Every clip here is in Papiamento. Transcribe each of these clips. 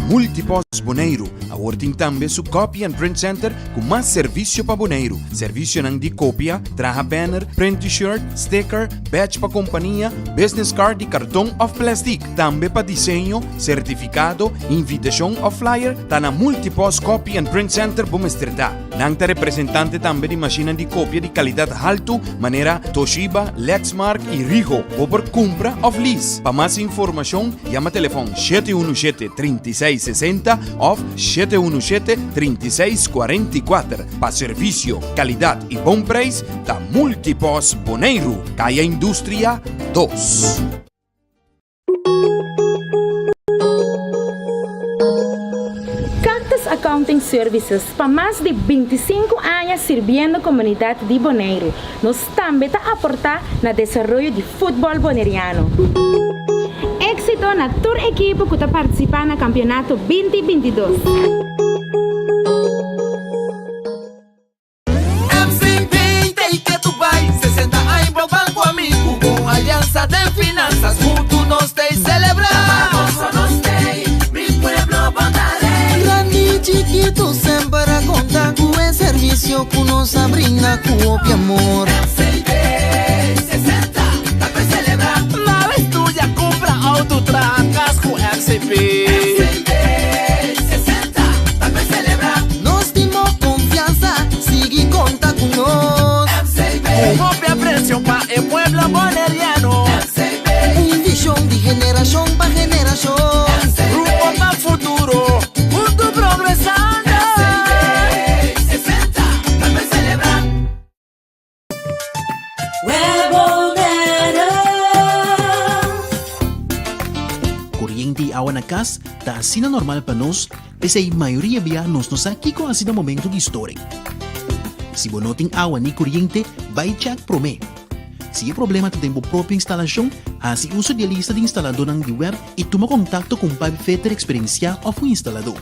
Multipost Boneiru awor tin tambe su Copy and Print Center ku mas servisio pa Boneiru. Servisionan di kopia, traha banner, print t-shirt, sticker, badge pa kompania, business card di karton òf plèstik. Tambe pa diseño, sertifikado, invitashon òf flyer, ta na Multipost Copy and Print Center bo mester ta. Nan ta representante tambe di mashinnan di kopia di kalidat haltu manera Toshiba, Lexmark i Ricoh. Bo por kumpra òf lease. Pa mas informashon yama telefòn 717 36 60 òf 717 36 44. Pa servisio, kalidat i bon preis ta Multipost Boneiru, Kaya Industria dos. Cactus Accounting Services pa mas di 25 aña sirbiendo komunidat di Boneiru. Nos tambe ta aportá na desaroyo di futbòl boneriano. Éksito na tur ekipo ku ta partisipá na kampionato 2022. MCB ta ke tu bai 60 aña bo banco amigo Con alianza den finanzas Hunto nos ta celebra Pa nos tei, mi pueblo bo ta rey. Grandi chikito semper a conta cu e servicio cu nos a brinda cu hopi amor. MCB 60 ta pa celebra. Nada estudia, cumpra auto, traha cas cu MCB. MCB 60 ta pa celebra. Nos tin bo confianza, sigui conta cu nos. MCB. Cu hopi aprecio pa e pueblo boneriano. MCB. Un vision di generacion pa generacion. MCB. Rumbo pa futuro, hunto progresando. MCB 60 ta pa celebra. Koriente i awa na kas ta asina normal pa nos, p'esei mayoria bia nos no sa kiko hasi na momento di storing. Si bo no tin awa ni koriente, bai chèk promé. Si e problema ta den bo propio instalashon, hasi uso di e lista di instaladónan di web i tuma kontakto ku un pipefitter eksperensiá òf un instaladó.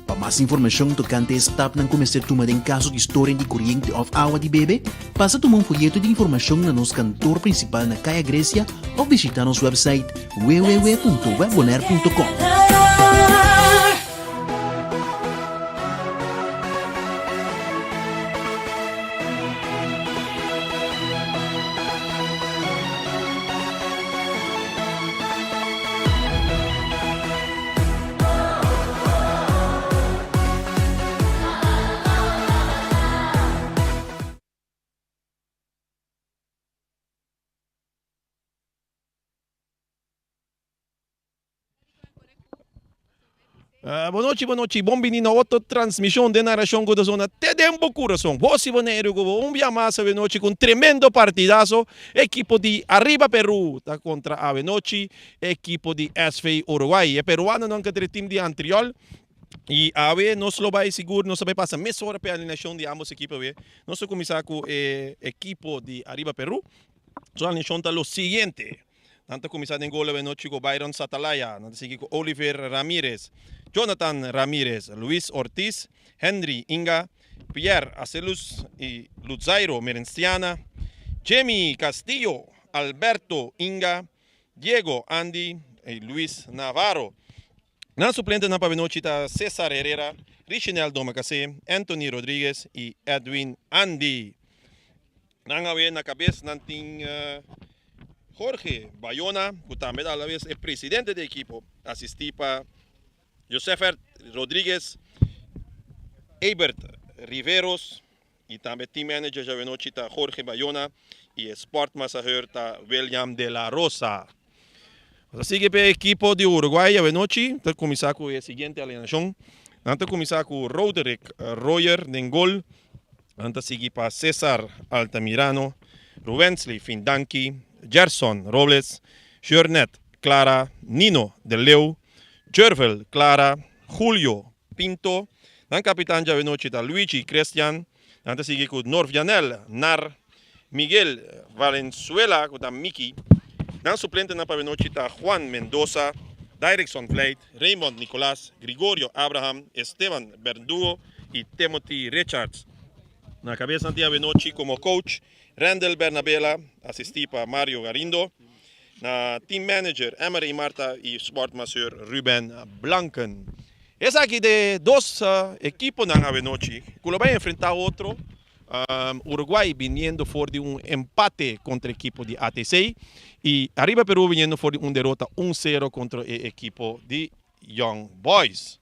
Pa mas informashon tokante e stapnan ku mester tuma den kaso di storing di koriente òf awa di bebe, pasa tuma un foyeto di informashon na nos kantor prinsipal na Kaya Grecia òf bishitá nos wèpsait www.webbonaire.com. Bon nochi, bon nochi, bon bini na otro transmision den Narashon ku ta sona te den bo kurason. Bo si Boneiru ku bo un bia mas awenochi ku un tremendo partidazo. Ekipo di Arriba Peru ta kontra awenochi ekipo di SV Uruguay. E peruanonan ka ta team di Antriol. I awe nos lo bai sigur, nos ta bai pasa mesora pa e alineashon di ambos ekipo awe. Nos ta kuminsá ku e ekipo di Arriba Peru. Su alineashon ta lo siguiente. Nan ta kuminsá den gol awenochi ku Byron Satalaya, nan ta sigui ku Oliver Ramirez, Jonathan Ramirez, Luis Ortiz, Henry Inga, Pierre Acelus i Luzairo Merenciana, Jemy Castillo, Alberto Inga, Diego Andy i Luis Navarro. Nan suplentenan pa awenochi ta Cesar Herrera, Richinel Domacasé, Anthony Rodriguez i Edwin Andy. Nan awe na kabes nan tin Jorge Bayona ku tambe ta alabes e presidente di ekipo, asistí pa Josefert Rodriguez, Ebert Riveros i tambe team manager djawe nochi ta Jorge Bayona i e sport massageur ta William de la Rosa. Nos a sigui pa e ekipo di Uruguay djawe nochi ta kuminsá ku e siguiente alineashon. Nan ta kuminsá ku Roderick Royer den gol. Nan ta sigui pa Cesar Altamirano, Ruwensley Findanki, Gerson Robles, Jurnet Clara, Nino de Leeuw, Jurvel Clara, Julio Pinto. Nan kapitan djawe nochi ta Luigi Christian. Nan ta sigui ku Norvianel Nar, Miguel Valenzuela ku ta Miki. Nan suplentenan pa nochi ta Juan Mendoza, Dirkson Vleit, Raymond Nicolas, Gregorio Abraham, Esteban Berdugo i Timothy Richards. Na kabes nan tin awenochi komo coach Randel Bernabela, asistí pa Mario Garindo. Na team manager Emery Marta i sport masseur Ruben Blanken. Esaki de dos ekiponan awenochi ku lo bai enfrentá otro. Uruguay biniendo for di un empate kontra ekipo di ATC i Ariba Peru biniendo for di un derota un sero kontra e ekipo di Young Boys.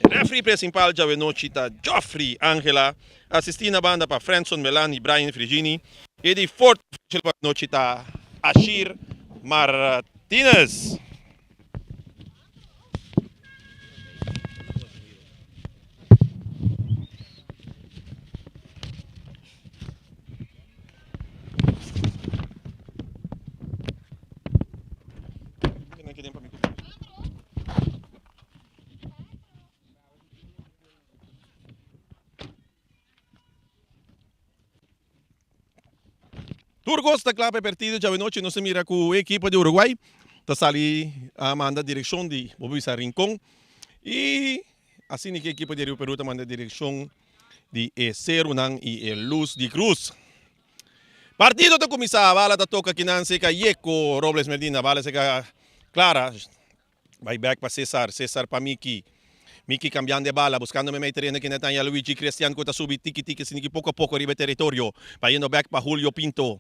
Refri presimpal djawenochi ta Geoffrey Angela, asistí na banda pa Frenson Melan i Brian Frigini i di fourth official pa awenochi ta Ashir Martinez. Tur kos ta kla pa e partido djawe-nochi. Nos a mira ku e ekipo di Uruguay ta sali a manda direkshon di bo bisa Rincon i asina ku e ekipo di Rio Peru ta manda direkshon di e serunan i e lus di krus. Partido ta kuminsá, bala ta toka kinan seka Yeko Robles Medina, bala seka Clara. Bai bek pa Cesar, Cesar pa Miki. Miki cambiando e bala, buscando memey tereno ki Netanya Luigi Christian cu ta subi tiki tiki siniki poco poco riba e territorio. Bayendo bek pa Julio Pinto.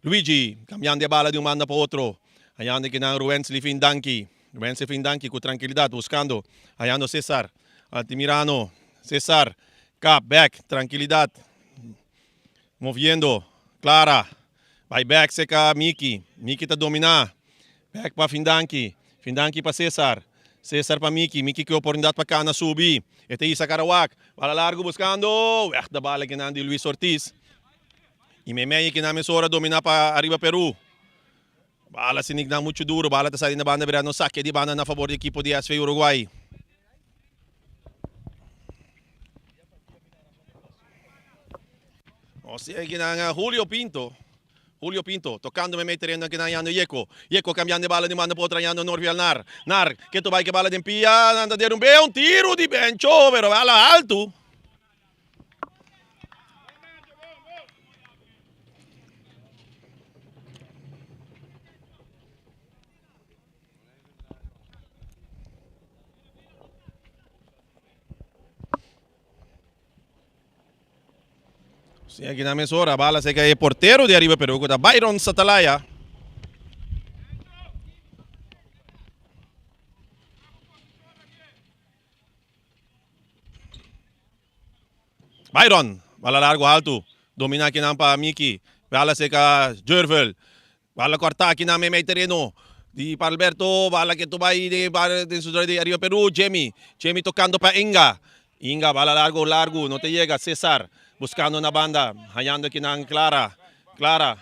Luigi cambiando e bala di un banda pa otro. Hayando kinan Ruensley Findanki. Ruensley Findanki cu trankilidad buscando. Hayando Cesar. Altimirano. Cesar. Kap bek. Trankilidad. Moviendo. Clara. Bai bek seca Miki. Miki ta domina. Bek pa Findanki. Findanki pa Cesar. Cesar pa Miki. Miki ke oportunidad pa cana subi. E ta hisa Karawak. Bala largo buscando. Weg de bala kinan di Luis Ortiz. Y meimei kinan mesora domina pa Ariba Peru. Bala sin ignan mucho duro. Bala ta sali na banda bira no sake di banda na favor di ekipo di SV Uruguay. Nos tin akinan Julio Pinto. Julio Pinto tocando meimei tereno akinan yando Yeko. Yeko cambiando e bala di un banda pa otro yando Norviel Nar. Nar ke to bai ke bala den pia. Nan ta derumbe un tiro di Bencho pero bala alto. Sí, aki na mesora, bala seca e portero di Ariba Peru, ku ta Byron Satalaya. Byron, bala largo alto, domina akinan pa Miki, bala seca Jervel, bala corta akinan meimei tereno di pa Alberto, bala ke bai den den su di Ariba Peru, Jemmy, Jemmy tocando pa Inga, Inga bala largo largo no ta yega, Cesar buscando na banda, hañando akinan Clara, Clara.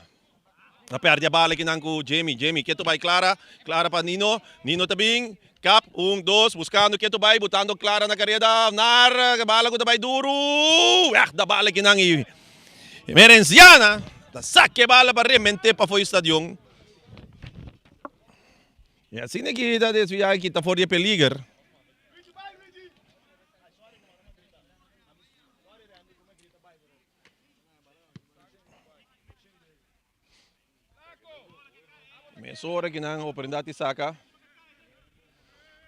A perde a bala kinan ku Jamie. Jamie ketu bai Clara. Clara pa Nino. Nino ta bin. Kap. Un, dos. Buskando ketu bai. Butando Clara na kareda. Nar. Bala ku ta bai duru. Wèg da bala kinan i Merenciana ta saka e bala pa remente pafó e stadion. I asina ki ta desviá i kita for di e peliger. Mesora ki nan oportunidat di saka.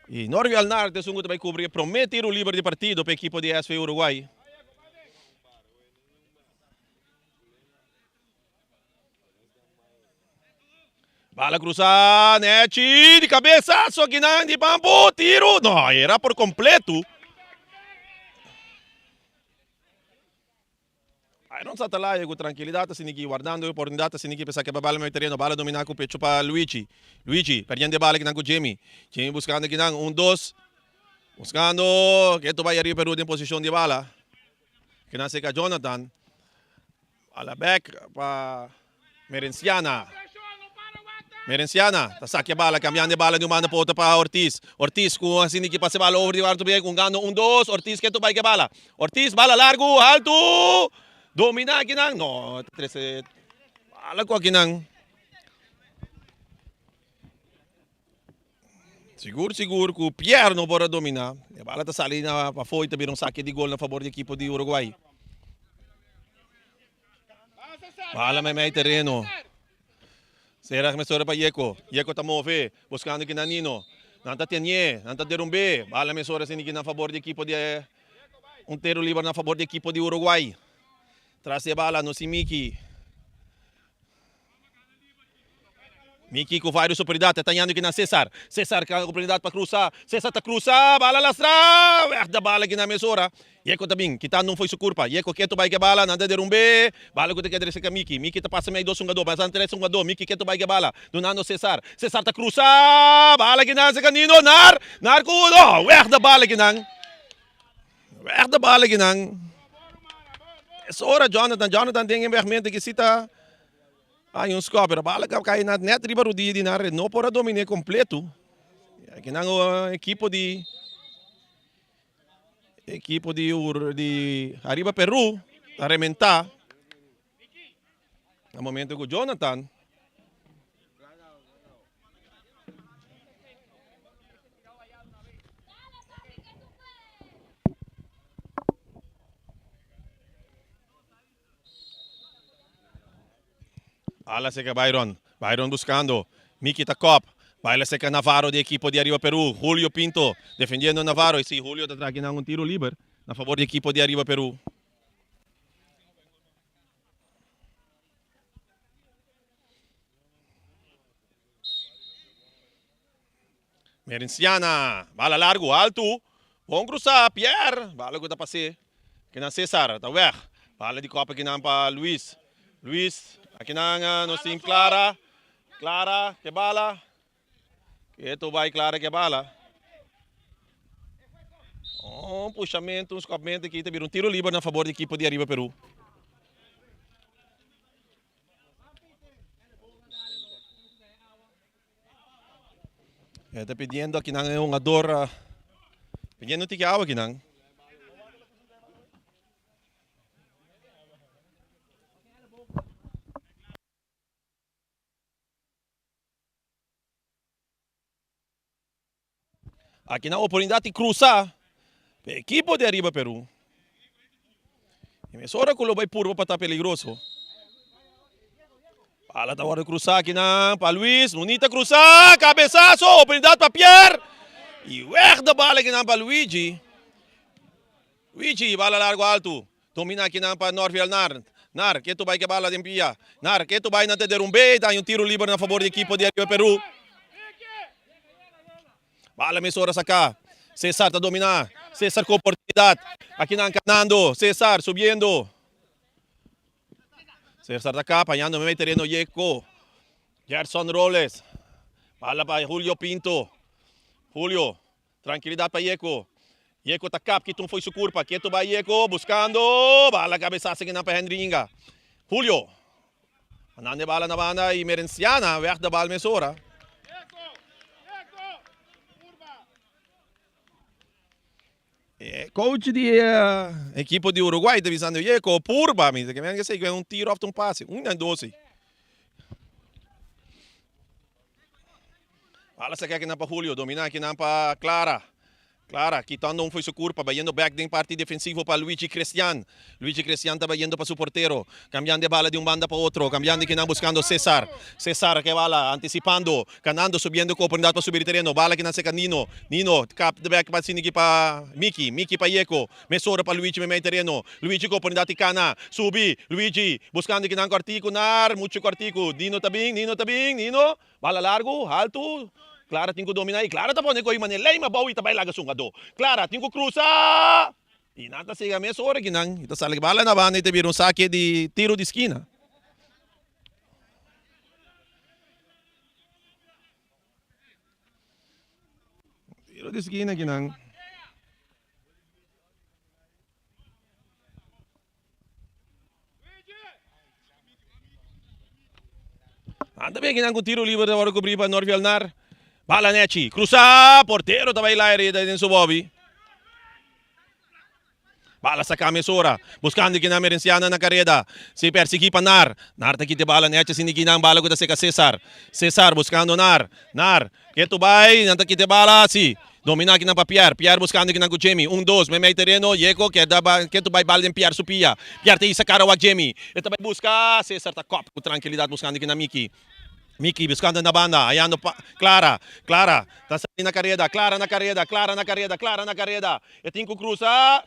I Norvi Alnar ta esun ku ta bai kubri e promé tiru liber di partido pa ekipo di SV Uruguay. Bala krusá, Nechi di kabesa, sokinan di pampu, tiru, no, era por kompletu. Iron Satalaya ku trankilidat ta sinti ki wardando e oportunidat ta sinti ki p'esaki pa bala mei tereno. Bala dominá ku pecho pa Luigi. Luigi perdiendo e bala kinan ku Jimmy. Jimmy buskando kinan un dos. Buskando ketu bai ariba Peru den posishon di bala. Kinan seka Jonathan. Bala bek pa Merenciana. Merenciana ta sakia bala, cambiando e bala di un banda pa otro pa Ortiz. Ortiz cu asina ki pasa e bala over di Arthur Bey, hungando un dos, Ortiz ketu bai ke bala. Ortiz bala largu, haltu! Domina akinan, no, ta trece bala cu akinan. Sigur sigur cu Pierre no por a domina. E bala ta sali na pafo y ta bira un sake di gol na fabor di ekipo di Uruguay. Bala meimei tereno. Sera mesora pa Yeko. Yeko ta move, buscando kinan Nino. Nan ta tenié, nan ta derumb'é. Bala mesora esei na fabor di ekipo di un tiro liber na fabor di ekipo di Uruguay. Tras di e bala nos tin Miki. Miki ku varios oportunidat ta tañando kinan Cesar. Cesar ku oportunidat pa krusa. Cesar ta krusa, bala lastra! Wèg da bala kinan mesora. Yeko ta bin, kitando un fo'i su kurpa. Yeko ketu bai ke bala, nan ta derumb'é. Bala ku ta keda serka Miki. Miki ta pasa mei dos hungadó, pasa tres hungadó. Miki ketu bai ke bala, dunando Cesar. Cesar ta krusa! Bala kinan serka Nino. Nar! Nar ku oh! Wèg da bala kinan. Wèg da bala kinan. Es ora Jonathan. Jonathan den e wègmente ki si ta haña un skòp, pero bala ka kai nèt riba rudia di Nar. E no por a dominé kompleto. Kinan ekipo di. Ekipo di di Ariba Peru ta rementá na momento ku Jonathan Ala seca Byron. Byron buscando. Miki ta kop. Baila seca Navarro di equipo di Ariba Peru. Julio Pinto defendiendo Navarro. Y si Julio ta traha kinan un tiro liber na favor di equipo di Ariba Peru. Merenciana, bala largu, altu. Bon cruzá, Pierre. Bala ku ta pas'é. Kinan Cesar ta weg. Bala di kopa kinan pa Luis. Luis, akinan nos tin Clara. Clara ke bala. Keto bai Clara ke bala. Un pushamentu, un skòpmentu aki ta bira un tiro liber na fabor di ekipo di Ariba Peru. E ta pidiendo akinan e hungador pidiendo un tiki awa akinan. Akinan oportunidat di krusa pa e ekipo di Ariba Peru. E mesora ku lo bai purba pa ta peligroso. Bala ta wòrdu krusá akinan pa Luis. Munita krusá, kabesaso, oportunidat pa Pierre. I wèg de bala akinan pa Luigi. Luigi, bala largu altu. Domina akinan pa Norviel Nar. Nar, ketu bai ke bala den pia. Nar, ketu bai nan ta derumb'é i ta haña un tiru liber na fabor di ekipo di Ariba Peru. Bala mesora saká. Cesar ta dominá. Cesar ku oportunidat. Akinan kanando. Cesar subiendo. Cesar ta kap, hañando meimei tereno Yeko. Gerson Robles. Bala pa Julio Pinto. Julio. Trankilidat pa Yeko. Yeko ta kap, kita un fo'i su kurpa. Ketu bai Yeko, buskando. Bala kabesa sigi nan pa Henry Inga. Julio. Mandando e bala na banda i Merenciana wèg de bal mesora. E coach di e ekipo di Uruguay ta bisando Yeko purba mi ta ke esei un tiro of ta un pase un den dos ei. Bala saka akinan pa Julio domina akinan pa Clara. Clara kitando un fo'i su kurpa bayendo bek den parti defensivo pa Luigi Crestian. Luigi Crestian ta bayendo pa su portero. Cambiando e bala di un banda pa otro. Cambiando kinan buscando Cesar. Cesar ke bala anticipando. Canando subiendo cu oportunidad pa subi di tereno. Bala kinan seca Nino. Nino kap de bek pa sinigi pa Miki. Miki pa Yeko. Mesora pa Luigi memey tereno. Luigi cu oportunidad di cana. Subi. Luigi buscando kinan cortico. Nar mucho cortico. Nino ta bin. Nino ta bin. Nino. Bala largu, haltu, Clara tin ku dominá i Clara ta pone ko'i manera leima abou i ta bai laga su hungadó. Clara tin ku krusa! I nan ta siga mes ora ki nan i ta sali bala na banda i ta bira un sake di tiro di skina. Tiro di skina ki nan. Anda bien kinan ku tiro liber ta wòrdu kubrí pa Norviel Nar. Bala nèchi, krusá, portero ta bai laire den su bòbi. Bala saká mesora, buskando kinan Merenciana na kareda. Si persiguí pa Nar. Nar ta kita e bala nèchi asina kinan bala ku ta seka Cesar. Cesar buskando Nar. Nar, ketu bai, nan ta kita e bala, si. Domina akinan pa Pierre. Pierre buskando akinan ku Jimmy. Un, dos, meimei tereno. Yeko kier da ba ketu bai bal den Pierre su pia. Pierre ta hisa kara wak Jimmy. E ta bai buska. Cesar ta kòp ku trankilidat buskando akinan Miki. Miki buscando na banda, hayando pa Clara, Clara ta sali na careda, Clara na careda, Clara na careda, Clara na careda, e tin cu cruza,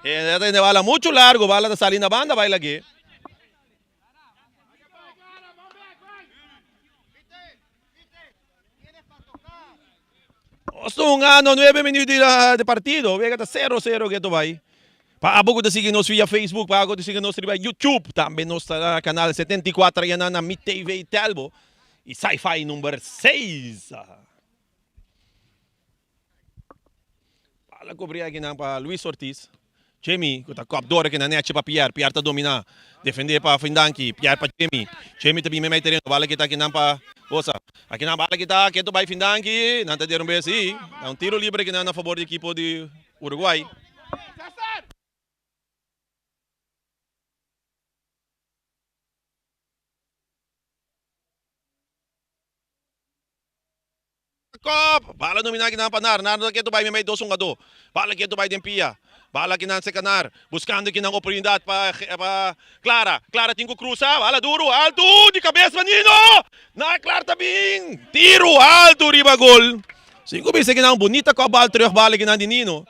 e ta tene bala mucho largo, bala ta sali na banda bay lag'e. Nos ta hungando nuebe minuut di partido, wega ta sero sero ke bay. Pa abo ku ta sigui nos via Facebook, pa abo ku ta sigui nos riba YouTube, tambe nos ta na kanal 74 ya na Mi TV Telbo i Sci-Fi number 6. Bala kubri akinan pa Luis Ortiz. Jimmy ku ta kòp dor akinan nèchi pa Pierre. Pierre ta dominá. Defendé pa Findanki. Pierre pa Jimmy. Jimmy ta bin meimei tereno. Bala kita akinan pa Bosa. Akinan bala kita ketu bai Findanki. Nan ta dera un bes i ta un tiro libre akinan na fabor di ekipo di Uruguay. Kop! Bala dominá kinan pa Nar. Nar no ta ketu bai meimei dos hungadó. Bala ketu bai den pia. Bala kinan seka Nar. Buskando kinan oportunidat pa pa Clara. Clara tin ku krusa. Bala duru, altu! Di kabes pa Nino! Nar Clara ta bin! Tiru altu riba gol. Sin ku bisa kinan bunita kop bal terug bala kinan di Nino.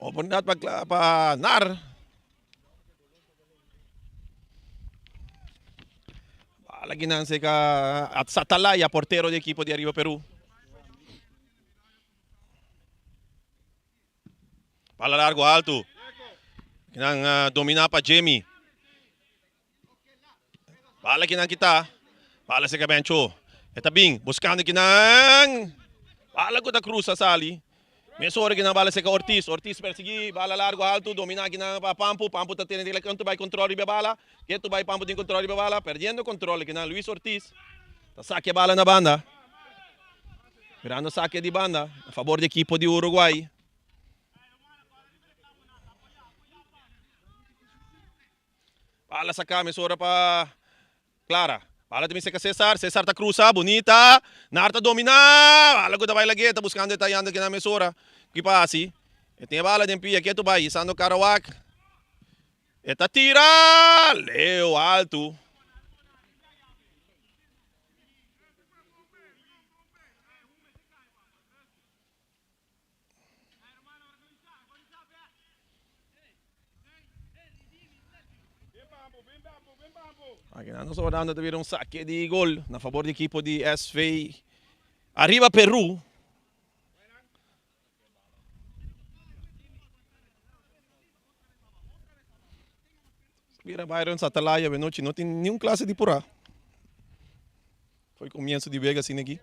Oportunidat pa pa Nar. Bala kinan seka Atalaya, portero di ekipo di Arriba Peru. Bala largo alto. Kinan domina pa Jimmy. Bala kinan kita. Bala seka Bencho. E ta bin buscando kinan. Bala ku ta cruza sali. Mesora kinan bala seka Ortiz. Ortiz persegui. Bala largo alto. Domina kinan pa Pampu. Pampu ta tene di kantu bai control riba e bala. Ketu bai Pampu tin control riba e bala. Perdiendo control kinan Luis Ortiz. Ta saca e bala na banda. Mirando saque di banda a favor di ekipo di Uruguay. Bala saca mesora pa Clara. Bala ta bin seca Cesar. Cesar ta cruza. Bunita. Nar ta domina. Bala cu ta bay lag'e. Ta buscando e tayando kinan mesora. Ki pa haci? E tin e bala den pia. Ketu bay. Isando Karawak. E ta tira. Leo alto. Aki nan nos wardando ta bira un sake di gol na fabor di ekipo di SV Arriba Peru. Mira Byron Satalaya benochi no tin niun klase di purá. Foi comienzo di wega asina aki.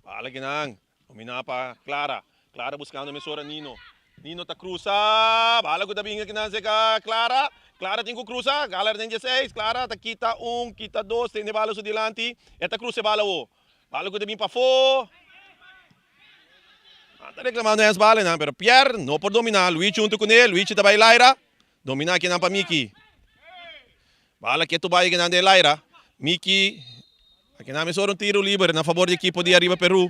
Bala kinan. Domina pa Clara. Clara buscando mesora Nino. Nino ta cruza. Bala cu ta bin akinan cerca Clara. Clara tin cu cruza. Gala den dieseis. Clara ta kita un, kita dos. Tene bala su dilanti. E ta cruza e bala awo. Bala cu ta bin pafo. Nan ta reclamando ens bala nan, pero Pierre no por domina. Luigi hunto cune. Luigi ta bay Laira. Domina akinan pa Miki. Bala ketu bay akinan den Laira. Miki akinan mesora un tiro liber na favor di ekipo di Arriba Peru.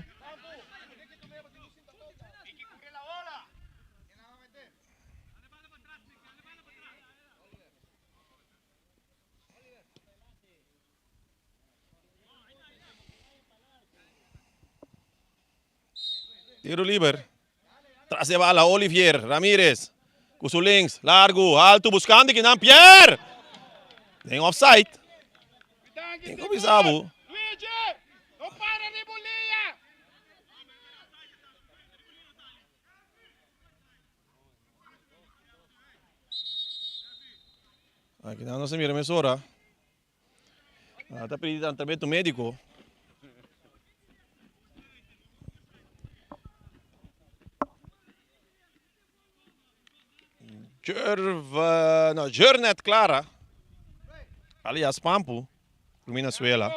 Tiro liber. Tras de bala Olivier Ramirez. Ku su links. Largo. Alto. Buscando kinan Pierre. Den offside. Tin ku bisa bo. Aki nan nos a mira mesora. Nan ta pidi tratamentu médiko. Jerva, no, Jernet Clara, alias Pampu, Venezuela.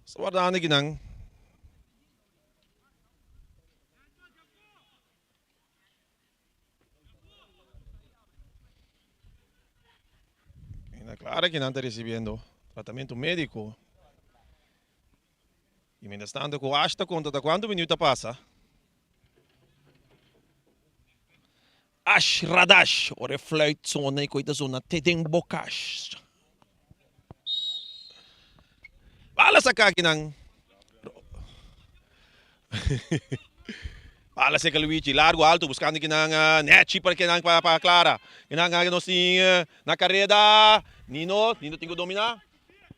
Nos ta wardando akinan. Na Clara kinan ta recibiendo tratamiento medico. Y mientras tanto cu Ash ta conta ta cuanto minuut a pasa. Ash Radash, ora e fluit sona y coy ta zona te den bo cash. Bala saca akinan. Bala seca Luigi, largo alto buscando kinan Nechi para kinan pa pa Clara. Kinan a nos tin na careda. Nino, Nino tin cu domina.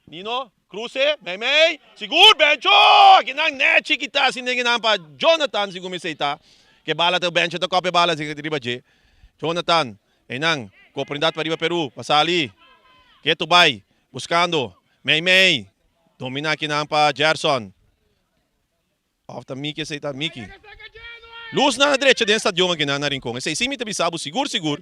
Nino, cruce, mei mei, sigur Bencho! Kinan Nechi kita sin den kinan pa Jonathan sigur mi esey ta. Ke bala ta Bencho ta copia bala riba dje. Jonathan, eynan, cu oportunidad pa riba Peru, pa sali. Ketu bay, buscando, mei mei, domina kinan pa Gerson. Of ta Miki esey ta Miki. Luz nan a drecha den stadion akinan na Rincon. Esey si mi ta bisa bo sigur sigur.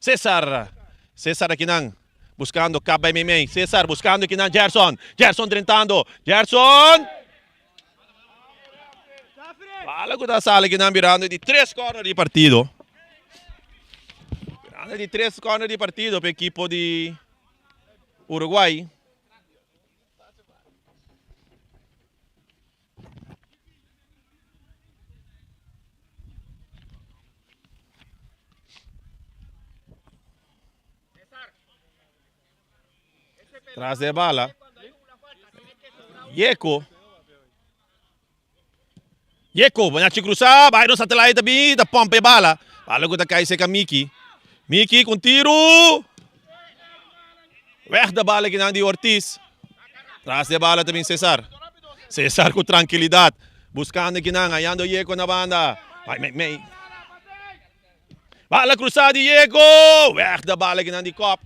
Cesar. Cesar akinan buscando kap bay meimei. Cesar buscando akinan Gerson. Gerson drentando. Gerson! Bala cu ta sali akinan birando di tres corner di partido. Birando di tres corner di partido pa ekipo di Uruguay. Tras de bala. Yeko. Yeko, Bonachi cruza, Byron Satellite bin, ta pompa e bala. Bala cu ta cay seca Miki. Miki cu un tiro. Weg de bala kinan di Ortiz. Tras de bala ta bin Cesar. Cesar cu tranquilidad. Buscando kinan, hallando Yeko na banda. Bay, mey, mey. Bala cruza di Yeko. Weg de bala kinan di Kop.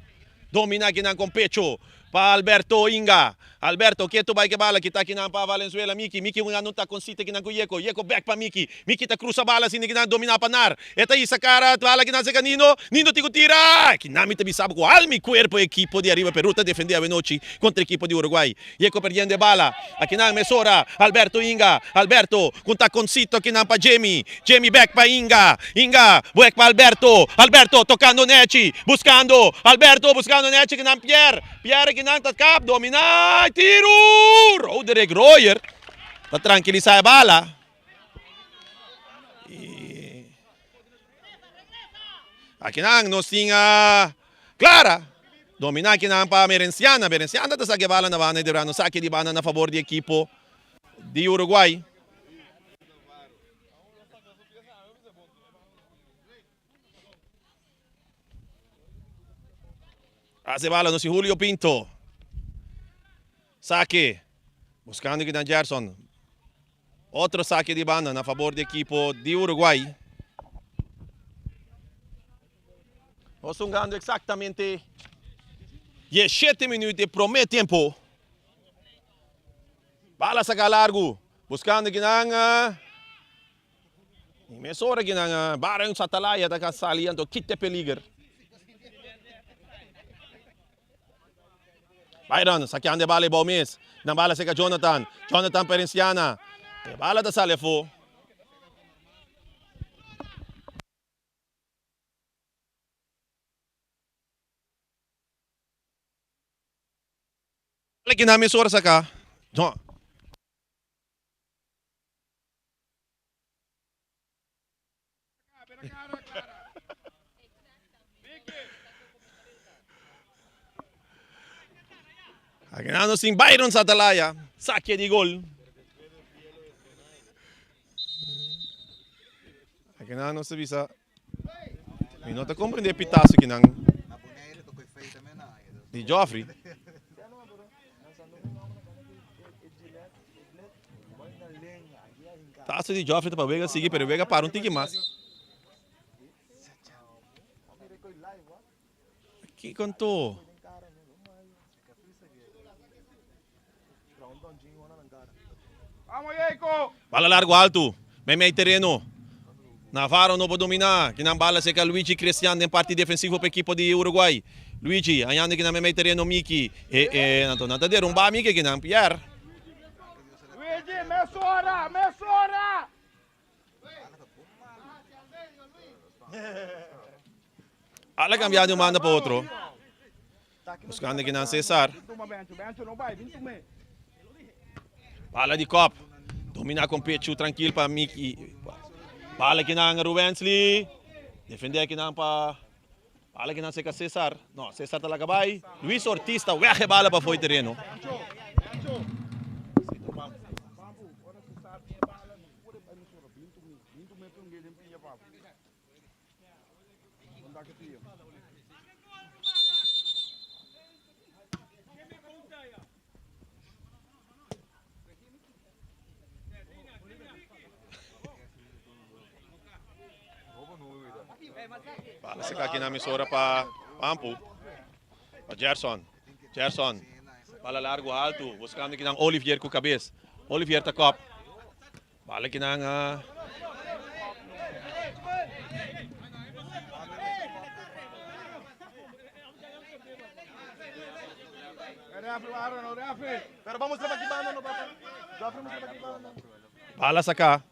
Domina kinan con pecho. Pa Alberto Inga. Alberto ketu bai ke bala kita kinan pa Valenzuela Miki. Miki hunga no ta consiste kinan ku Yeko. Yeko bek pa Miki. Miki ta cruza bala asina kinan domina pa Nar. E ta hisa cara bala kinan cerca Nino. Nino tin ku tira. Kinan mi ta bisa bo ku al mi cuerpo ekipo di Ariba Peru ta defende awenochi contra ekipo di Uruguay. Yeko perdiendo e bala. Akinan mesora Alberto Inga. Alberto ku ta consito kinan pa Jimmy. Jimmy bek pa Inga. Inga bek pa Alberto. Alberto tocando nechi. Buscando. Alberto buscando nechi kinan Pierre. Pierre kinan ta kap. Domina. Tiru! Roderick Royer ta trankilisa e bala. Y akinan nos tin a Clara. Domina akinan pa Merenciana. Merenciana ta saki e bala na banda y Debrano saki di banda na favor di ekipo di Uruguay. Hace bala nos Julio Pinto. Saque. Buscando kinan Gerson. Otro saque di banda na favor di equipo di Uruguay. Nos jugando exactamente 17 minuut di prome tempo. Bala saca largo. Buscando kinan. Y mesora kinan Byron Satalaya ta ka sali anto kita e peliger. Byron sakeando e bala e bou mes. Nan bala seka Jonathan. Jonathan Perenciana. E bala ta sali afo. Bala kinan mesora saka. No. Akinan nos tin Byron Satalaya, saque di gol. Akinan nos ta bisa, mi no ta comprende pitazo kinan di Joffrey. Tazo di Joffrey ta pa wega sigui, pero wega para un tiki mas. Kiko anto? Bala largo alto, meimei tereno. Navarro no por domina. Kinan bala cerca Luigi Cristian den parti defensivo pa ekipo di Uruguay. Luigi hañando kinan meimei tereno Miki. E e anto nan ta derumba Miki kinan Pierre. Ala cambia di un banda pa otro. Buscando kinan Cesar. Bala di kop. Domina con pecho tranquil pa Miki. Bala kinan Rubensley. Defende kinan pa Bala kinan seca Cesar. No, Cesar ta laga bay. Luis Ortiz ta weg e bala pa fo'i tereno. Bala seka aki na emisora pa Pampu. Pa Gerson. Gerson. Bala largo alto. Buscando kinan Olivier ku kabes. Olivier ta kop. Bala kinan a. Bala saka.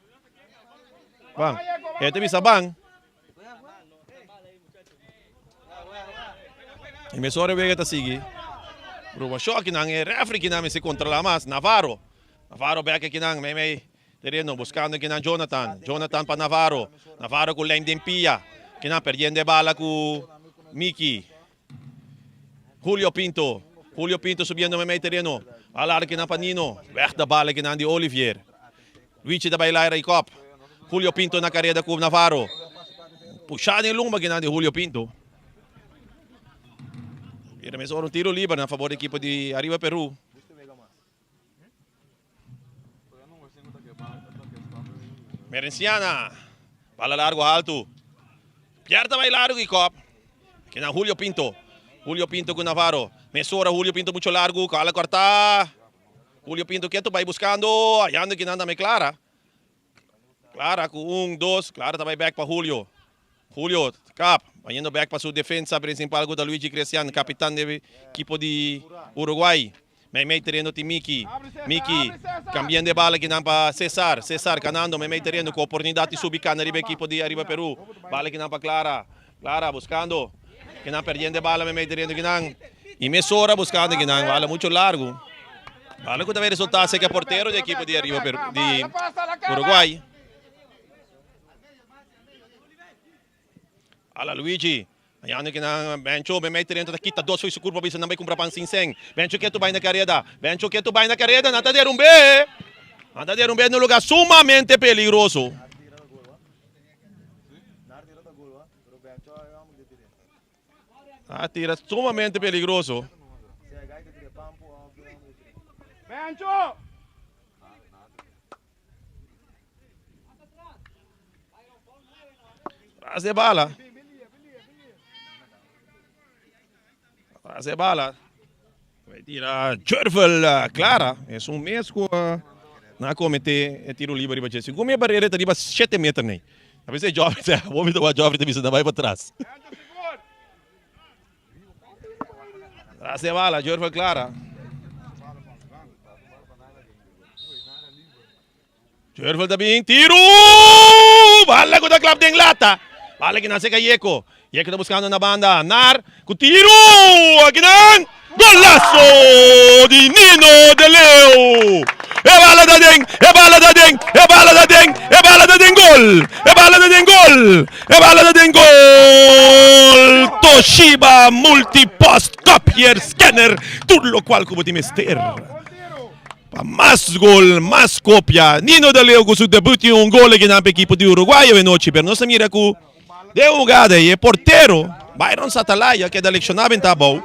Ban. E ta bisa ban. E mesora wega ta sigui. Ruba Shaw kinan e referee kinan mester controla mas. Navarro. Navarro bek kinan mei mei tereno buscando kinan Jonathan. Jonathan pa Navarro. Navarro cu lijn den pia. Kinan perdiendo e bala cu Miki. Julio Pinto. Julio Pinto subiendo mei mei tereno. Bala largo kinan pa Nino. Weg de bala kinan di Olivier. Luigi ta bai laira y kop. Julio Pinto na careda cu Navarro. Pusha den lumba kinan di Julio Pinto. Bira mes ora un tiro liber na favor di ekipo di Arriba Peru. Merenciana. Bala largo alto. Pierre ta bai largo y kop. Kinan Julio Pinto. Julio Pinto cu Navarro. Mesora Julio Pinto mucho largo. Kala corta. Julio Pinto ketu bai buscando, hayando kinan tambe Clara. Clara cu un, dos, Clara ta bai back pa Julio. Julio, kap, bayendo back pa su defensa principal cu ta Luigi Crecian, capitan di equipo di Uruguay. Meimei tereno tin Miki. Miki cambiando e bala kinan pa Cesar. Cesar canando meimei tereno cu oportunidad di subi cana riba equipo di Arriba Peru. Bala kinan pa Clara. Clara buscando. Kinan perdiendo e bala meimei tereno kinan. Y mesora buscando kinan. Bala mucho largo. Bala cu ta bay resulta cerca portero di equipo di Arriba Peru, di Uruguay. Ala Luigi. Ayando kinan Bencho meimei tereno ta kita dos fo'i su curpa bisa nan bay cumpra pan sin sen. Bencho ketu bay na careda. Bencho ketu bay na careda. Nan ta derumbe. Nan ta derumbe na un lugar sumamente peligroso. A tira sumamente peligroso. Tras de bala. Tras de bala. Bai tira Jurvel Clara. Es un mes ku na komete e tiro liber riba dje. Segun mi e barrera ta riba shete meter nei. A veces Joffrey ta bo mi ta wak Joffrey ta bisa na bai pa tras. Tras de bala Jurvel Clara. Jurvel ta bin tiru! Bala ku ta klap den lata. Bala ki nan seka Yeko. Yeko ta buskando na banda. Nar ku tiru! Akinan! Golazo di Nino de Leeuw! E bala ta den! E bala ta den! E bala ta den! E bala ta den gol! E bala ta den gol! E bala ta den gol! Toshiba Multipost Copier Scanner, tur lokual ku bo tin mester. Pa mas gol, mas copia. Nino de Leeuw cu su debut y un gol aki nan pa equipo di Uruguay awe nochi. Pero nos a mira cu den hugada y e portero Byron Satalaya keda lecciona benta abou.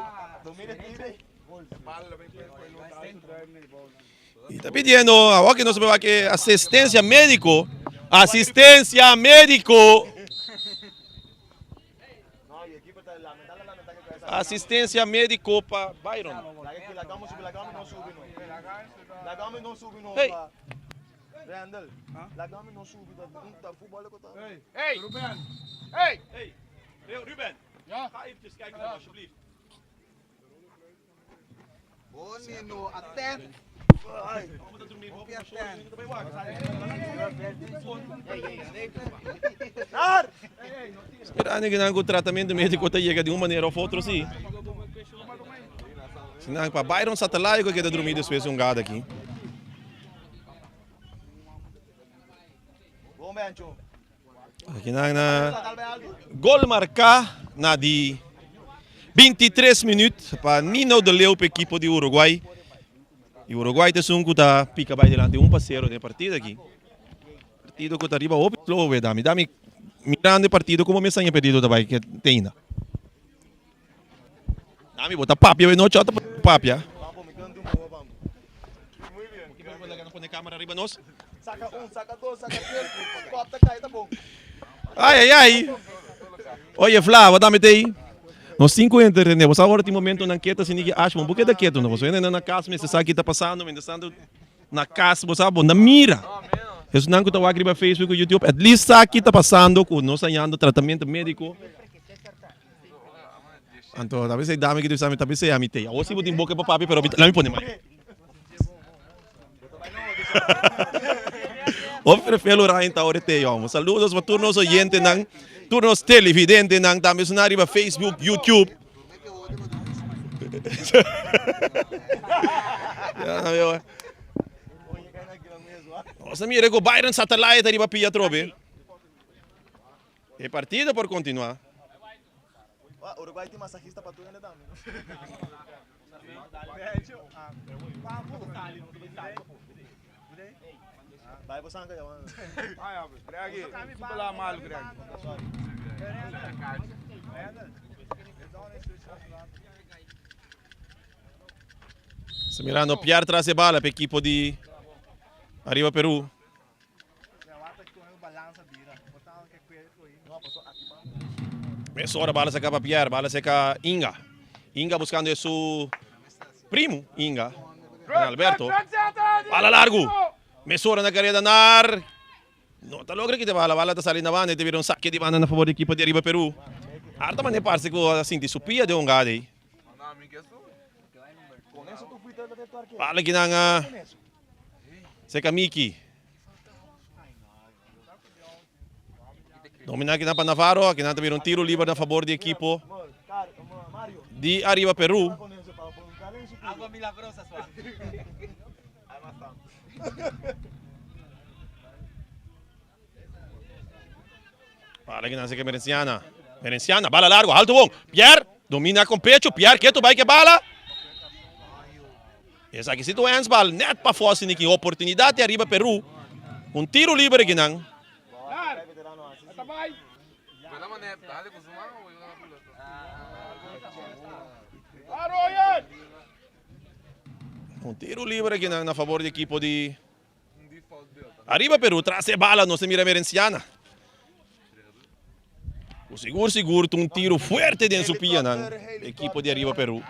Y ta pidiendo awor que nos a wak e asistencia medico. Asistencia medico. Asistencia medico pa Byron. Hey. Hey, Ruben. Hey. Hey, Ruben. Ja? Ga eventjes kijken alsjeblieft. Bon Nino, attent. Mirando kinan ku tratamentu médiko ta yega di un manera òf otro si. Sinan pa Byron Satalayo ku a keda drumí despues di un gada aki. Akinan na gol marká na di 23 minuut pa Nino de Leeuw pa ekipo di Uruguay. Y Uruguay ta esun ku ta pika bai dilanti 1-0 den e partido aki. Partido ku ta riba hopi slow we dami. Dami mirando e partido komo mi a saña perdido ta bai ke te ainda. Dami bo ta papia we nochi ota papia. Pone camera riba nos. Ay ay ay. Oye Fla, bo tambe ta ei? Nos tin ku entretené. Bo sa ora tin momentonan ketu asina ki ash, bo keda ketu no. Pasobra hende na kas mester sa ki ta pasando, mientras tanto na kas bo sa bo no mira. Esunnan ku ta wak riba Facebook ku YouTube at least sa ki ta pasando ku nos ta yando tratamiento médiko. Anto ta bisa e dame ki ta bisa mi ta bisa e ami t'ei. Awor si bo tin boka pa papia pero la mi pone mai. Hopi prefero Ryan ta ora te yomo. Saludos pa tur nos oyentenan, tur nos televidentenan, tambe esnan riba Facebook, YouTube. Nos a mira ku Byron Satellite ta riba pia atrobe. E partido por continua. Uruguay tin masajista pa tur hende tambe. Sta mirando Pierre tras e bala pa ekipo di Arriba Peru. Mesora bala saca pa Pierre, bala saca Inga. Inga buscando e su primo, Inga, Alberto. Bala largo. Mesora na careda Nar. No ta logra kita bala, bala ta sali na banda y ta bira un saque di banda na favor di equipo di Arriba Peru. Harta mane parse cu a sinti su pia den un gada ey. Bala kinan a Seca Miki. Domina kinan pa Navarro. Akinan ta bira un tiro liber na fabor di ekipo di Arriba Peru. Bala kinan seca Merenciana. Merenciana, bala largo, alto bon. Pierre, domina con pecho. Pierre, keto bai ke bala. Esaki si tu handsbal net pafó sin ki oportunidad di Arriba Peru. Un tiro libre kinan. Un tiro libre kinan na favor di equipo di Arriba Peru tras e bala nos ta mira Merenciana. Ku sigur sigur ta un tiro fuerte den su pianan ekipo di Arriba Peru.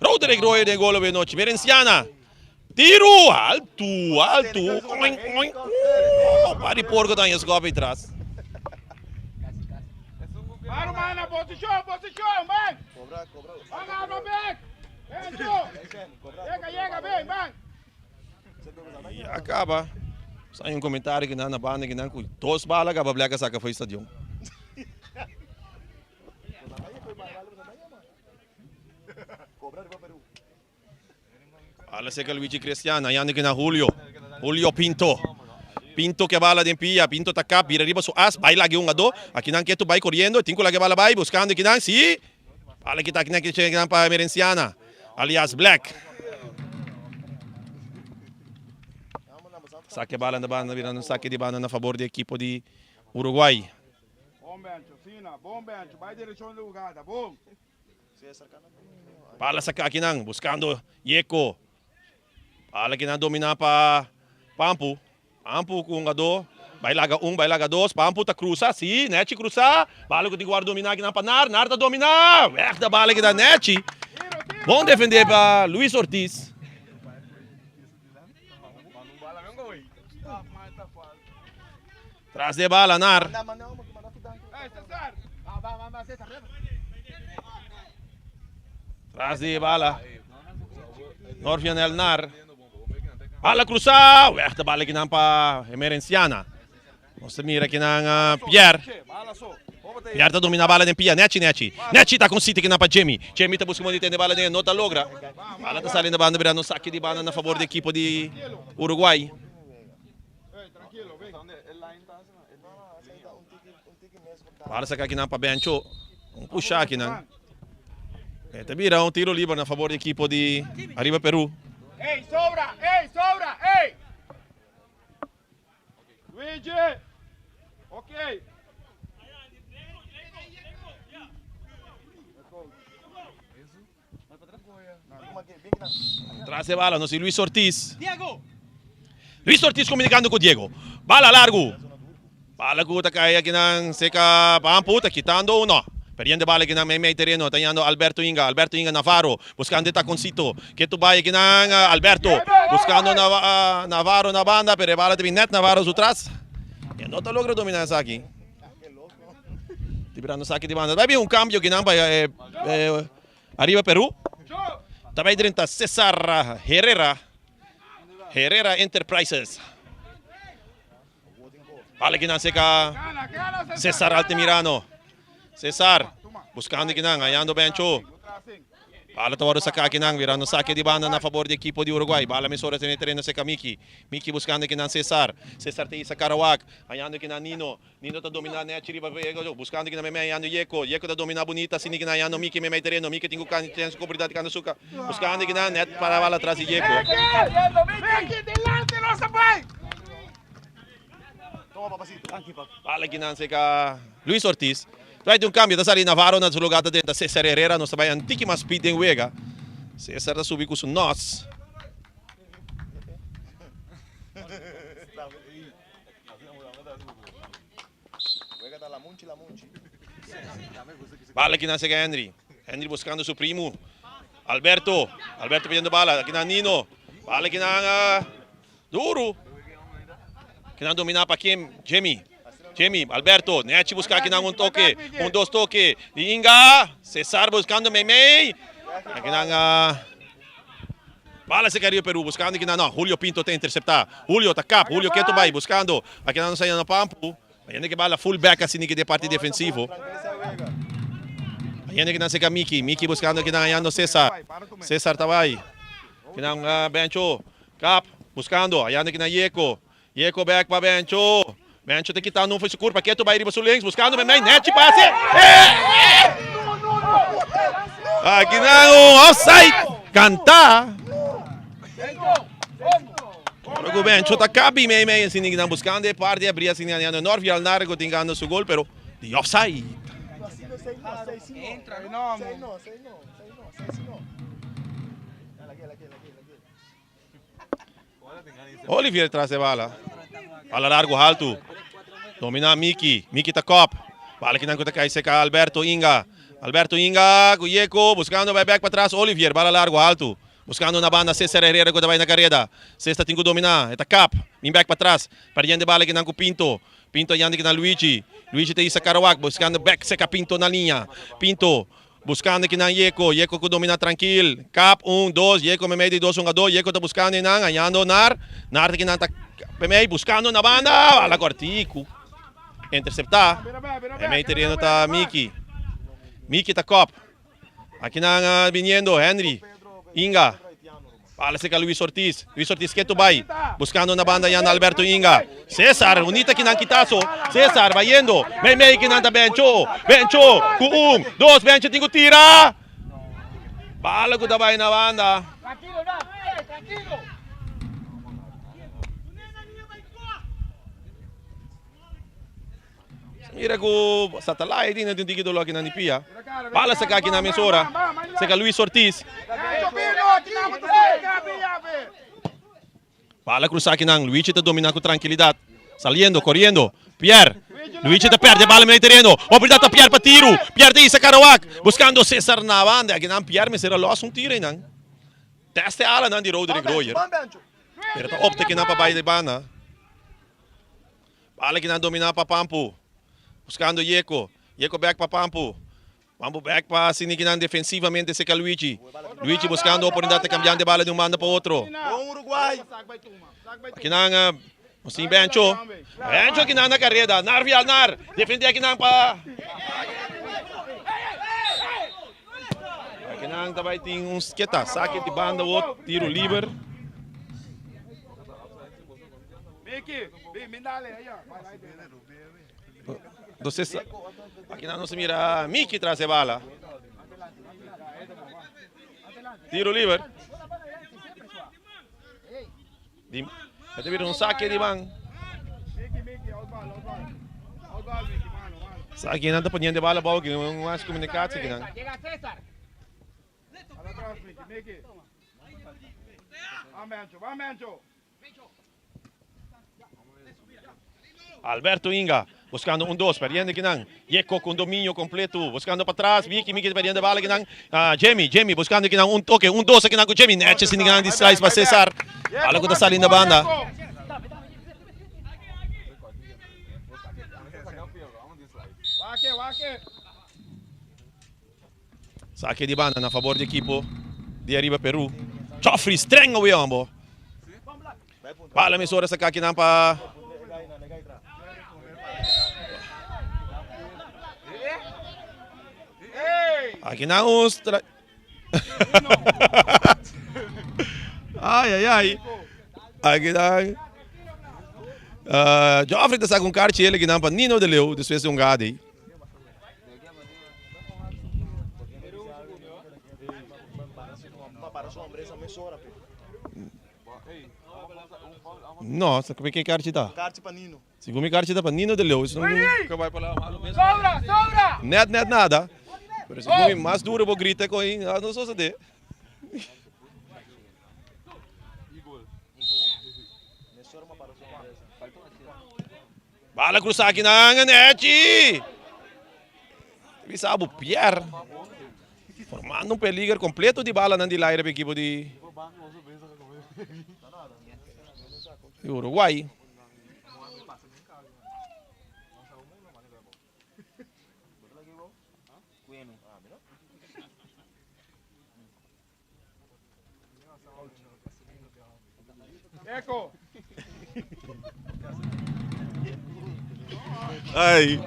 Roderick Royer den gol awe nochi. Merenciana. Tiro altu, altu. Oink, oink. Oh, pa di porco ta haña skop ahí tras. Y a caba. Sa un comentario que nan na banda que nan cu dos bala caba Black a saca foi stadion. Bala seca Luigi Cristian, ayando que na Julio. Julio Pinto. Pinto que bala den pia, Pinto ta kap, bira riba su as, bai lage un ado. Aki nan ketu bai corriendo, tin cu lage bala bai, buscando kinan, si. Bala kita kinan ki kinan pa Emerenciana, alias Black. Saque bala na banda, birando un saque di banda na favor di equipo di Uruguay. Bala saca akinan buscando Yeko. Bala kinan domina pa Pampu. Pampu cu hungador. Bay laga un, bay laga dos. Pampu ta cruza, si, Nechi cruza. Bala cu tin guarda domina akinan pa Nar. Nar ta domina. Weg da bala kinan Nechi. Bon defende pa Luis Ortiz. Tras de bala Nar. Tras di e bala. Norvian Elnar. Bala cruza. Weg de bala kinan pa Emerenciana. Nos ta mira kinan ah, Pierre. Pierre ta domina bala den pia. Nechi, Nechi. Nechi ta con sitio kinan pa Jimmy. Jimmy ta busca modo di tene bala den. No ta logra. Bala ta sali na banda birando un saki di banda na favor di equipo di Uruguay. Bala saca kinan pa Bencho. Un pusha kinan. E ta bira un tiro liber na favor di equipo di Arriba Peru. Ey, sobra! Ey, sobra! Ey! Luigi! Ok. Tras e bala nos di Luis Ortiz. Luis Ortiz comunicando cu Diego. Bala largo. Bala cu ta cay akinan seca Pampu ta kitando uno. Perdiendo e bala akinan mei mei tereno ta yando Alberto Inga. Alberto Inga Navarro buscando e taconcito. Ketu bay akinan Alberto buscando Navarro na banda pero e bala ta bin net Navarro su tras. E no ta logra domina esaki. Ti birando saki di banda. Bai bin un cambio akinan pa Arriba Peru. Ta bai drenta Cesar Herrera. Herrera Enterprises. Bala kinan seca Cesar Altamirano. Cesar buscando kinan, hallando Bencho. Bala ta wòrdu saká akinan, birando sake di banda na fabor di ekipo di Uruguay. Bala mesora tene tereno seka Miki. Miki buskando akinan Cesar. Cesar ta hisa Karawak, hañando akinan Nino. Nino ta dominá nèchi riba buskando akinan meimei hañando Yeko. Yeko ta dominá bunita asina akinan hañando Miki meimei tereno. Miki tin ku kanja chèns ku oportunidat di kanta suka. Buskando akinan nèt para bala tras di Yeko. Bala akinan seka Luis Ortiz. Bai tin un cambio, ta sali Navarro na su lugar ta drenta Cesar Herrera, nos ta bai un tiki mas speed den wega. Cesar ta subi cu su nos. Bala kinan sega Henry. Henry buscando su primo Alberto. Alberto pidiendo bala. Kinan Nino. Bala kinan uh, Duru. Kinan domina pa Kim. Jimmy. Jimmy, Alberto, Nechi busca kinan un toque. Un dos toque. Di Inga. Cesar buscando Meimei. Kinan uh, bala se Caribe Peru buscando kinan no. Julio Pinto te intercepta. Julio ta kap. Julio keto bay buscando. Akinan no sa na Pampu. Ayende ke bala full back asina ke de parti defensivo. Ayende kinan seka Miki. Miki buscando kinan ayando Cesar. Cesar ta bay. Kinan uh, Bencho. Kap, buscando, ayando aki na Yeko. Yeko bek pa Bencho. Bencho ta kitando un for su curpa, ketu bay riba su links, buscando memey, nechi pase. Aki nan un offside canta. Ora cu Bencho ta cabi meimei asina aki nan buscando e parti abri asina ayando Norvi Alnar cu tin gando su gol pero di offside. Olivier tras e bala. Bala largo haltu. Domina Miki. Miki ta kop. Bala kinan ku ta kai seka Alberto Inga. Alberto Inga ku Yeko buscando bai bek patras Olivier. Bala largo haltu. Buscando na banda Cesar Herrera ku ta bai na kareda. Cesar tin ku domina. E ta kap. Bin bek patras. Perdiendo e bala kinan ku Pinto. Pinto yanda kinan Luigi. Luigi ta isa Karawak buscando bek seka Pinto na liña. Pinto. Buscando kinan Yeko, Yeko cu domina trankil, kap, un, dos, Yeko memey di dos hungador, Yeko ta buscando einan, hañando Nar, Nar ta kinan ta memey buscando na banda, bala cortico, intercepta, memey tereno ta Miki, Miki ta kop, akinan biniendo Henry, Inga. Bala cerca Luis Ortiz. Luis Ortiz ketu bai. Buscando na banda Jan Alberto Inga. Cesar, unita kinan kitazo. Cesar bayendo. Mei mei kinan ta Bencho. Bencho ku un, dos, Bencho tin ku tira. Bala ku ta bai na banda. Mira ku Satellite tin un tiki doló akinan di pia. Bala saka akinan mesora. Saka Luis Ortiz. Bala krusa akinan. Luigi ta domina ku trankilidat. Saliendo, koriendo. Pierre. Luigi ta perde bala medio tereno. Oportunidat ta Pierre pa tiru. Pierre ta hisa Karawak. Buskando Cesar na banda. Akinan Pierre mester a los un tiro einan. Teste alanan di Roderick Royer. Pero ta opta kinan pa bai di banda. Bala kinan domina pa Pampu. Buscando Yeko. Yeko bek pa Pampu. Pampu bek pa Sinikinan defensivamente seca Luigi. Luigi buscando oportunidad ta cambiando e bala di un banda pa otro. Akinan nos tin Bencho. Bencho akinan na careda. Narvi Alnar defende akinan pa. Akinan ta bay tin un sketa. Sake di banda wot tiro liber. Entonces, aquí no se mira Miki tras de bala. Tiro libre. Di, este mira un saque di ban. Saque nan ta poniendo bala bou que no más comunicatie que nan. Alberto Inga buscando un dos, perdiendo kinan. Yeko con dominio completo, buscando para atrás. Miki, Miki perdiendo bala kinan. Ah, Jamie, Jamie buscando kinan un toque, un dos kinan con Jamie. Netjes in die slice para Cesar. Bala que está saliendo banda. Sake di banda na favor di ekipo di Ariba Peru. Joffrey streng away hombo. Bala mesora saka kinan pa Akinan un stra Ay ay ay. Akinan uh, Joffrey ta saka un karchi ele kinan pa Nino de Leeuw despues di un gade. No, sa ke karchi ta? Karchi pa Nino. Segun mi karchi ta pa Nino de Leeuw. Nunca bai pa la malo mes. Sobra, sobra! Net net nada. Pero segun mi mas duro bo grita con no sosode. Bala cruza aki nan Nechi. Bisa bo Pierre. Formando un peliger completo di bala nan di laire pa equipo di Uruguay. Ay.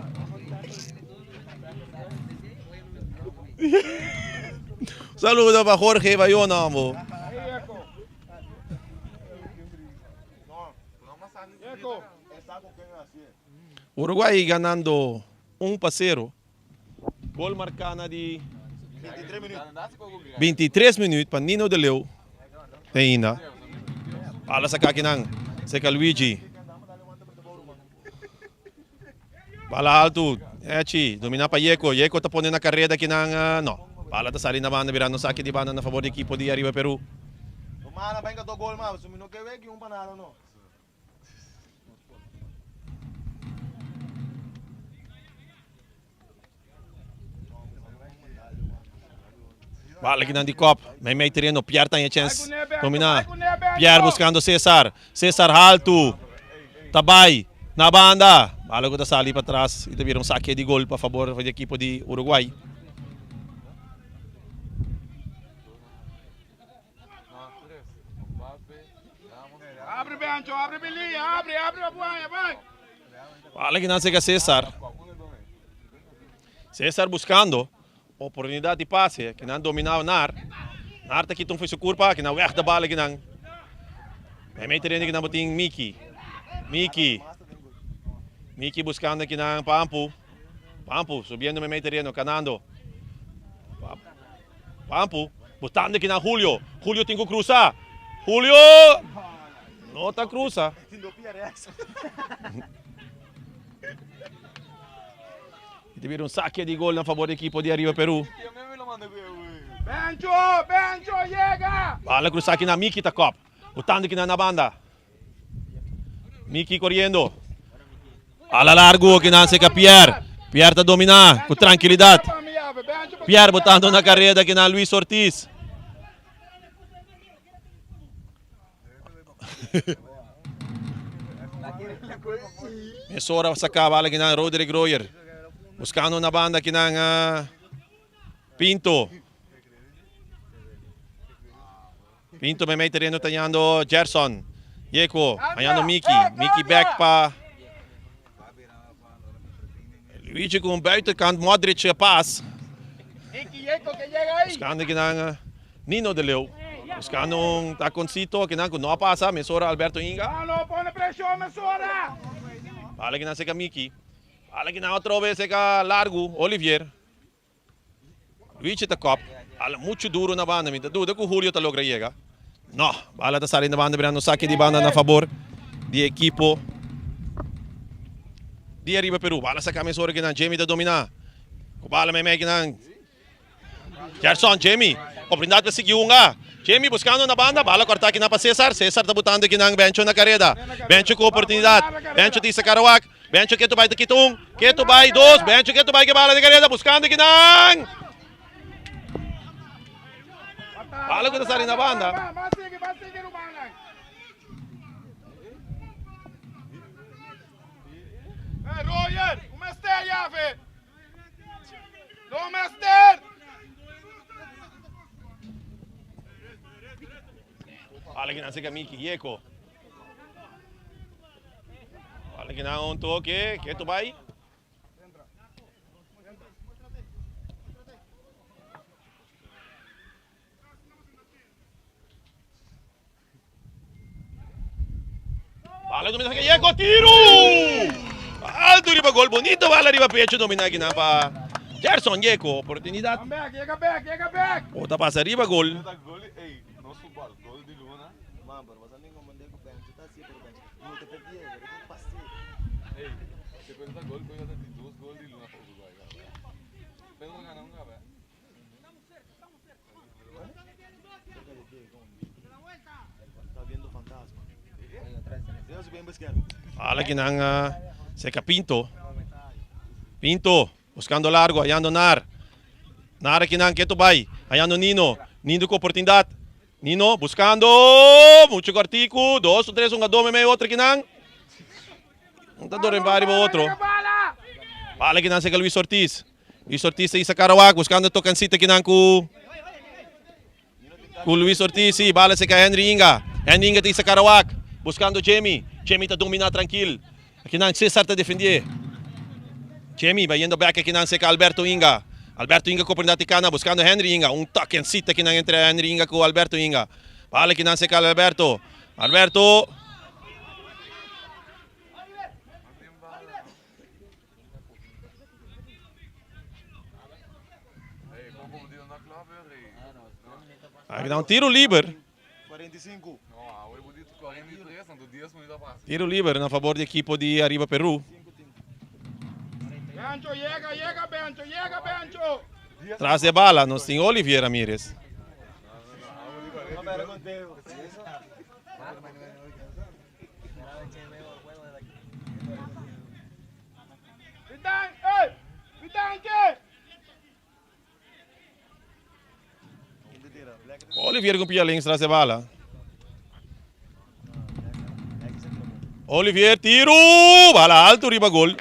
Saludo pa Jorge Bayona, amo. Uruguay ganando 1 pa 0. Gol marká na di 23 minuut pa Nino de Leeuw. Ainda. Bala saka akinan. Seka Luigi. Bala alto. Echi. Domina pa Yeko. Yeko ta pone na kareda akinan. Uh, no. Bala ta sali na banda birando saki di banda na favor di ekipo di Arriba Peru. Bala kinan di kop. Mei mei tereno. Pierre ta chance. Domina. Pierre buscando Cesar. Cesar alto. Tabay. Na banda. Bala ku ta sali pa tras. I ta bira un saque di gol pa favor di ekipo di Uruguay. Abre, Bencho, abre, Billy, abre, abre, Abuaya, vai. Bala kinan sega Cesar. Cesar buscando oportunidad di pase. Kinan dominaba Nar. Nar ta kita un foi su curpa. Kinan weg de bala kinan. Mei mei terreno kinan botin Miki. Miki. Miki buscando kinan Pampu. Pampu subiendo mei mei terreno, canando. Pampu, botando aki na Julio. Julio tin ku krusa. Julio! No ta krusa. I ta bira un sake di gol na fabor di ekipo di Arriba Peru. Bencho, Bencho, yega! Bala krusa aki na Miki ta kop. Botando aki na na banda. Miki koriendo. Ala largo aki na seka Pierre. Pierre ta domina ku trankilidat. Pierre botando na kareda aki na Luis Ortiz. Mesora saka bala aki na Roderick Royer. Buscando na banda akinan Pinto. Pinto meimei tereno ta yando Gerson. Yeko hayando Miki. Miki back pa Luigi ku un buitenkant Modric pas. Buscando akinan Nino de Leeuw. Buscando un taconcito akinan ku no a pasa. Mesora Alberto Inga. Bala akinan seka Miki. Bala akinan otro bes seka largu Olivier. Luigi ta kop. Bala muchu duro na banda. Mi ta duda ku Julio ta logra yega. No, bala ta sali na banda birando saki di banda na fabor di ekipo di Ariba Peru. Bala saka mesora kinan. Jamie ta domina. Ku bala meimei kinan. Gerson, Jamie. Oportunidad pa sigui hunga. Jamie buscando na banda. Bala corta kinan pa Cesar. Cesar ta butando kinan Bencho na careda. Bencho ku oportunidad. Bencho ta isa Karawak. Bencho ketu bai ta kita un, ketu bai dos, Bencho ketu bai ke bala den kareda buskando kinan. Bala ku ta sali na banda. Bala kinan seka Miki, Yeko. Bala ki nan un toke, ketu bai. Bala domina ki Yeko, tiru! Alto riba gol, bonito bala riba pecho domina ki nan pa Gerson Yeko, oportunidad. Ota pasa riba gol. Ala kinan seka Pinto. Pinto buscando largo hallando Nar. Nar akinan ketu bai hallando Nino. Nino ku oportunidad. Nino buscando mucho cortico. Dos o tres hungador meimei otro kinan. Un ta dor riba otro. Bala kinan seka Luis Ortiz. Luis Ortiz ta isa Karawak buscando tocancito kinan ku ku Luis Ortiz. Si, bala seka Henry Inga. Henry Inga ta isa Karawak buscando Jamie. Jamie ta domina trankil. Akinan Cesar ta defendie. Jamie bayendo bek akinan seka Alberto Inga. Alberto Inga ku oportunidad di kana buscando Henry Inga. Un tokencito akinan entre Henry Inga ku Alberto Inga. Bala akinan seka Alberto. Alberto. Aki un tiro liber. Tiro liber na favor di ekipo di Ariba Peru. Tras de bala nos tin Olivier Ramirez. Olivier ku pia links tras e bala. Olivier tiru! Bala alto riba gol.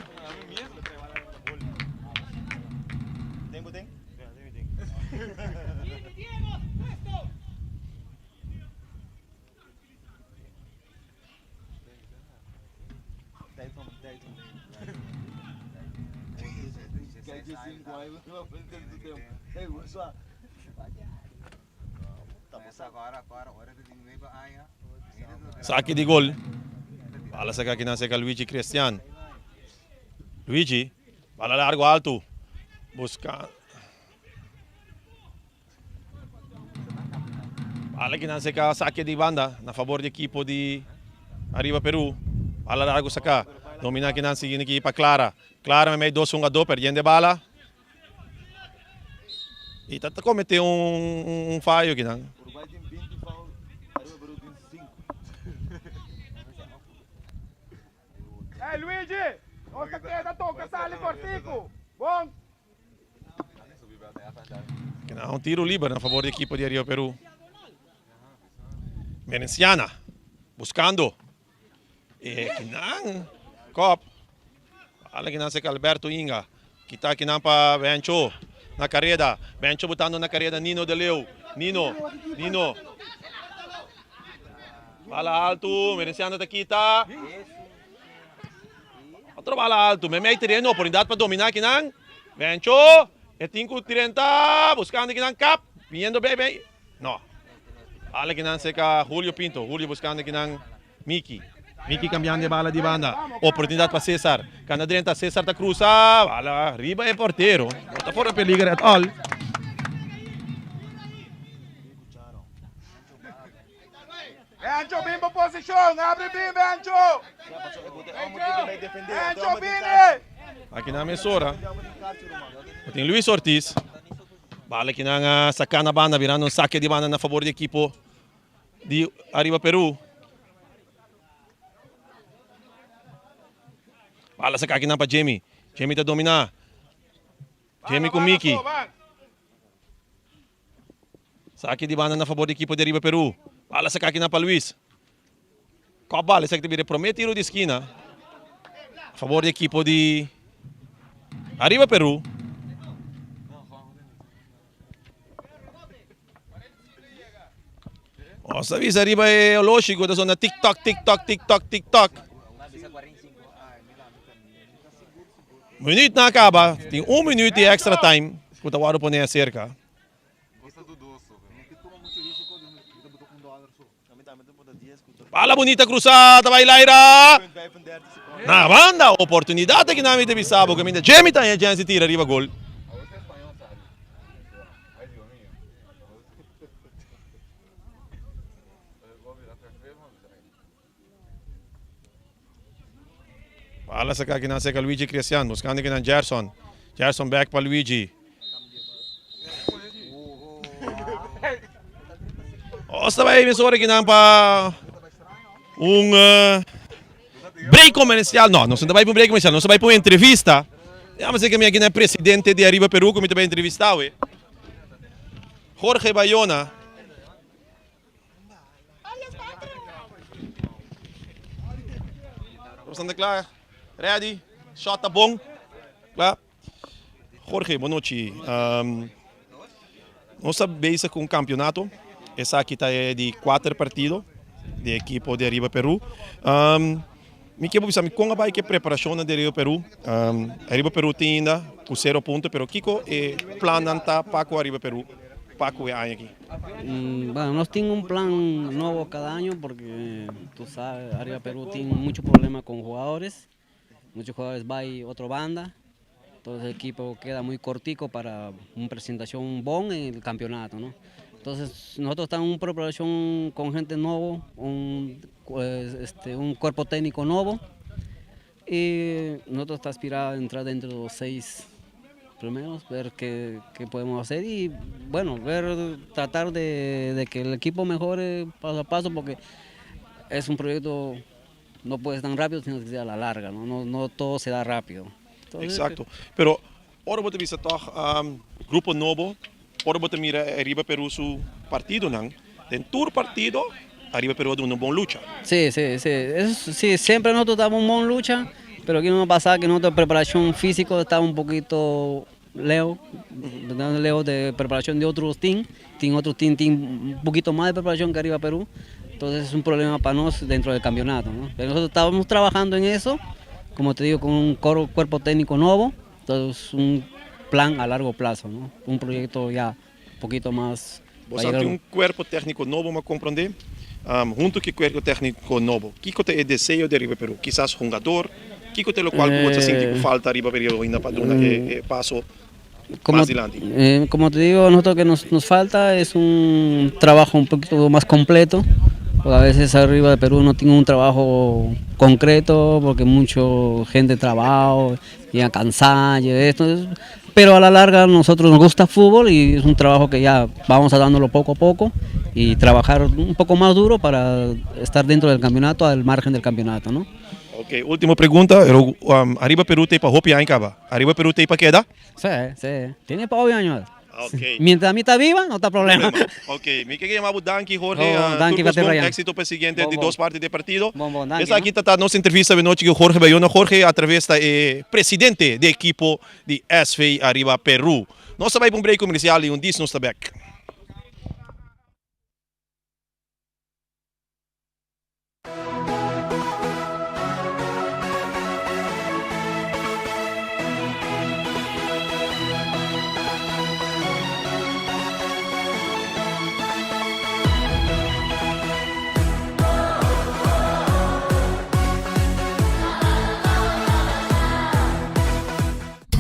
Saki di gol. Bala saka kinan seka Luigi Christian. Luigi, bala largo alto. Busca. Bala kinan seka sake di banda na favor di ekipo di Arriba Peru. Bala largo saka. Domina kinan sigui niki pa Clara. Clara meimei dos hungadó perdiendo e bala. Y ta comete un fallo kinan. Uruguay tin 20 foul, Arriba Peru tin 5. Hey Luigi, nos ta keda toca sali cortico. Bon. Kena un tiro liber na favor di ekipo di Arriba Peru. Merenciana buscando e kinan kop. Ala kinan seka Alberto Inga. Kita akinan pa Bencho na kareda. Bencho botando na kareda Nino de Leeuw. Nino, Nino. Bala alto, Merenciano ta kita. Otro bala alto, Memey tereno, oportunidad pa domina akinan. Bencho, e tin ku 30, buscando akinan kap, biniendo bij bij. No. Bala akinan cerca Julio Pinto, Julio buscando akinan Miki. Miki cambiando e bala di banda. Oportunidad pa Cesar. Cana drenta, Cesar ta cruza. Bala riba e portero. No ta fora peliger at all. Bencho, bin bo posicion. Abri bin, Bencho. Bencho, bini. Aki nan mesora. Tin Luis Ortiz. Bala ki nan a saca na banda, birando un saque di banda na favor di equipo di Ariba Peru. Bala saca aki nan pa Jamie. Jamie ta domina. Jamie cu Mickey. Saki di banda na fabor di ekipo di Ariba Peru. Bala saka aki na pa Luis. Kop bala esaki ta bira e prome tiro di skina a fabor di ekipo di Ariba Peru. Nos ta bisa riba e oloshi ku ta sona tik tok tik tok tik tok tik tok. Minuut na kaba, tin un minuut di extra time ku ta wòrdu pone aserka. Bala bunita cruzá ta bai Laira. Na banda, oportunidad aki nan mi ta bisa bo caminda Jimmy ta haña chance di tira riba gol. Bala saca aki nan cerca Luigi Cristian, buscando aki nan Gerson. Gerson back pa Luigi. Os ta bai mesora aki nan pa un break comercial. No, nos no ta bai pa un break comercial, nos ta bai pa un entrevista. Dame ser que mi aki nan presidente di Ariba Peru cu mi ta bai entrevista awe. Jorge Bayona. Nos ta kla, ready, shot ta bon, kla. Jorge, bon nochi. Nos ta bezig ku un kampionato, esaki ta e di kuater partido di ekipo di Ariba Peru. Mi ke bo bisa mi kon a bai ku e preparashonnan di Ariba Peru? Ariba Peru tin ainda ku sero punto, pero kiko e plannan ta pa ku Ariba Peru pa ku e aña aki? Bueno, nos tin un plan nobo kada año porque tu sabes Ariba Peru tin mucho problema con jugadores, muchos jugadores bai otro banda, entonces el equipo queda muy cortico para un presentacion bon en el campeonato, no? Entonces nosotros estamos en un preparacion con gente nobo, un este un cuerpo tecnico nobo y nosotros ta aspira a entrar dentro de los seis primeros, ver que que podemos hacer y bueno, ver tratar de de que el equipo mejore paso a paso porque es un proyecto no puede ser tan rápido sino que sea a la larga, no no no todo se da rápido. Exacto, pero ora bo ta bisa tog grupo nobo, ora bo ta mira Ariba Peru su partidonan, den tur partido Ariba Peru a duna un bon lucha. Sí, sí, sí, eso sí, siempre nosotros damos un bon lucha, pero aquí nos pasa que nuestra preparación físico está un poquito lejos, lejos de preparación de otros team, tin otros team tin un poquito más de preparación que Ariba Perú, entonces es un problema para nos dentro del campeonato, ¿no? Pero nosotros estábamos trabajando en eso, como te digo, con un cuerpo técnico nuevo, entonces un plan a largo plazo, ¿no? Un proyecto ya un poquito mas. Bo sa tin un cuerpo tecnico nobo m'a comprende. Hunto cu e cuerpo tecnico nobo, kico ta e deseo di Ariba Peru? Kisas hungador? Kico ta e locual cu bo ta sinti cu falta Ariba Peru ainda pa duna e paso mas dilanti? Como te digo, nosotros lo que nos falta es un trabajo un poquito mas completo, porque a veces Arriba de Perú no tiene un trabajo concreto, porque mucho gente trabajo ya cansada y esto, pero a la larga nosotros nos gusta fútbol y es un trabajo que ya vamos a dándolo poco a poco y trabajar un poco más duro para estar dentro del campeonato, al margen del campeonato, ¿no? Ok, último pregunta, pero Arriba Perú ta pa hopi aña caba? Arriba Perú ta pa keda? Sí, sí, tiene pa hopi aña. Ok. Mientras mi ta biba, no ta problema. Ok, mi ke yama bo danki Jorge. Oh, danki Tur kos bon, éxito pa e siguiente di dos parti di e partido. Bon, bon, danki. Esaki ta ta nos entrevista awe nochi ku Jorge Bayona. Jorge a traves ta e presidente di ekipo di SV Arriba Peru. Nos ta bai pa un break komersial i un dis nos ta bek.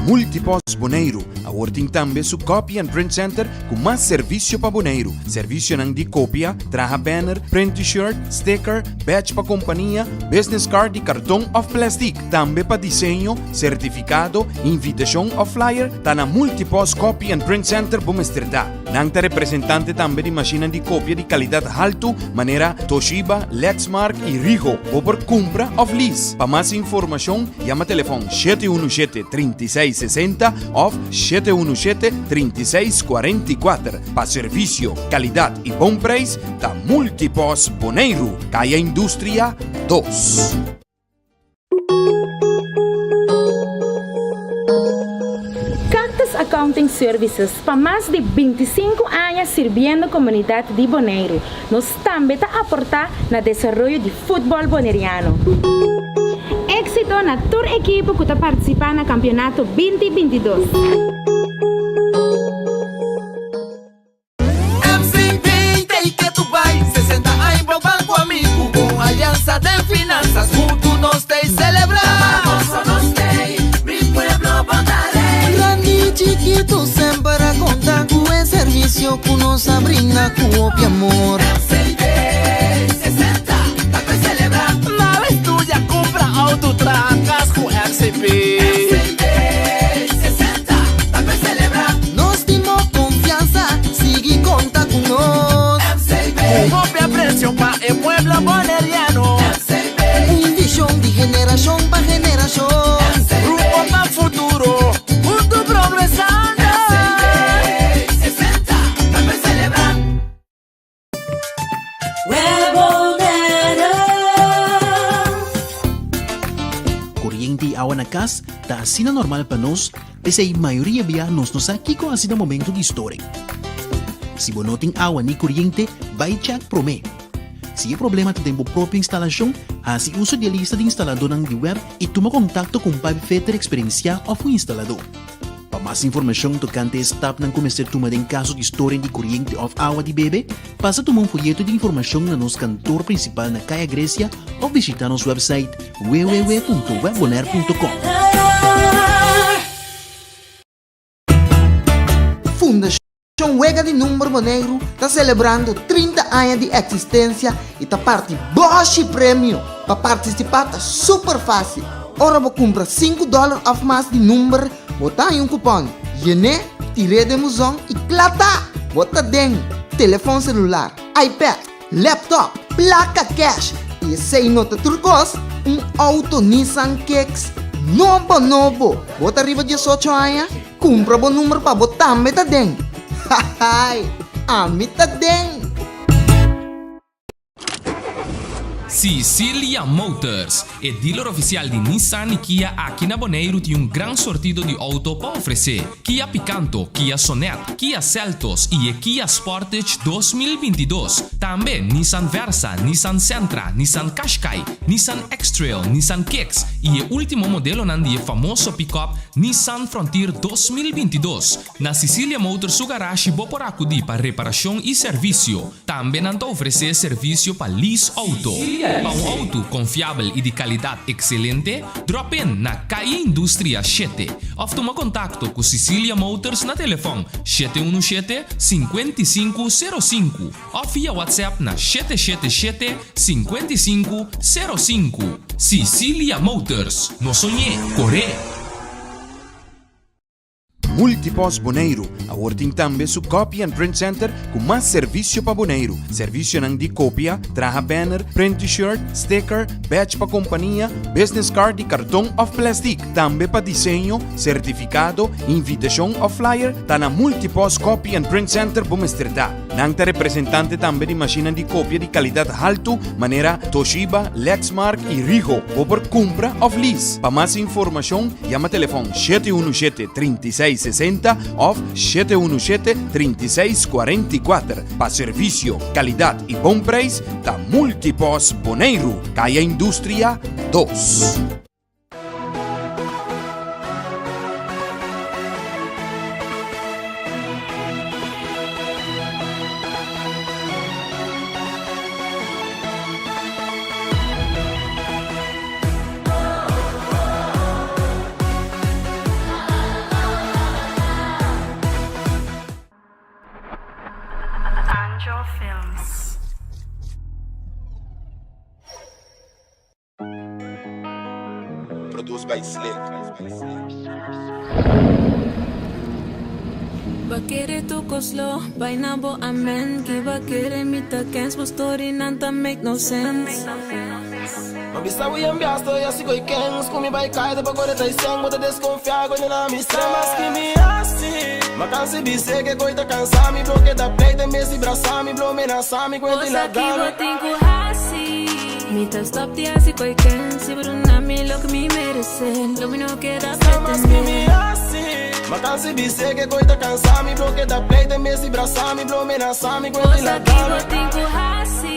Multipost Boneiru awor tin tambe su Copy and Print Center ku mas servisio pa Boneiru. Servisionan di kopia, traha banner, print T-shirt, sticker, badge pa kompania, business card di karton òf plèstik. Tambe pa diseño, sertifikado, invitashon òf flyer, ta na Multipost Copy and Print Center bo mester ta. Nan ta representante tambe di mashinnan di kopia di kalidat haltu manera Toshiba, Lexmark i Rigo. Bo por kumpra òf lease. Pa mas informashon yama telefòn 717 36 60 òf 717 36 44. Pa servisio, kalidat i bon preis ta Multipos Boneiru, Kaya Industria 2. Cactus Accounting Services pa mas di 25 aña sirbiendo komunidat di Boneiru. Nos tambe ta aportá na desaroyo di futbòl boneriano. Éksito na tur ekipo ku ta partisipá na kampionato 20 22. MCB ta y ke tu bai 60 aña bo ban cu ami Cu un alianza den finanzas Hunto nos ta y celebra Gozo nos tey Mi pueblo bo ta rey. Grandi y chikitu semper a konta ku e servisio ku nos a brinda ku hopi amor. MCB 60 ta pa celebra. Na estudia, kumpra outo, traha kas ku MCB. MCB 60 ta pa celebra. Nos tin bo confianza, sigui conta cu nos. MCB. Cu hopi aprecio pa e pueblo boneriano. MCB. Un vision di generacion pa generacion. MCB. Rumbo pa futuro, hunto progresando. MCB. 60 ta pa celebra. Koriente i awa na kas ta asina normal pa nos, p'esei mayoria bia nos no sa kiko hasi na momento di storing. Si bo no tin awa ni koriente, bai chèk promé. Si e problema ta den bo propio instalashon, hasi uso di e lista di instaladónan di web i tuma kontakto ku un pipefitter eksperensiá òf un instaladó. Pa mas informashon tokante e stapnan ku mester tuma den kaso di storing di koriente òf awa di bebe, pasa tuma un foyeto di informashon na nos kantor prinsipal na Kaya Grecia òf bishitá nos wèpsait www.webbonaire.com. Fundashon Wega di Number Boneiru ta selebrando 30 aña di eksistensia i ta parti bòshi premio! Pa partisipá ta super fásil! Ora bo kumpra sinku dòler òf mas di number, bo ta haña un kupòn. Yen'é, tir'é den buzon i kla ta! Bo ta den telefòn selular, iPad, laptop, plaka kèsh i esei no ta tur kos, un outo Nissan Kicks nobo nobo! Bo ta riba diesocho aña? Kumpra bo number pa bo tambe ta den! Hahaai! Ami ta den! Sicilia Motors, e dealer oficial di Nissan y Kia aki na Boneiru tin un gran sortido di auto pa ofrece. Kia Picanto, Kia Sonet, Kia Seltos y e Kia Sportage 2022. Tambe Nissan Versa, Nissan Sentra, Nissan Qashqai, Nissan X-Trail, Nissan Kicks y e ultimo modelonan di e famoso pick-up Nissan Frontier 2022. Na Sicilia Motors su garashi bo por acudi pa reparacion y servicio. Tambe nan ta ofresé servisio pa lease outo. Pa un outo konfiabel i di kalidat ekselente, drop in na Calle Industria shete òf tuma kontakto ku Sicilia Motors na telefòn 717 55 05 òf via WhatsApp na 777 55 05. Sicilia Motors, no soñ'é, kor'é! Multipost Boneiru awor tin tambe su Copy and Print Center ku mas servisio pa Boneiru. Servisionan di kopia, traha banner, print t-shirt, sticker, badge pa kompania, business card di karton òf plèstik. Tambe pa diseño, sertifikado, invitashon òf flyer, ta na Multipost Copy and Print Center bo mester ta. Nan ta representante tambe di mashinnan di kopia di kalidat haltu manera Toshiba, Lexmark i Ricoh. Bo por kumpra òf lease. Pa mas informashon yama telefòn 717 36 60 òf 717 36 44. Pa servisio, kalidat i bon preis ta Multipost Boneiru, Kaya Industria 2. Angel Films. Produced by Slick. Ba kere tu kos lo bai na bo amen Ki ba kere mi ta kens bo story nan ta make no sense. Ma bisa bo yen biasto ya si koi kens Ku mi bai kai ta pa kore ta isen Bo ta deskonfia koi na mi stress Mas ki mi hasi Ma kansi bis'e ke koi ta kansa mi Blo keda pleita en bes di brasa mi Blo menasa mi kuenta i Cosa ki laga bo mi. tin ku hasi Mi ta stop di hasi koi kens Si bo duna mi loke mi merese Lo mi no keda Sa mas ki mi pretende. hasi Ma kansi bis'e ke koi ta kansa mi Blo keda pleita en bes di brasa mi Blo menasa mi kuenta i Cosa ki laga bo mi. tin ku hasi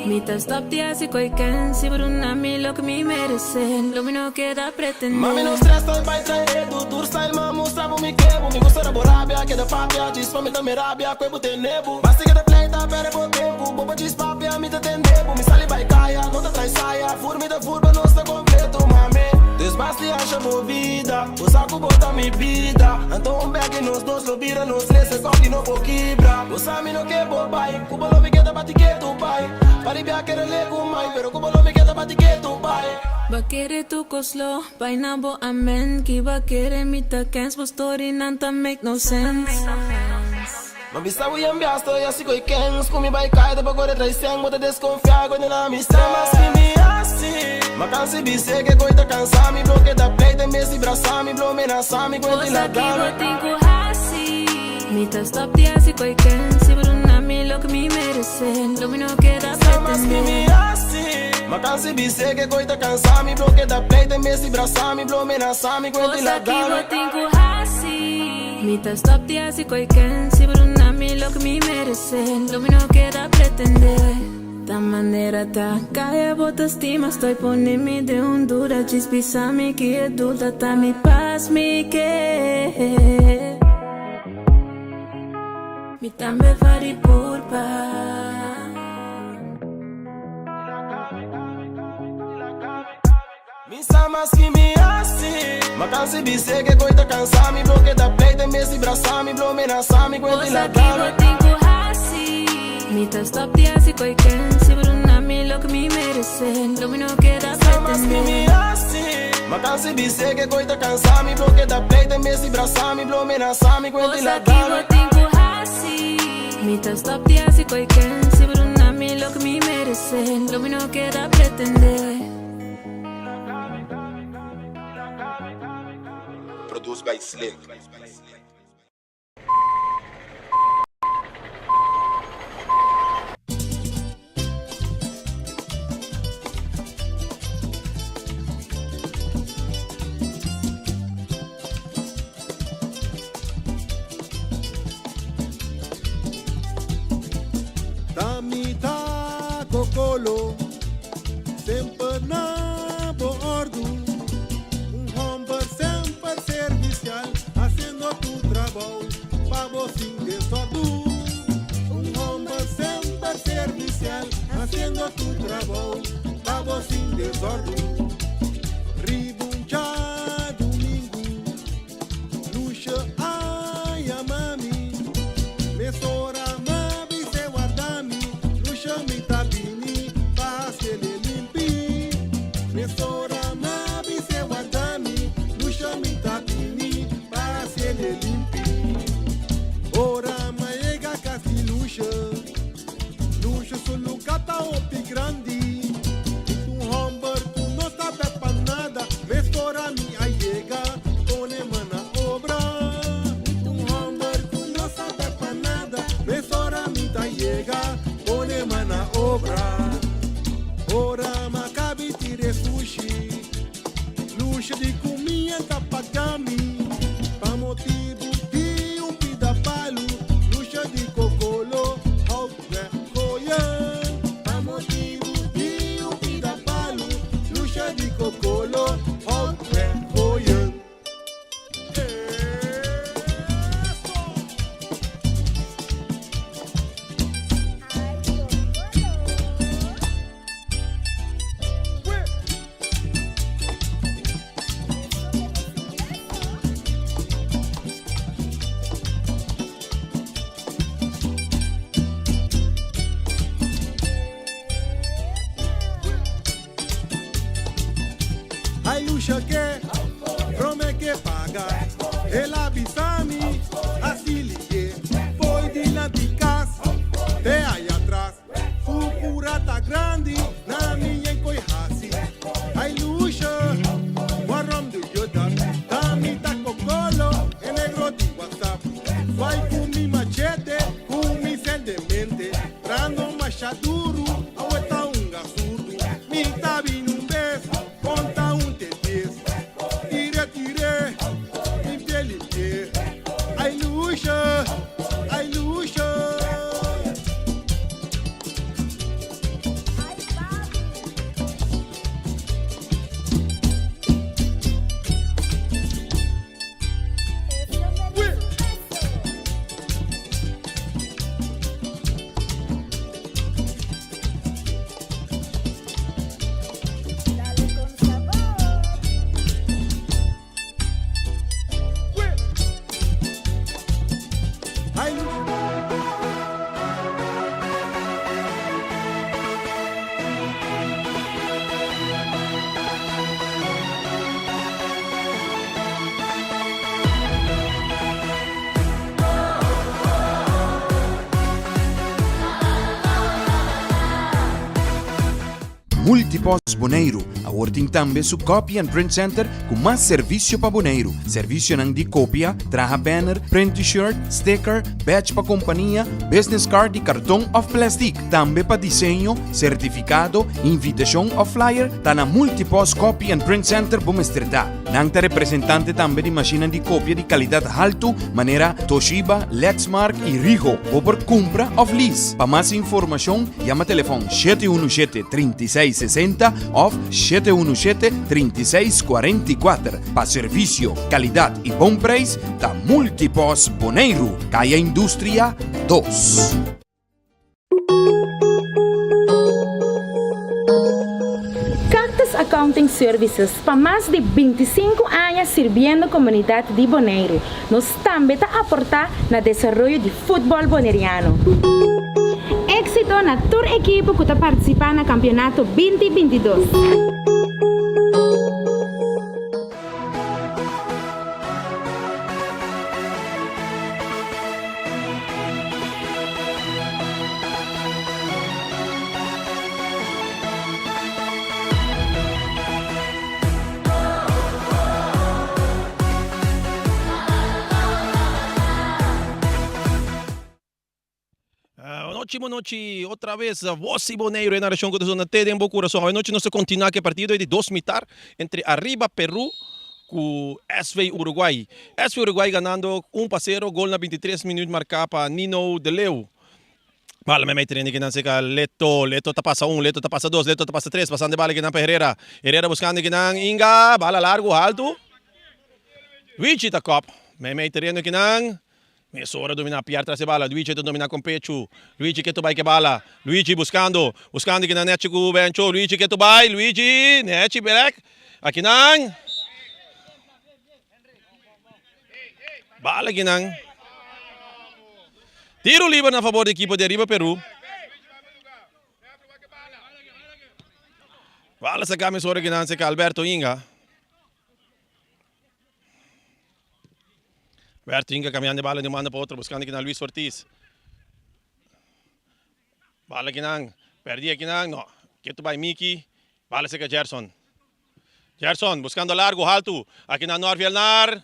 Mi ta stop di hasi koi ken Si bo duna mi loke mi merese Lo mi no keda pretende. Mami no stress ta bai trae redu Tur style ma mustra bo mi ke bo Mi gusta ora bo rabia keda papia Djis pa mi ta mi rabia kue bo tene bo Basta keda pleita perde bo tempu Bo pa djis papia mi ta tende bo Mi sali bai kaya no ta trae saya Fur mi ta fur pa nos ta completo mami Dus basta di hasha bo vida Bo sa ku bo ta mi bida Anto un bek i nos dos lo bira nos tres E koki no por kibra Bo sa mi no ke bo bai Ku bo lo mi keda bati ketu bai Pa di bia kere le ku mai Pero ku bo lo mi keda bati ketu bai. Ba kere tu kos lo bai na bo amen Ki ba kere mi ta kens bo story nan ta make no sense. Ma bisa bo yen biasto y asi koy kens Ku mi bai kai ta pa kore traisen Bo ta deskonfia koy den amistad Mas ki mi hasi Ma kansi bis'e ke koy ta kansa mi Blo keda pleita en bes di brasa mi Blo menasa mi kuenta y Cosa ki laga bo mi. tin ku hasi Mi ta stop di hasi koy kens Si bo duna mi loke mi merese Lo mi no keda Sa mas ki pretende. mi hasi Ma kansi bis'e ke koy ta kansa mi Blo keda pleita en bes di brasa mi Blo menasa mi kuenta y Cosa ki laga bo mi. tin ku hasi Mi ta stop di hasi koy ken Si bo duna mi loke mi merese Lo mi no keda pretende Ta manera ta kaya bo ta stima Stoy pone mi den un duda Djis bisa mi ki e dulta ta mi pas mi ke Mi tambe vari purpa. Mi sa mas ki mi hasi Ma kansi bis'é ke koi ta kansa mi Blo keda pleita en bes di brasa mi Blo menasa mi kuenta i Cosa ki laga bo mi. tin ku hasi Mi ta stop di hasi koi ken Si bo duna mi loke mi merese Lo mi no keda Sa mas ki pretende. mi hasi Ma kansi bis'é ke koi ta kansa mi Blo keda pleita en bes di brasa mi Blo menasa mi kuenta i Cosa ki laga bo mi. tin ku hasi Mi ta stop di hasi koi ken Si bo duna mi loke mi merese Lo mi no keda pretende. Produced by Slick. Ta mi ta Kokolo. Semper na bo ordu. Un homber semper servicial, haciendo tu trabou pa bo sin desordu. Un homber semper servicial, haciendo tu trabou pa bo sin desordu. Riba un djadumingu. Lucia a yama mi, mesora m'a bis'é warda mi, Lucia mi ta bini pa haciele limpi. Mesora m'a bis'é warda mi, Lucia mi ta bini pa haciele limpi. Ora m'a kabi tir'é fushi Lucia di ku mi a ta paga mi Pa motibu di un pida palu Lucia di Kokolo hout weggooien Pa motibu di un pida palu Lucia di Kokolo hout weggooien. Ai Lucia ke prome ke paga El a bisa mi hasi liye Fo'i dilanti kas te aya tras Su kura ta grandi na mi yen koi hasi Ai Lucia waarom doe je dat Ta mi ta kokolo e negro di WhatsApp Swai ku mi machete ku mi sel demente Trando masha duru, awe ta un gasurdu. Mi ta bini un bes, konta un te dies. Tire, tire, limpie, limpie. Ai Lucia, ai Lucia. Multipost Boneiru awor tin tambe su Copy and Print Center ku mas servisio pa Boneiru. Servisionan di kopia, traha banner, print t-shirt, sticker, badge pa kompania, business card di karton òf plèstik. Tambe pa diseño, sertifikado, invitashon òf flyer ta na Multipost Copy and Print Center bo mester ta. Nan ta representante tambe di mashinnan di kopia di kalidat haltu manera Toshiba, Lexmark i Rigo. Bo por kumpra òf lease. Pa mas informashon yama telefòn 717 36 60 òf 717 36 44. Pa servisio, kalidat i bon preis ta Multipos Boneiru, Kaya Industria dos. Cactus Accounting Services pa mas di 25 aña sirbiendo komunidat di Boneiru. Nos tambe ta aportá na desaroyo di futbòl boneriano. Éksito na tur ekipo ku ta partisipá na kampionato 20 22. Bonochi, bonochi, otra vez Voz y Boneiru e narashon ku ta sona te den bo kurason. Awenochi nos ta kontinuá ku e partido di dos mitar entre Arriba Peru ku SV Uruguay. SV Uruguay ganando un pa sero, gol na 23 minuut marká pa Nino de Leeuw. Bala meimei trende kinan seka Leto, Leto ta pasa un, Leto ta pasa dos, Leto ta pasa tres, pasando e bala kinan pa Herrera, Herrera buskando kinan Inga, bala largu haltu, Luigi ta kòp, meimei tereno kinan, Mesora domina Pierre tras e bala, Luigi ta domina con pechu, Luigi ke ta bai ke bala, Luigi buscando, buscando kinan nechi cu Bencho, Luigi ke ta bai, Luigi, nechi brek, akinan, bala kinan, tiro liber na favor di ekipo di Ariba Peru. Bala saca mesora kinan seca Alberto Inga. Alberto Inga cambiando e bala di un banda pa otro buscando kinan Luis Ortiz. Bala kinan, perdi akinan, no. Ketu bai Miki, bala seca Gerson. Gerson buscando largo, haltu, akinan Norvi Elnar.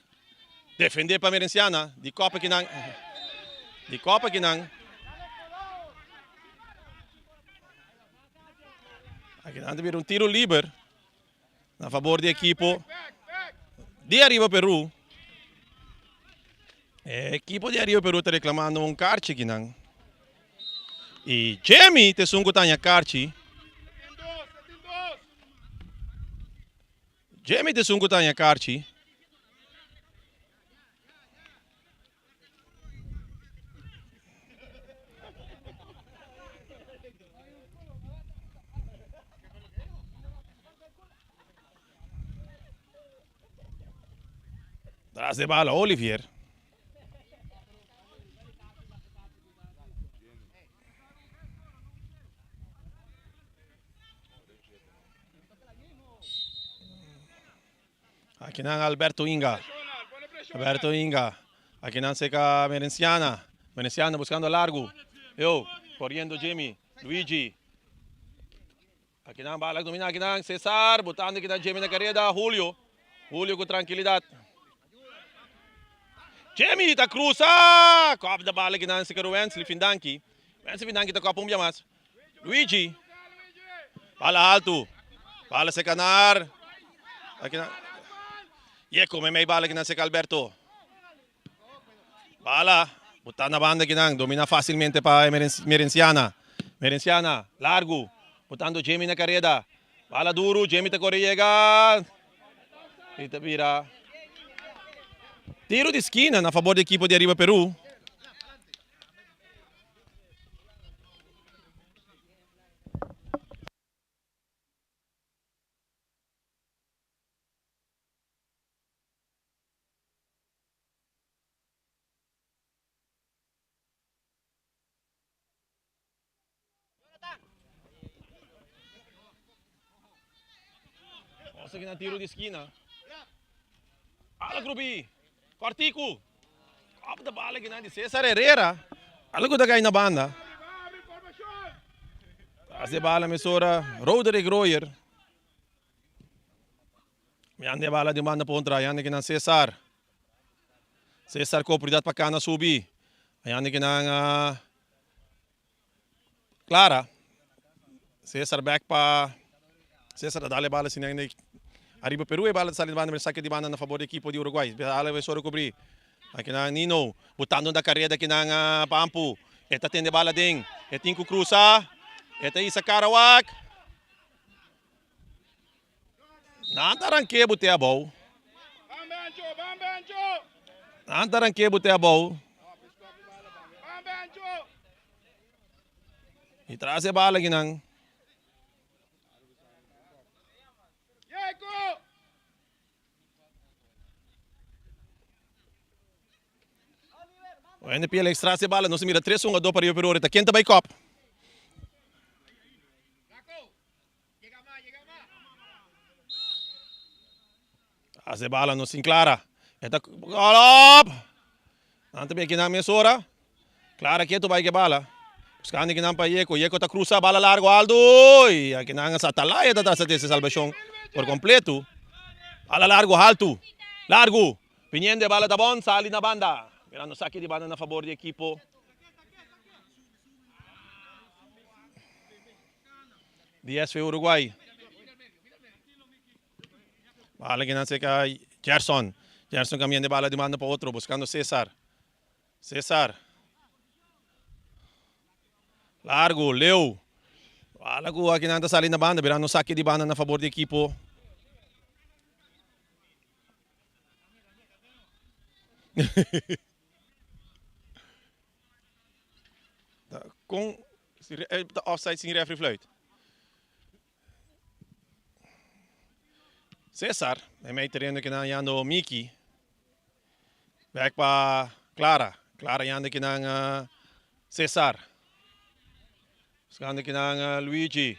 Defende pa Merenciana, di kopa kinan. Di kopa kinan. Aki nan ta bira un tiro liber na fabor di ekipo di Ariba Peru. E ekipo di Ariba Peru ta reklamando un karchi akinan. I Jimmy ta esun ku ta haña karchi. Jimmy ta esun ku ta haña karchi. Tras de bala Olivier. Aki nan Alberto Inga. Alberto Inga. Aki nan seca Merenciana. Merenciana buscando largo. Yo, corriendo Jimmy. Luigi. Aki nan bala domina aki nan Cesar. Botando aki nan Jimmy na careda. Julio. Julio cu tranquilidad. Jimmy ta cruza. Cop de bala aki nan seca Wensley Findanki. Wensley Findanki ta cop un bia mas. Luigi. Bala alto. Bala se canar. Aki na. Yeko me mei bala kinan seca Alberto. Bala. Bota na banda kinan. Domina facilmente pa Merenciana. Merenciana. Largo. Botando Jamie na careda. Bala duro. Jamie ta corre yega. Y ta bira. Tiro di esquina na favor di equipo di Arriba Peru. Nos aki na tiro di skina. Ala Grubi. Kortiku. Kop de bala aki na di Cesar Herrera. Ala ku ta kai na banda. Tras de bala mesora Roderick Royer. Mian de bala di banda pa kontra. Yande ki nan Cesar. Cesar ku oportunidat pa kana subi. Yande ki nan Clara. Cesar back pa Cesar a dale bala sin ariba Peru e bala ta sali di banda pero saki di banda na fabor di ekipo di Uruguay. Bala e soro kubri. Akinan Nino botando na kareda akinan Pampu. E ta tende bala den. E tin ku krusa. E ta isa Karawak. Nan ta ranke bo te abou. Nan ta ranke bo te abou. I tras e bala akinan. Wende Pielex tras e bala. Nos a mira tres hungadó pa riba pero ora ta ken ta bai kop. Tras e bala nos tin Clara. E ta kop. Nan ta bin akinan mesora. Clara ketu bai ke bala. Buskando akinan pa Yeko. Yeko ta krusa bala largo alto. Y akinan Satalaya ta trasa di ese salbashon por kompleto. Bala largo alto. Largo. Biniendo e bala ta bon. Sali na banda. Mirando saki di banda na fabor di ekipo. Di SV Uruguay. Bala kinan seka Gerson. Gerson cambiando bala di banda pa otro buscando Cesar. Cesar. Largo, Leo. Bala ku akinan ta sali na banda, birando saki di banda na fabor di ekipo. Kon ta offside sin referee fluit? Cesar, e mei tereno kinan yando Miki. Bek pa Clara. Clara yando kinan Cesar. Buscando kinan Luigi.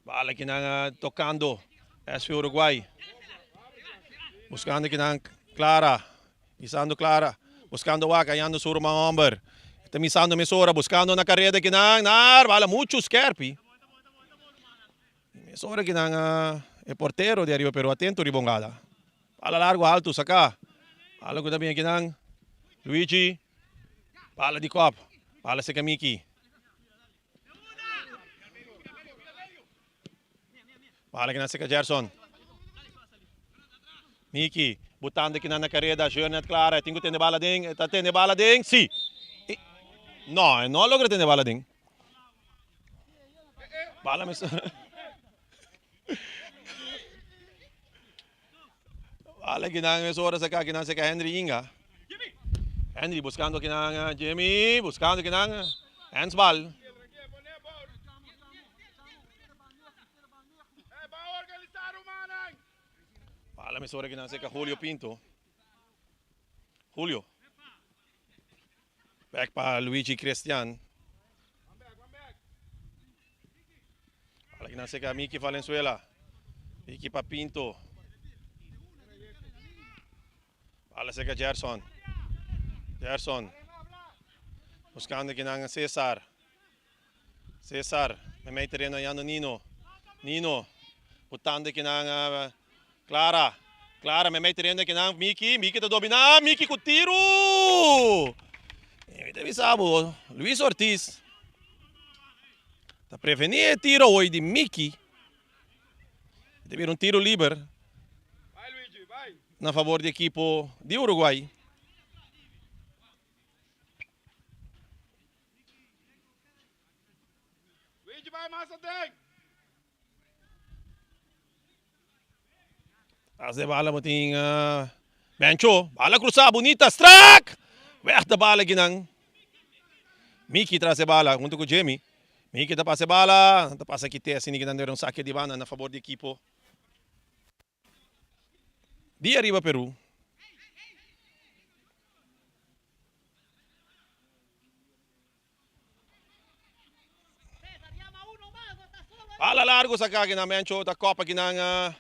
Bala kinan tocando SV Uruguay. Buscando kinan Clara. Isando Clara. Buscando wak hayando su ruman homber. Ta misando mesora buscando na careda kinan. Nar bala mucho skerpi. Mesora kinan e portero di Ariba Peru atento ribongada. Bala largo alto saca. Bala ku ta bin kinan Luigi. Bala di kop. Bala seca Miki. Bala kinan seka Gerson. Miki, butando kinan na kareda, Jeurnet Clara, e tin ku tene bala den, e ta tene bala den, si! No, e no a logra tene bala den. Bala mes. Bala kinan mes ora saka kinan seka Henry Inga. Henry buscando kinan Jimmy, buscando kinan handsbal. Bala mes ora kinan seka Julio Pinto. Julio. Back pa Luigi Christian. Bala kinan seka Miki Valenzuela. Miki pa Pinto. Bala seka Gerson. Gerson. Buscando kinan Cesar. Cesar. Memey tereno hallando Nino. Nino. Butando kinan Clara. Clara memey tereno kinan Miki. Miki ta domina. Miki ku tiro! Mi ta bisa bo, Luis Ortiz ta preveni e tiro hoy di Miki. Ta bira un tiro liber na favor di ekipo di Uruguay. As de bala bo tin Bencho. Bala cruza bunita. Strak! Weg de bala kinan. Miki tras e bala hunto cu Jimmy. Miki ta pasa e bala. Ta pasa kite asina kinan debe un sake di banda na favor di ekipo di Ariba Peru. Bala largo saca kinan Mencho ta kopa kinan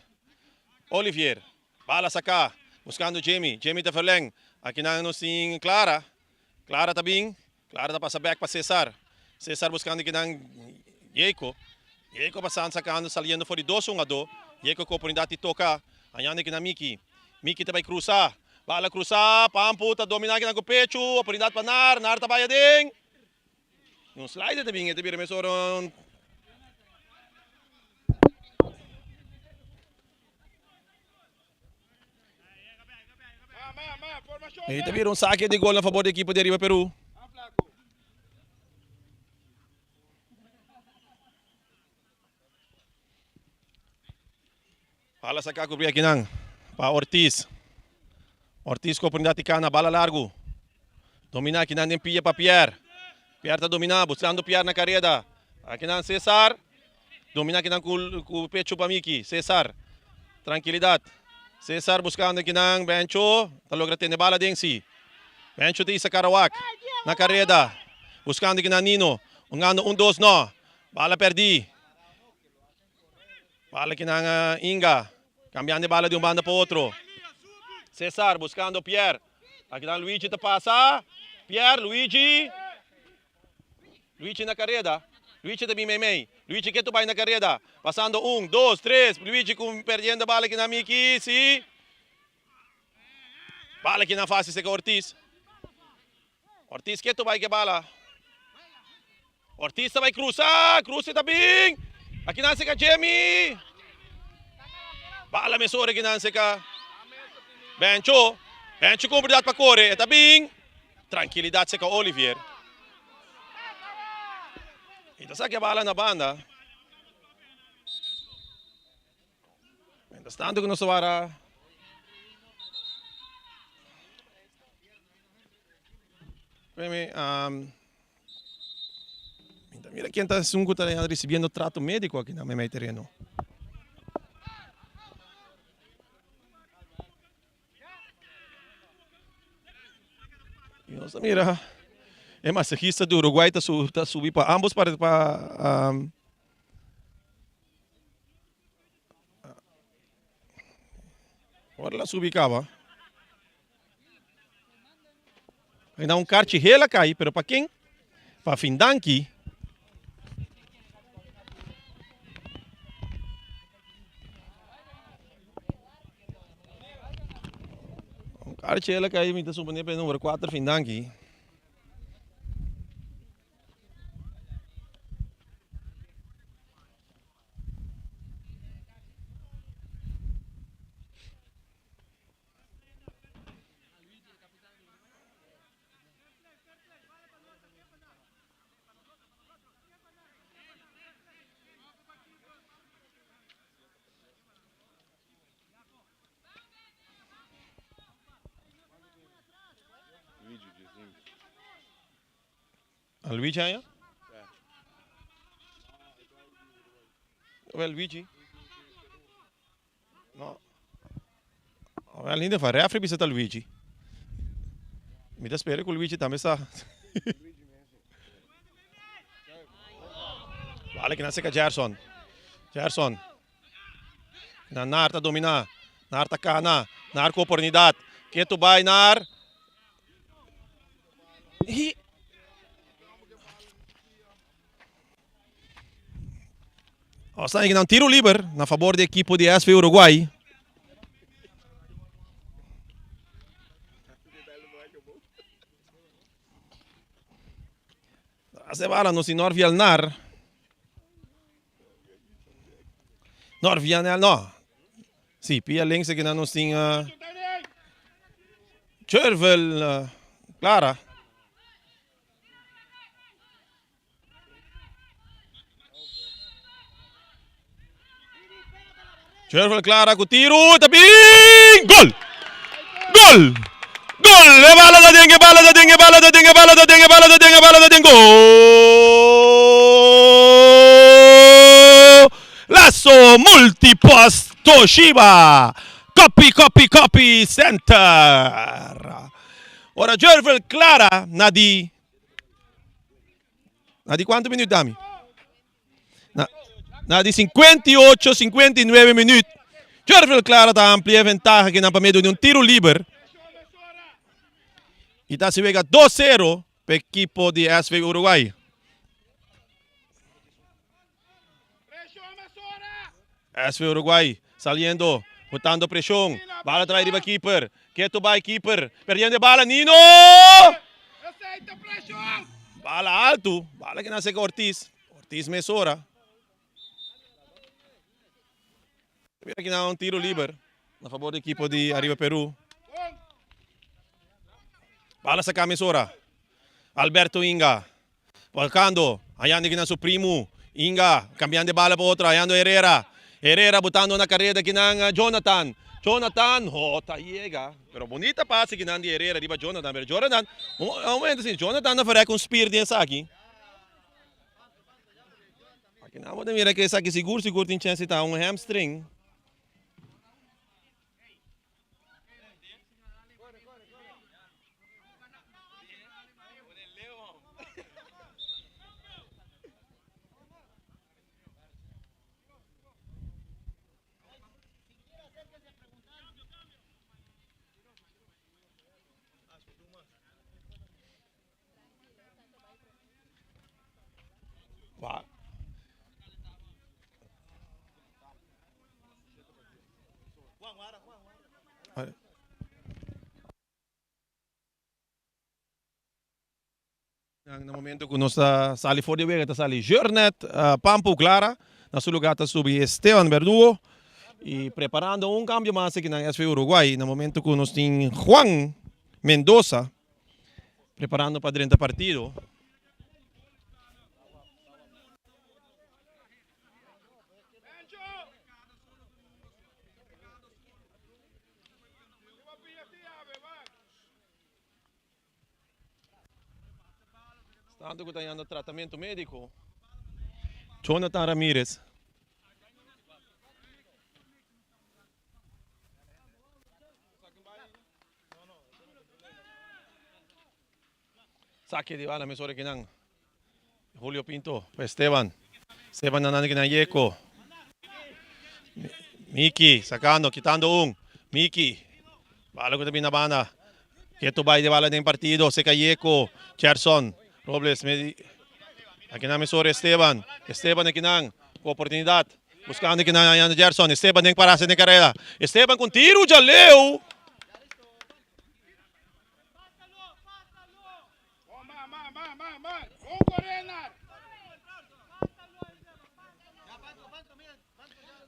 Olivier. Bala saca buscando Jimmy. Jimmy ta verleng. Akinan nos tin Clara. Clara ta bin. Clara ta pasa back pa Cesar. Cesar buscando kinan Yeco. Yeco pasando sacando saliendo for di dos hungador. Yeco cu oportunidad di toca. Añando kinan Miki. Miki ta bay cruza. Bala cruza. Pampu ta domina kinan cu pecho. Oportunidad pa Nar. Nar ta bay aden. Un slider ta bin. E ta bira mesora un. E ta bira un saque di gol na favor di equipo di Ariba Peru. Bala saca cubri akinan pa Ortiz. Ortiz cu oportunidad di cana, bala largo. Domina akinan den pia pa Pierre. Pierre ta domina, buscando Pierre na careda. Akinan Cesar. Domina akinan cu, cu pecho pa Miki. Cesar. Tranquilidad. Cesar buscando akinan Bencho. Ta logra tene bala den si. Bencho ta isa Karawak. Na careda. Buscando akinan Nino. Ungando un dos no. Bala perdi. Bala kinan Inga. Cambiando e bala di un banda pa otro. Cesar buscando Pierre. Akinan Luigi ta pasa. Pierre, Luigi. Luigi na careda. Luigi ta bin meimei. Luigi ke tu bai na careda. Pasando un, dos, tres. Luigi ku perdiendo bala kinan Miki. Si. Bala kinan fácil seca Ortiz. Ortiz ketu bai ke bala. Ortiz ta bai cruza. Cruza ta bin. Aki nan seka Jimmy. Bala mesora aki nan seka Bencho. Bencho ku oportunidad pa kore. E ta bin. Trankilidad seka Olivier. E ta saka e bala na banda. Mientras tanto ku nos ta wara. Mira ken ta esun ku ta risibiendo trato médiko aki na meimei tereno. I nos ta mira e masahista di Uruguay ta subi pa ambos pa Ora el a subi caba. Ainda un karchi hel a kai, pero pa ken? Pa Findanki. Un karchi hel a kai, mi ta supone pa e numero 4 Findanki. Luigi aña? Wel Luigi. No. Wel hende van refri bisa ta Luigi. Mi ta spera ku Luigi tambe sa. Bala ki nan seka Gerson. Gerson. Na Nar ta domina. Nar ta kana. Nar ku oportunidat. Ketu bai Nar. Hi. Nos ta nan tiro liber na favor di ekipo di SV Uruguay. Tras de bala nos tin Norviel Nar. Norvianel no. Si, pia links aki nan nos tin uh, Chervel uh, Clara. Chervel Clara ku tiru, tapi gol! Gol! Gol! E bala ta den, e bala ta den, e bala ta den, e bala ta den, e bala ta den, e bala ta den, gol! Lazo Multipost Toshiba! Copy, copy, copy center! Ora Jervel Clara na di Na di cuanto minuut Dami? Na, na di 58, 59 minuut. Jervil Clara ta amplia ventaha kinan pa medio di un tiro liber. Y ta si wega 2-0 pa equipo di SV Uruguay. SV Uruguay saliendo, botando presión. Bala trae riba keeper. Keto bai keeper. Perdiendo e bala Nino! Bala alto. Bala que nace Ortiz. Ortiz mesora. Mira aquí un tiro liber. Na favor di equipo di Arriba Peru. Bala saca mesora. Alberto Inga. Volcando, hayando kinan su primu, Inga, cambiando e bala pa otro, hayando Herrera. Herrera botando na careda kinan Jonathan. Jonathan, oh, ta yega. Pero bonita pase kinan di Herrera riba Jonathan. Pero Jonathan, un momento si, Jonathan ta verrek un spier den esaki. Akinan bo ta mira ke esaki sigur sigur tin chance ta un hamstring. Na momento ku nos ta sali for di wega ta sali Jornet Pampu Clara na su lugar ta subi Esteban Verdugo y preparando un cambio mas aki na SV Uruguay na momento ku nos tin Juan Mendoza preparando pa drenta partido. Tanto ku ta yanda tratamentu médiko. Jonathan Ramirez. Sake di bala mesora kinan. Julio Pinto pa Esteban. Esteban andando kinan Yeko. Miki sacando, quitando un. Miki. Bala ku ta bin na banda. Keto bai de bala den partido. Seca Yeko. Cherson. Robles. Akinan mesora Esteban. Esteban akinan. Ku oportunidad. Buscando akinan ayando Gerson. Esteban den parase den carrera. Esteban con tiro Jaleu.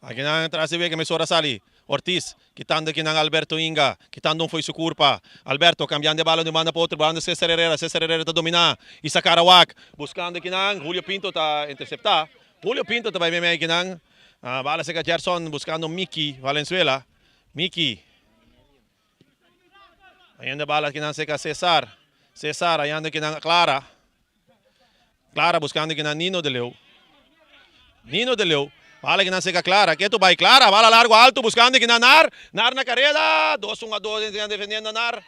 Akinan tras di wega mesora sali Ortiz kitando akinan Alberto Inga kitando un fo'i su kurpa Alberto kambiando e bala di un banda pa otro banda Cesar Herrera Cesar Herrera ta domina y sa Karawak buskando akinan Julio Pinto ta intercepta Julio Pinto ta bai meimei akinan bala seka Gerson buskando Mickey Valenzuela Mickey Ayando bala kinan seca Cesar. Cesar ayando kinan Clara. Clara buscando kinan Nino de Leeuw. Nino de Leeuw. Bala kinan seca Clara. Keto bay Clara. Bala largo alto buscando kinan Nar. Nar na careda. Dos un a dos defendiendo Nar.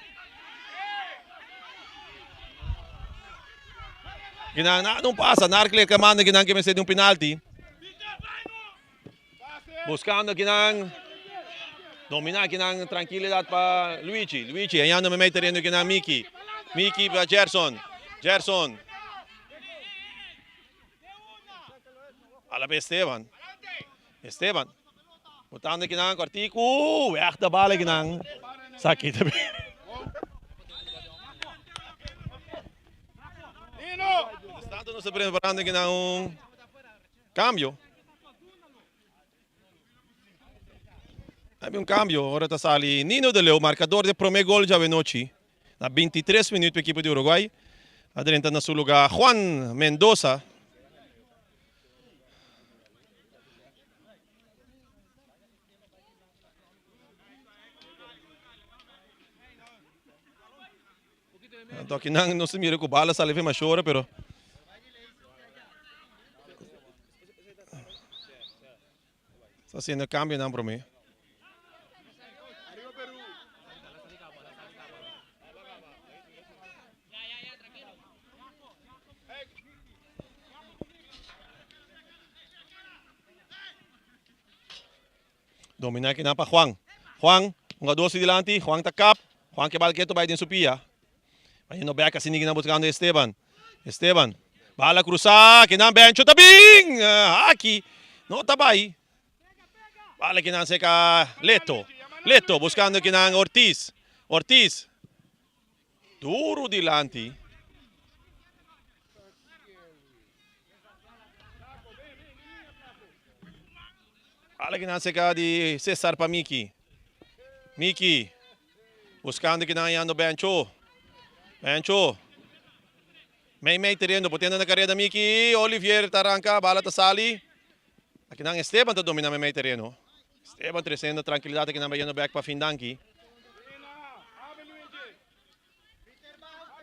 Kinan Nar no pasa. Nar reclamando kinan que mester di un penalti. Buscando kinan. Domina kinan tranquilidad pa Luigi. Luigi hallando me terreno kinan Miki. Miki pa Gerson. Gerson. A la Esteban. Esteban. Botando kinan kortiku. Weg de bala kinan. Saki tambe. Tanto nos ta preparando kinan un cambio. Hay un cambio. Ora ta sali Nino de Leeuw, marcador di prome gol djawe nochi. Na 23 minuut pa ekipo di Uruguay. A drenta na su lugar Juan Mendoza. Anto akinan nos ta mira ku bala sali fen mashora pero ta haciendo cambionan prome. Domina kinan pa Juan. Juan, hungador si dilanti. Juan ta kap. Juan ke bal keto bai den su pia. Bayendo bek asina kinan buscando Esteban. Esteban. Bala cruza. Kinan Bencho ta bin. Aki. No ta bai. Bala kinan seca Leto. Leto buscando kinan Ortiz. Ortiz. Duro dilanti. Bala kinan seca di Cesar pa Miki. Miki. Buscando kinan yando Bencho. Bencho. Mei mei tereno, potendo na careda Miki. Olivier ta arranca, bala ta sali. Akinan Esteban ta domina mei mei tereno. Esteban treciendo tranquilidad akinan bayendo back pa Findanki.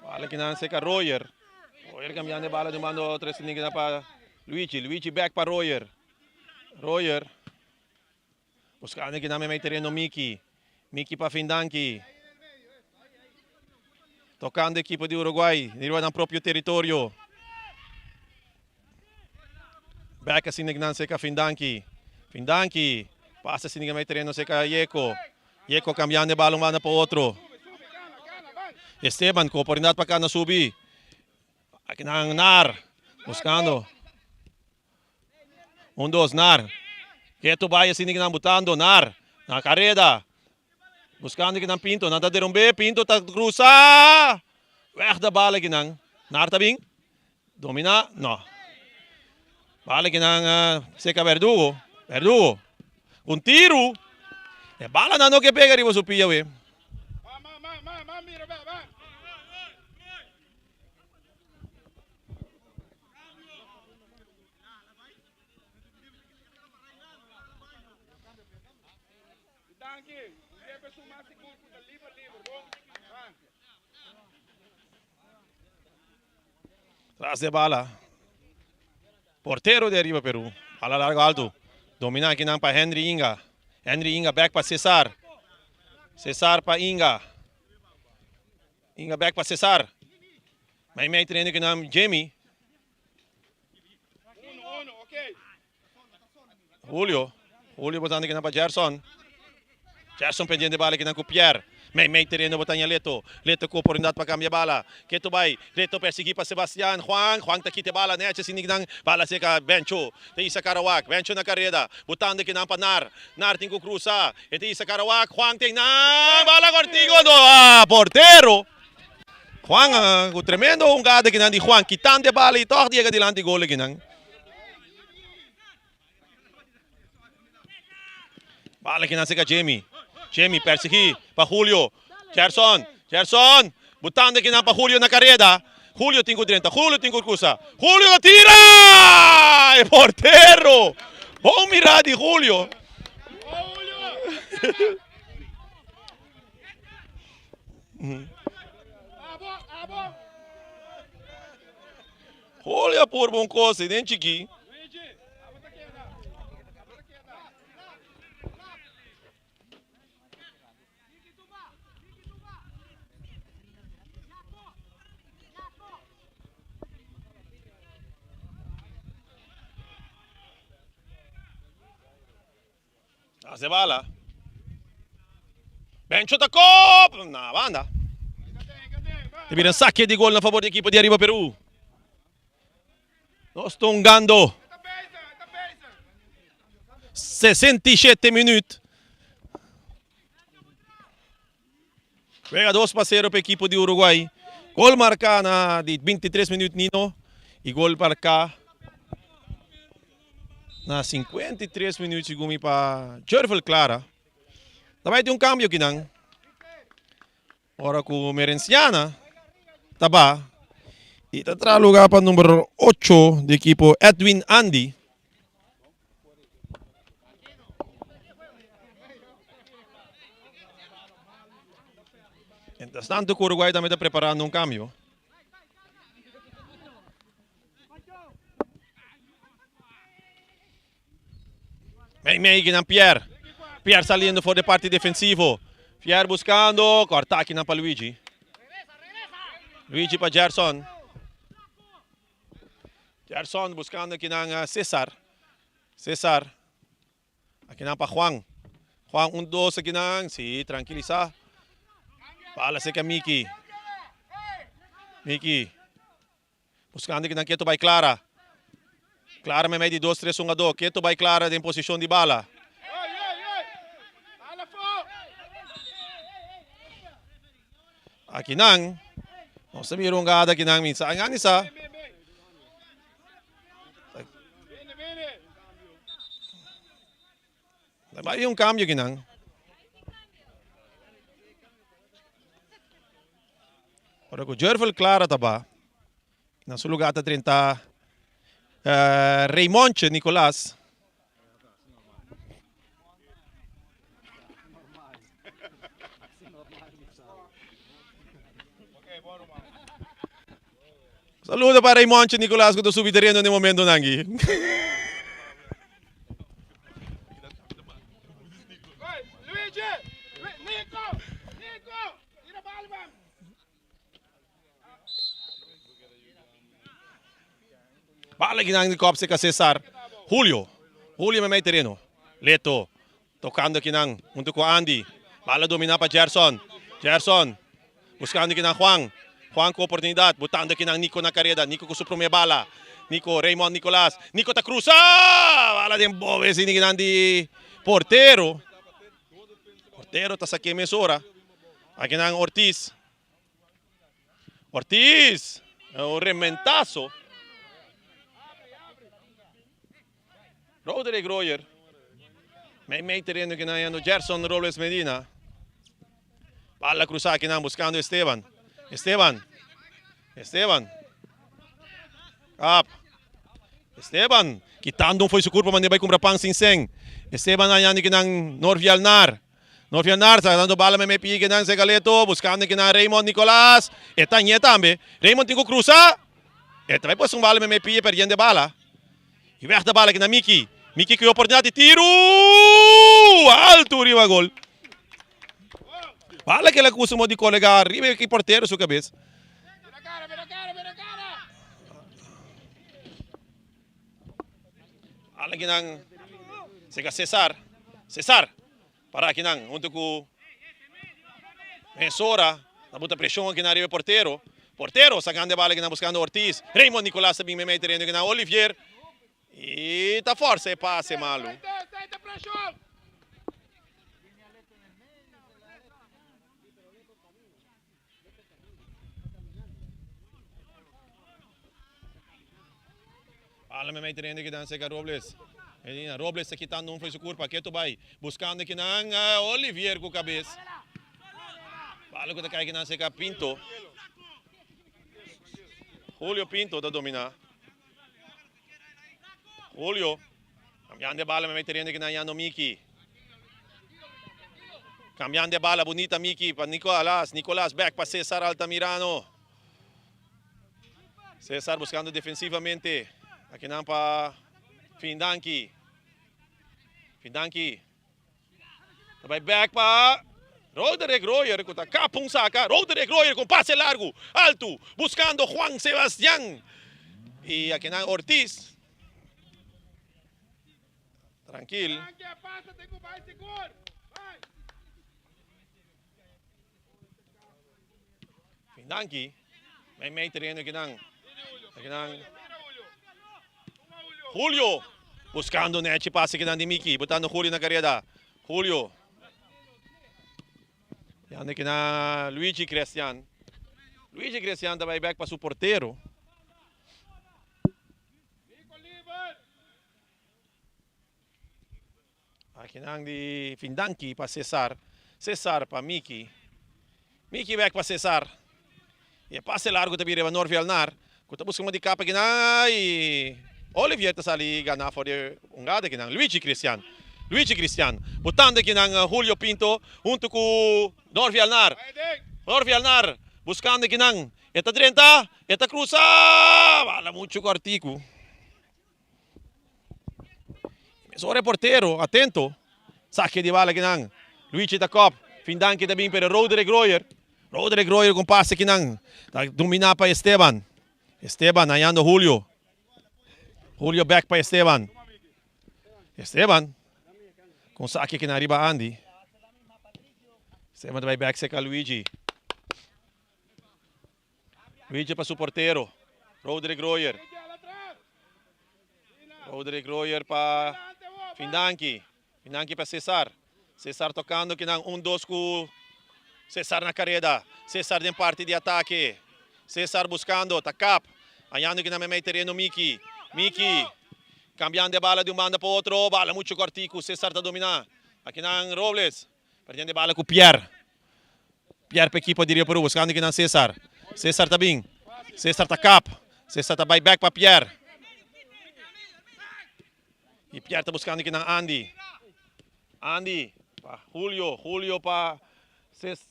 Bala kinan seca Royer. Royer cambiando e bala di un banda otro treciendo pa Luigi. Luigi back pa Royer. Royer. Buscando akinan mei mei tereno Miki. Miki pa Findanki. Tocando equipo di Uruguay. Riba nan propio territorio. Back asina kinan seca Findanki. Findanki. Pasa asina mei tereno seca Yeko. Yeko cambiando e bala un banda pa otro. Esteban cu oportunidad pa cana subi. Akinan Nar. Buscando. Un dos Nar. Keto bai asina kinan butando Nar. Na careda. Buscando kinan Pinto. Nan ta derumbe. Pinto ta cruza. Weg de bala kinan. Nar ta bin. Domina. No. Bala kinan uh, seca Verdugo. Verdugo. Un tiro. E bala nan no ke pega riba su pia we. Tras de bala. Portero de Arriba Peru. Bala largo alto. Domina akinan pa Henry Inga. Henry Inga back pa Cesar. Cesar pa Inga. Inga back pa Cesar. Mei mei trainer ku nam Jimmy. Julio. Julio botando kinan pa Gerson. Gerson pendiente bala kinan ku Pierre. Mei mei terreno botando Leto. Leto ku oportunidad pa cambia bala. Keto bai. Leto persegui pa Sebastian. Juan. Juan ta quite bala. Neche sinignan. Bala seca Bencho. Te isa Karawak. Bencho na carrera. Botando kinan pa Nar. Nar tin ku cruza. E te isa Karawak. Juan tin nan. Bala cortigo. No. Ah, portero. Juan uh, ku tremendo hungada kinan di Juan. Quitando e bala y toch llega dilanti gol kinan. Bala kinan seca Jamie. Jamie persegui pa Julio. Gerson. Gerson. Botando kinan pa Julio na carrera. Julio tin ku drenta. Julio tin ku cruza. Julio tira! E portero! Bon mira di Julio. Julio a purba un kos ei den chikí. Hace bala. Bencho ta kop. Na banda. Te bira saque di gol na favor di equipo di Arriba Peru. Nos tongando. 67 minuut. Wega 2 pa 0 pa equipo di Uruguay. Gol marca na di 23 minuut Nino. Y gol marca na 53 minuut segun mi pa Jervel Clara. Ta bai tin un cambio kinan. Ora cu Merenciana ta ba y ta traha lugar pa number 8 di equipo Edwin Andy. Mientras tanto cu Uruguay tambe ta preparando un cambio. Mei mei kinan Pierre. Pierre saliendo for de parti defensivo. Pierre buscando. Corta kinan pa Luigi. Luigi pa Gerson. Gerson buscando kinan eh, Cesar. Cesar. Akinan pa Juan. Juan un dos akinan. Si, tranquilisa. Bala seca Miki. Miki. Buscando kinan keto bai Clara. Clara meimei di dos tres hungadó. Keto bai Clara den posicion di bala. Akinan nos ta mira un gada akinan mi sa ngani sa. Ta bai un cambio akinan. Ora cu Jervel Clara ta ba, na su lugar ta drenta Raymonche Nicolas. Saludo pa Raymonche Nicolas cu ta subi tereno den momentonan aki. Bala kinan di kop seka Cesar. Julio. Julio memei tereno. Leto. Tocando kinan hunto cu Andy. Bala domina pa Gerson. Gerson. Buscando kinan Juan. Juan cu oportunidad. Botando kinan Nico na careda. Nico cu su prome bala. Nico, Raymond Nicolas. Nico ta cruza! Bala den bobe sin kinan di portero. Portero ta saké mesora. Akinan Ortiz. Ortiz! Un rementazo. Roderick Royer. Mei mei tereno kinan yendo Gerson Robles Medina. Bala cruza kinan buscando Esteban. Esteban. Esteban. Up. Esteban. Quitando un foi su curpa mande bai cumpra pan sin sen. Esteban añando kinan Norvialnar. Norvialnar sa dando bala meme pie kinan Segaleto buscando kinan Raymond Nicolas. E tañe tambe. Raymond tin cu cruza. E ta bai pues un bala meme pie perdiendo e bala. Y weg de bala kinan Miki. Miki cu e oportunidad di tiro. Alto riba gol. Bala que la cusa mo di colega riba e portero su cabeza. Ala kinan sega Cesar. Cesar para kinan hunto cu Mesora. Ta buta presion akinan riba e portero. Portero sacando e bala kinan buscando Ortiz. Raymond Nicolas ta bin meimei tereno kinan Olivier. Y ta forza e pase malo. Bala meimei tereno kinan sega Robles. Medina, Robles ta kitando un fo'i su curpa. Keto bai buscando kinan Olivier cu cabes. Bala cu ta cay kinan sega Pinto. Julio Pinto ta domina. Julio. Cambiando e bala meimei tereno kinan yando Miki. Cambiando e bala bunita Miki pa Nicolas. Nicolas back pa Cesar Altamirano. Cesar buscando defensivamente. Akinan pa Findanki. Findanki. Ta bai back pa Roderick Royer ku ta kap un saka. Roderick Royer ku un pase largu, altu, buscando Juan Sebastian. Y akinan Ortiz. Trankil. Danki. Mei mei tereno akinan. Akinan. Julio. Buscando nechi pase akinan di Miki. Botando Julio na careda. Julio. Yando akinan Luigi Christian. Luigi Christian ta bai back pa su portero. Akinan di Findanki pa Cesar. Cesar pa Miki. Miki bek pa Cesar. Y e pase largo ta bira riba Norvi Alnar. Cu ta busca un di capa akinan y Olivier ta sali gana for di hungada akinan. Luigi Christian. Luigi Christian. Botando akinan Julio Pinto hunto cu Norvi Alnar. Norvi Alnar buscando akinan. E ta drenta. E ta cruza. Bala mucho cortico. Mesora e portero, atento. Saque di bala kinan. Luigi ta kop. Findanki ta bin pero Roderick Royer. Roderick Royer con pase kinan. Ta domina pa Esteban. Esteban hallando Julio. Julio back pa Esteban. Esteban. Con saque kinan riba Andy. Esteban ta bay back seca Luigi. Luigi pa su portero, Roderick Royer. Roderick Royer pa Findanki. Findanki pa Cesar. Cesar tocando kinan un dos cu Cesar na careda. Cesar den parti di atake. Cesar buscando, ta kap. Hañando kinan meimei tereno Miki. Miki cambiando e bala di un banda pa otro. Bala mucho cortico. Cesar ta domina. Akinan Robles. Perdiendo e bala cu Pierre. Pierre pa ekipo di Rio Peru buscando kinan Cesar. Cesar ta bin. Cesar ta kap. Cesar ta bai back pa Pierre. Y Pierre ta buscando kinan Andy. Andy pa Julio. Julio pa Ces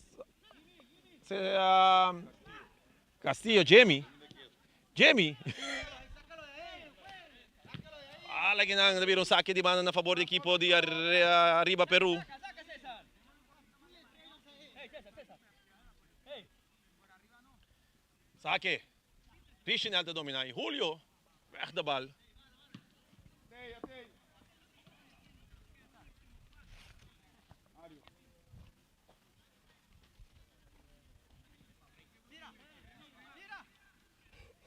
Castillo. Jamie. Jamie. Ala kinan ta bira un sake di banda na fabor di ekipo di Arriba Peru. Sake. Richinel ta domina y Julio weg de bal.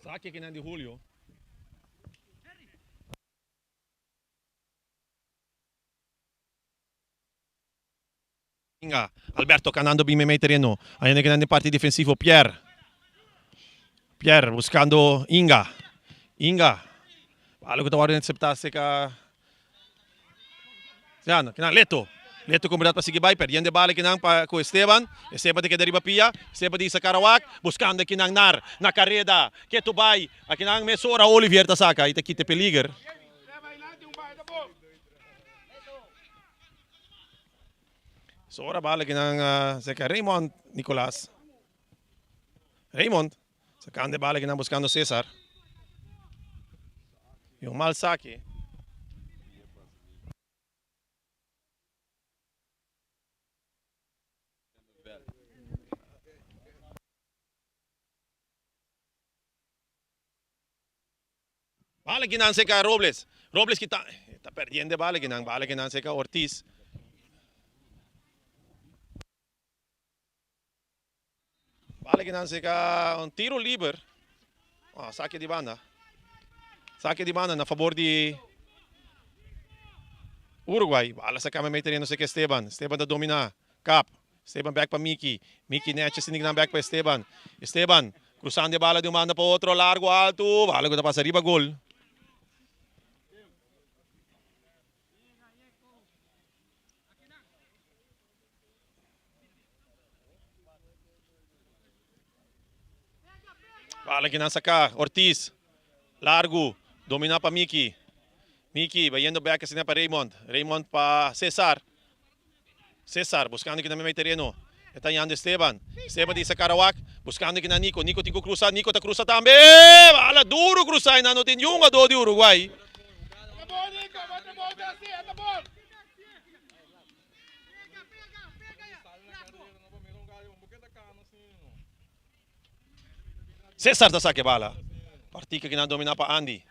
Sake kinan di Julio. Alberto canando bin meimei tereno. Ayende kinan den parti defensivo Pierre. Pierre buscando Inga. Inga. Bala cu ta wordo intercepta cerca Kinan, kinan Leto. Leto con berdad pa sigui bay perdiendo e bala kinan pa cu Esteban. Esteban ta keda riba pia. Esteban di Sacarawak buscando kinan Nar na careda. Keto bay. Akinan mesora Olivier ta saca y ta kita e peliger. So ora bala kinan cerca Raymond Nicolas. Raymond sacando e bala kinan buscando Cesar. Y un mal saque. Bala kinan seca Robles. Robles ki ta ta perdiendo e bala kinan. Bala kinan seca Ortiz. Bala kinan seca un tiro liber. Ah, saque di banda. Saque di banda na favor di Uruguay. Bala saca meimei tereno seca Esteban. Esteban ta domina. Kap. Esteban bek pa Miki. Miki nechi sinti kinan bek pa Esteban. Esteban cruzando e bala di un banda pa otro. Largo alto. Bala cu ta pasa riba gol. Bala kinan saca. Ortiz. Largo. Domina pa Miki. Miki bayendo bek asina pa Raymond. Raymond pa Cesar. Cesar buscando kinan meimei tereno. E ta yanda Esteban. Esteban di Sacarawak, buscando aki na Nico. Nico tin cu cruza, Nico ta cruza tambe! Bala duro cruza y nan no tin niun jugador di Uruguay. Cesar ta saca e bala. Partica ki nan domina pa Andy.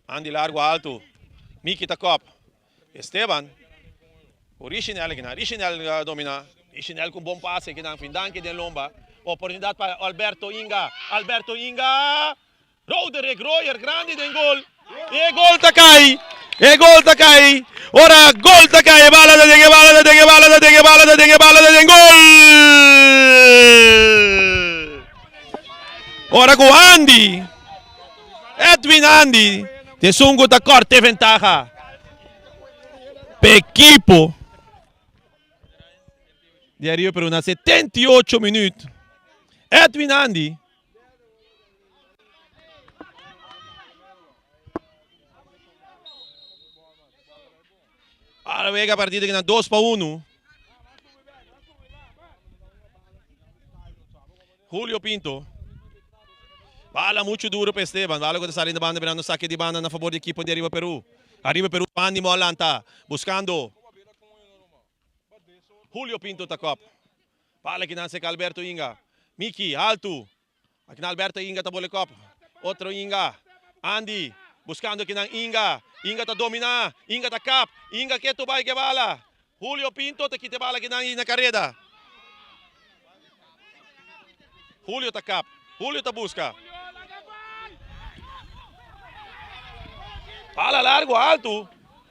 Andy largo alto. Miki ta kop. Esteban. Ku Richinel aki nan. Richinel a domina. Richinel ku un bon pase aki nan. Findanke den lomba. Oportunidad pa Alberto Inga. Alberto Inga. Roderick Royer grandi den gol. E gol ta kai. E gol ta kai. Ora gol ta kai. E bala ta den, e bala ta den, e bala ta den, e bala ta den, e bala ta den. Gol! Ora ku Andy, Edwin Andy, ta esun ku ta kòrta e ventaha pa ekipo di Ariba Peru na 78 minüt. Edwin Andy. Ahora wega partido ki na 2 pa 1. Julio Pinto. Bala mucho duro pa Esteban. Bala ku ta sali na banda mirando saque di banda na favor di ekipo di Ariba Peru. Ariba Peru animo a lanta buscando Julio Pinto ta kop. Bala ki nan seka Alberto Inga. Miki, altu. Akinan Alberto Inga ta bole kop. Otro Inga. Andy, buskando akinan Inga. Inga ta domina. Inga ta kap. Inga ketu bai ke bala. Julio Pinto ta kita e bala akinan i na kareda. Julio ta kap. Julio ta buska. Bala largo altu.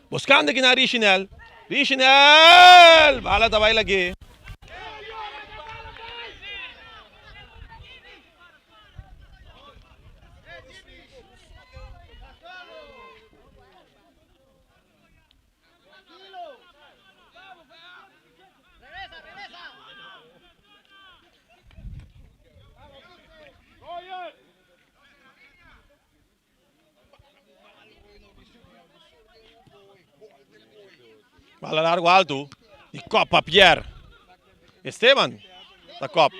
Buskando akinan Richinel. Richinel! Bala ta bai lag'é. Bala largo alto di Copa Pierre. Esteban ta kop.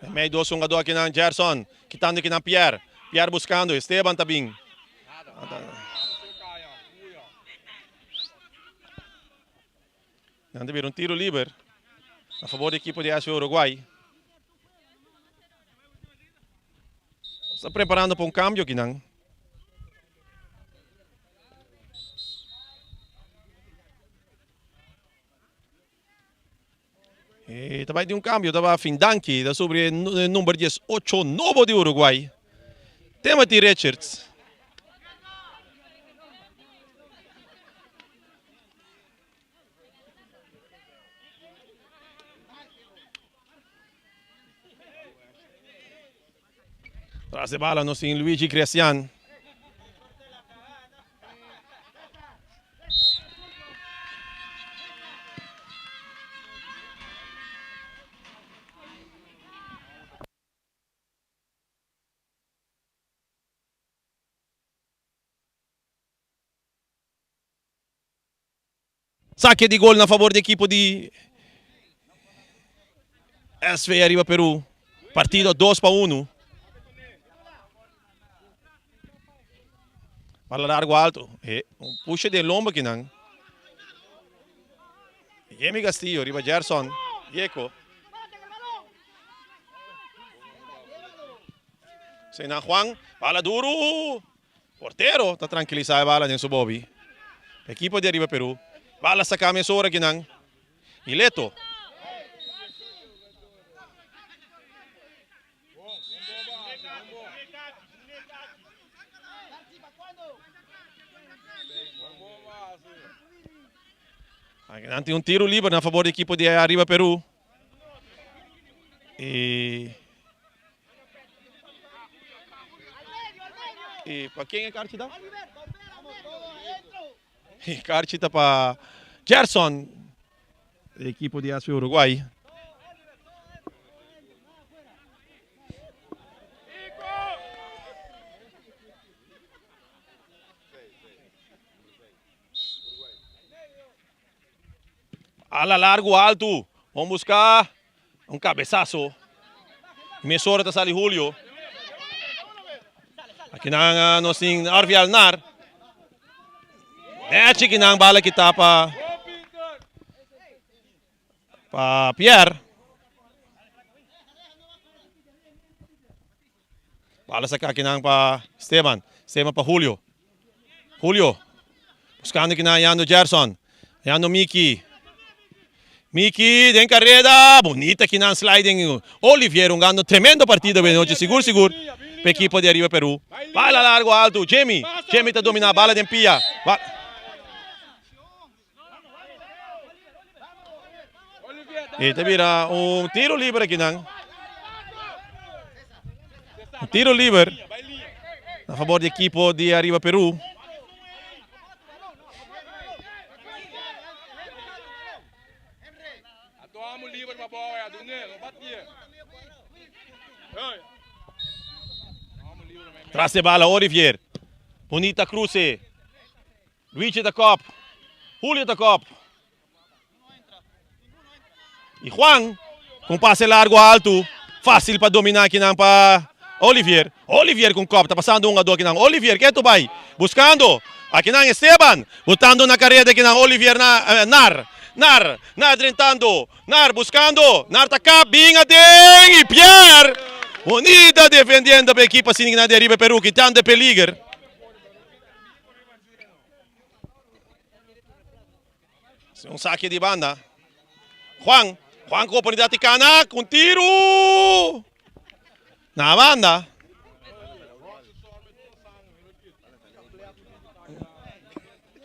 E mei dos hungador aki nan Gerson kitando aki nan Pierre. Pierre buscando Esteban ta bin. Nan ta bira un tiro liber na fabor di ekipo di SV Uruguay. Nos ta preparando pa un cambio aki nan. E ta bai di un cambio, ta ba Findanki, ta sobre e number 18 nobo di Uruguay. Timothy Richards. Tras de bala nos tin Luigi Gracian. Sake di gol na fabor di ekipo di SV Ariba Peru. Partido 2 pa 1. Bala largo alto. E, un pushe den lomba kinan. Jimmy Castillo riba Gerson. Yeko. Sena Juan. Bala duro. Portero ta trankilisa e bala den su bobi. Ekipo di Ariba Peru. Bala saka mesora akinan. Ileto. Akinan tin un tiro liber na fabor di ekipo di Ariba Peru. Y Y pa ken e karchi ta? E karchi ta pa Gerson, e ekipo di SV Uruguay. Ala largo alto. Bon busca. Un cabezazo. Mesora ta sali Julio. Aki nan nos tin Arvial Nar. Nechi ki nan bala kita pa pa Pierre. Bala saca aki nan pa Esteban. Esteban pa Julio. Julio. Buscando aki nan Yando Gerson. Yando Miki. Miki den careda. Bonita aki nan sliding. Olivier hungando tremendo partido awe nochi. Sigur sigur pa ekipo di Ariba Peru. Bala largo alto. Jimmy. Jimmy ta domina bala den pia. Y ta bira un tiro liber aki nan. Un tiro liber na favor di ekipo di Ariba Peru. Tras de bala Olivier. Bonita cruce. Luigi ta kop. Julio ta kop. Y Juan con pase largo alto. Fácil pa domina akinan pa Olivier. Olivier con kop. Ta pasando un ado akinan. Olivier ketu bai. Buscando. Akinan Esteban. Botando na careda akinan Olivier na Nar. Nar. Nar drentando. Nar buscando. Nar ta kap. Bin aden. Y Pierre. Bonita defendiendo pa ekipo asina di Ariba Peru. Kitando e peliger. Un saque di banda. Juan, Juan ku oportunidat di kana ku un tiru na banda.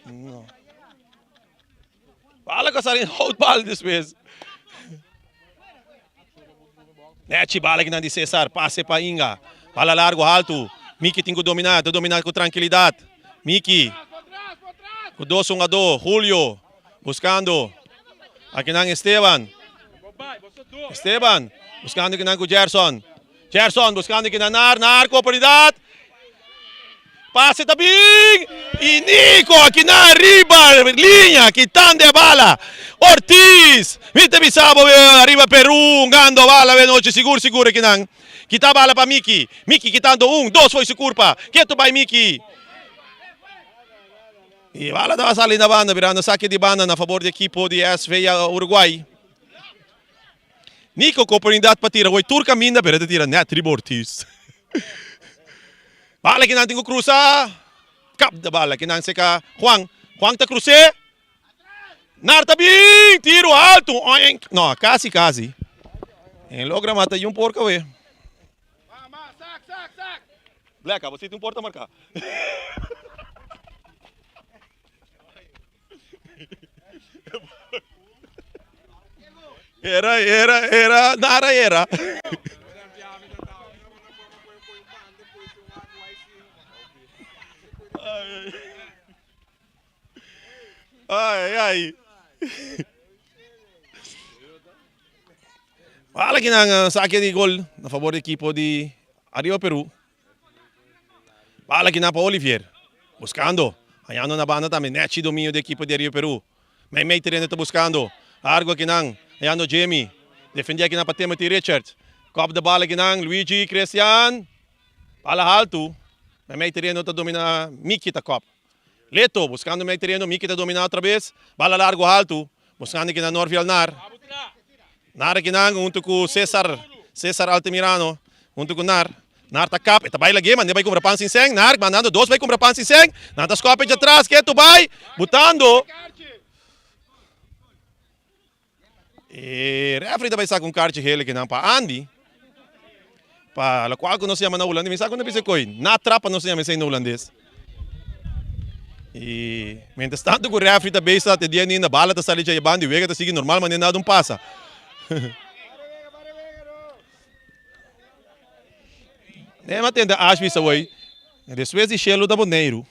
No. Bala ku a sali houtbal despues. Nechi bala kinan di Cesar, pase pa Inga. Bala largo haltu. Miki tin ku dominá, ta dominá ku trankilidat. Miki ku dos hungadó, Julio buskando akinan Esteban. Esteban buskando kinan ku Gerson. Gerson buskando kinan Nar, Nar ku oportunidat. Pase ta bin y Nico akinan riba liña kitando e bala. Ortiz mi ta bisa bo ariba Peru hungando bala awe nochi sigur sigur akinan. Kita bala pa Miki, Miki kitando un, dos fo'i su curpa. Ketu bai Miki. Y bala ta sali na banda birando sake di banda na fabor di ekipo di SV Uruguay. Nico ku oportunidat pa tira woi tur kaminda pero e ta tira nèt riba Ortiz. Bala kinan tin ku krusa. Kap de bala kinan seka Juan. Juan ta krus'é. Nar ta bin! Tiru altu! Oink! No, kasi kasi. E logra mata yun porka we. Black, abo si tin porta marká. Era, era, era, nara era. Ai, ai. Wala kinan sake di gol na favor di ekipo di Arriba Peru. Bala kinan pa Olivier. Buscando. Hañando na banda tambe. Nechi dominio di ekipo di Arriba Peru. Meimei tereno ta buscando. Largo kinan. Hañando Jimmy. Defendi akinan pa Timothy Richards. Kop de bala kinan. Luigi Christian. Bala haltu. Meimei tereno ta domina Miki ta kop. Leto buscando mei tereno. Miki ta domina otra bes. Bala largo haltu. Buscando kinan Norvial Nar. Nar akinan hunto ku Cesar. Cesar Altamirano. Hunto ku Nar. Nar ta kap, e ta bai lag'é, mand'é bai kumpra pan sin sèn. Nar mandando dos bai kumpra pan sin sèn. Nan ta skòp e djatras, ketu bai, butando. E rèfri ta bai saka un karchi hel kinan pa Andy, pa lokual ku nos yama na hulandes, mi sa ku no bisa koi, na trapa nos ta yama esei na hulandes. I mientras tanto ku rèfri ta bezig ta dia ninda, bala ta sali dja e banda i wega ta sigui normal manera nada un pasa. Nem a tenta Ash bisa wei, despues di shelu ta Boneiru.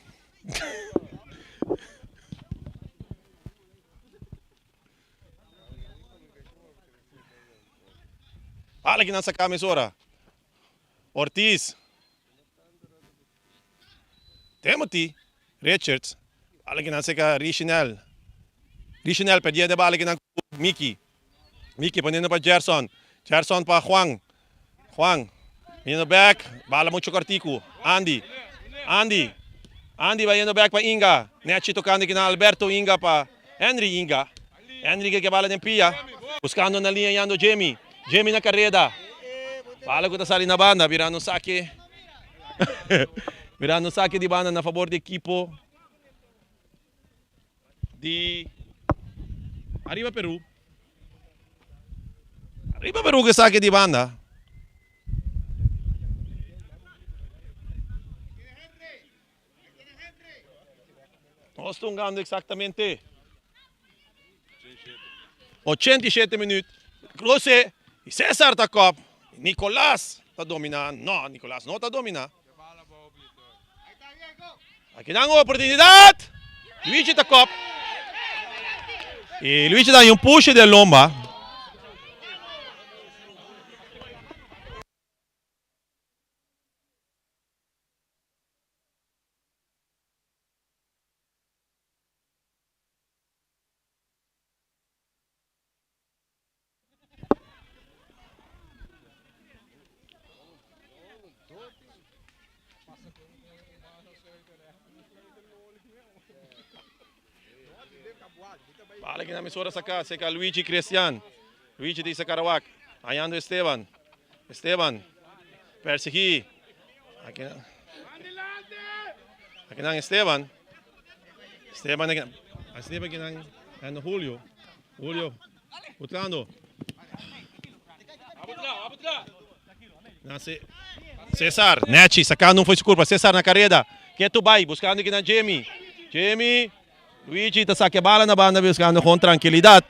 Hala ki nan saka mesora. Ortiz. Timothy Richards. Bala ki nan seka Richinel. Richinel perdiendo e bala ki nan ku Miki. Miki poniendo pa Gerson. Gerson pa Juan. Juan, yendo bek, bala mucho kortiku. Andy, Andy, Andy bai yendo bek pa Inga. Nechi tokando aki na Alberto Inga pa Henry Inga. Henry ke bala den pia. Buskando na liña yando Jimmy. Jimmy na kareda. Bala ku ta sali na banda, birando un sake. birando un sake di banda na fabor di ekipo di Arriba Peru. Arriba Peru ke sake di banda. Nos ta hungando exactamente 87 minuut. Cruce y Cesar ta kop. Nicolas ta domina. No, Nicolas no ta domina. Aki nan oportunidad. Luigi ta kop. Y Luigi da un push de lomba. Bala ki na misora saka, seka Luigi Christian. Luigi di Sacarawak, hallando Esteban. Esteban, persegui. Aki nan, aki nan Esteban. Esteban aki nan, Esteban aki nan, hallando Julio. Julio, buscando. Na Cesar, Nechi, sacando un foi su curva. Cesar na careda. Ketu bai, buscando aki nan Jimmy. Jimmy, Luigi ta saca e bala na banda buscando con tranquilidad.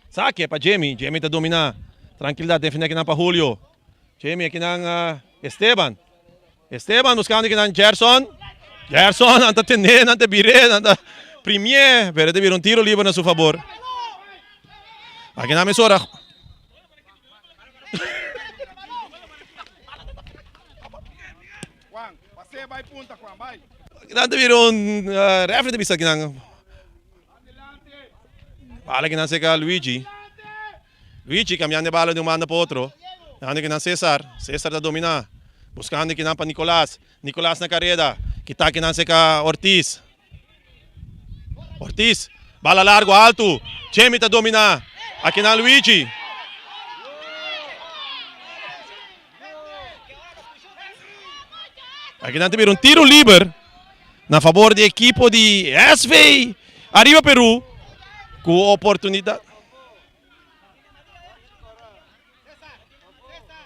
Saque pa Jimmy. Jimmy ta domina. Tranquilidad defende akinan pa Julio. Jimmy akinan uh, Esteban. Esteban buscando akinan Gerson. Gerson anta tene, anta bire, anta primie. Pero te bira un tiro libre na su favor. Akinan mesora. Akinan ta bira un uh, referee ta bisa akinan. Bala kinan seka Luigi. Luigi cambiando e bala di un banda pa otro. Dando kinan Cesar. Cesar ta domina. Buscando kinan pa Nicolas. Nicolas na careda. Kita kinan seka Ortiz. Ortiz. Bala largo alto. Jimmy ta domina. Akinan Luigi. Akinan ta bira un tiro liber na favor di ekipo di SV Arriba Peru ku oportunidat.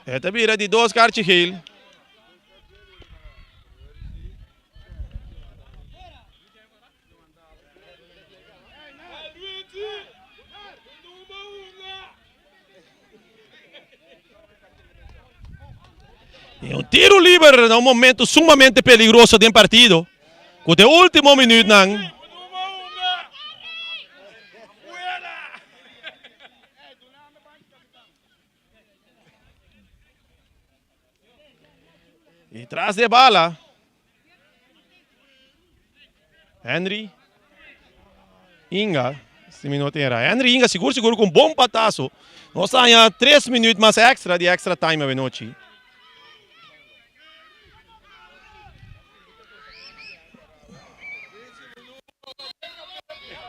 E ta bira di dos karchi geel. E un tiro liber na un momento sumamente peligroso den partido. Ku de último minuutnan. Y tras de bala. Henry Inga, si mi no tin era. Henry Inga sigur sigur ku un bon pataso. Nos ta haña tres minuut mas extra di extra time awenochi.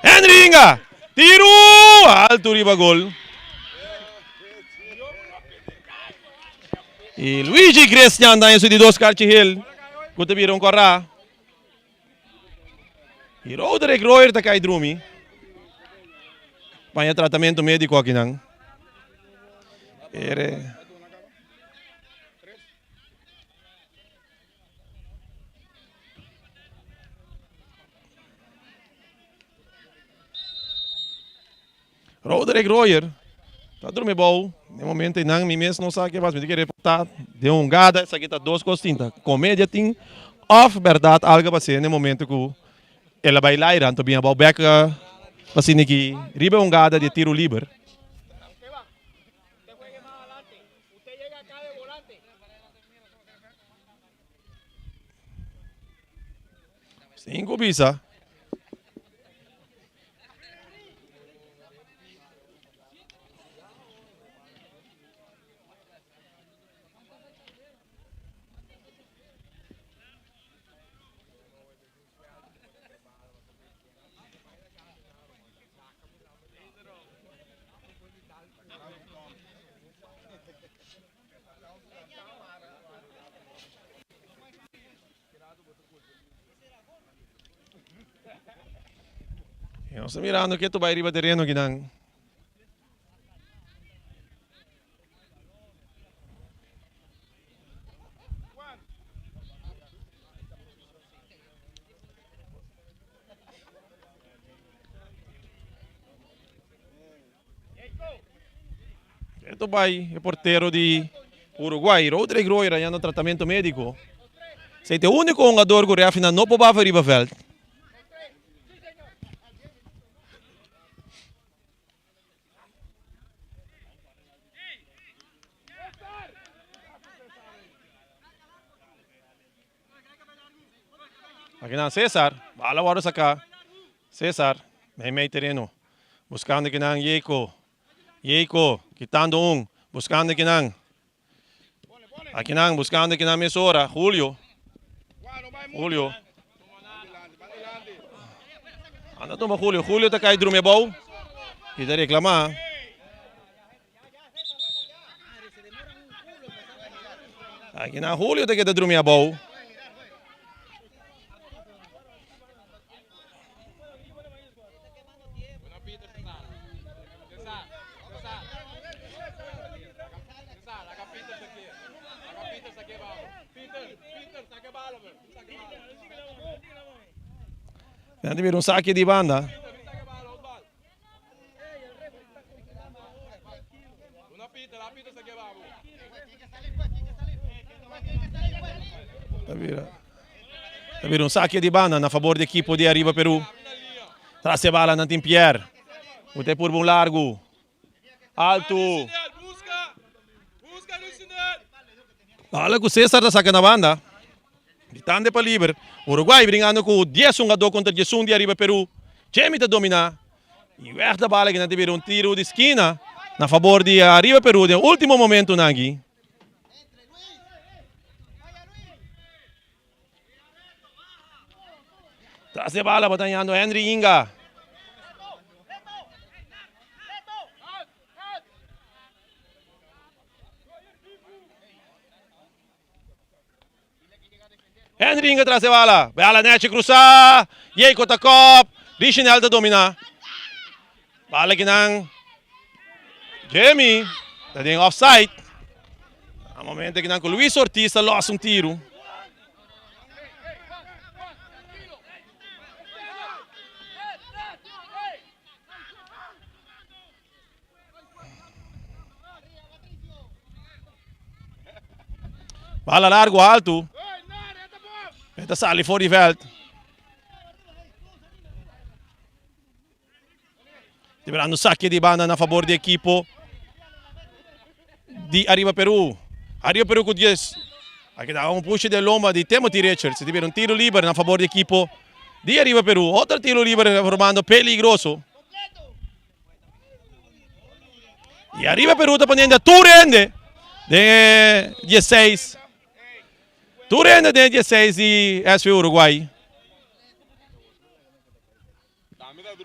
Henry Inga! Tiru! Alto riba gol. Y Luigi Christian daña su di dos karchi geel. Ku ta bira un kòrá. Y Roderick Royer ta kai drumi. Paña tratamentu médiko akinan. Ere. Roderick Royer ta drumi bou. Den momento einan mi mes no sa ke pas. Mi ta kere ta den un gada. Esaki ta dos kos tin. Ta komedia tin òf bèrdat algu a pas'é den momento ku el a bai laira. Anto bin abou bèk pa sinti ki riba e un gada di e tiru liber. Sin ku bisa. I nos ta mirando ke ta bai riba tereno akinan. Eto bai e portero di Uruguay, Roderick Royer, hañando tratamiento médico. Esei ta e úniko hungador ku refinan no por bafa riba vèlt. Akinan Cesar, bala wòrdu saká. Cesar, mei mei tereno. Buskando kinan Yeiko. Yeiko, kitando un. Buskando kinan. Akinan, buskando kinan mesora. Julio. Julio. Anda tuma Julio. Julio ta kai drumi abou. I ta reklamá. Aki na Julio ta keda drumi abou. Nan ta bira un saki di banda. Ta bira ta bira un sake di banda na fabor di ekipo di Ariba Peru. Tras e bala nan tin Pierre. Ku ta e purba un largu. Altu. Bala ku Cesar ta saka na banda. Gritando pa liber. Uruguay bringando ku dies hungadó kontra diesun di Ariba Peru. Jemy ta dominá i wèg ta bala kinan ta bira un tiru di skina na fabor di Ariba Peru den último momentunan aki. Tras di e bala bo ta hañando Henry Inga. Henry Inga tras e bala. Bala nechi cruza. Yeiko ta kop. Richinel ta domina. Bala kinan. Jimmy ta den offside. Na momento kinan ku Luis Ortiz ta los un tiru. Bala largo alto. E ta sali for di veld. Liberando saque di banda na favor di equipo di Arriba Peru. Arriba Peru cu 10. Aquí da un push de lomba di Timothy Richards. Di un tiro libre na favor di equipo di Arriba Peru. Otro tiro libre formando peligroso. Y Arriba Peru ta poniendo tur hende den e 16. Tur hende den e 16 di SV Uruguay.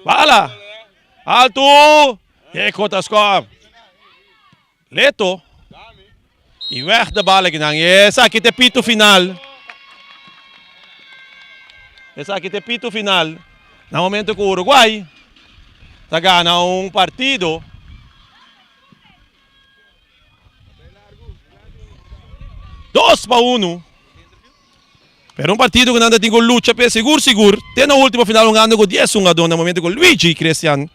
Bala. Alto. Eko ta score. Leto. Y weg de bala kinan. Esaki te pito final. Esaki te pito final. Na momento ku Uruguay ta gana un partido. 2-1. Pero un partido ku nan ta tin ku lucha p'e sigur sigur te na ultimo final hungando ku dies hungadó na momento ku Luigi Christian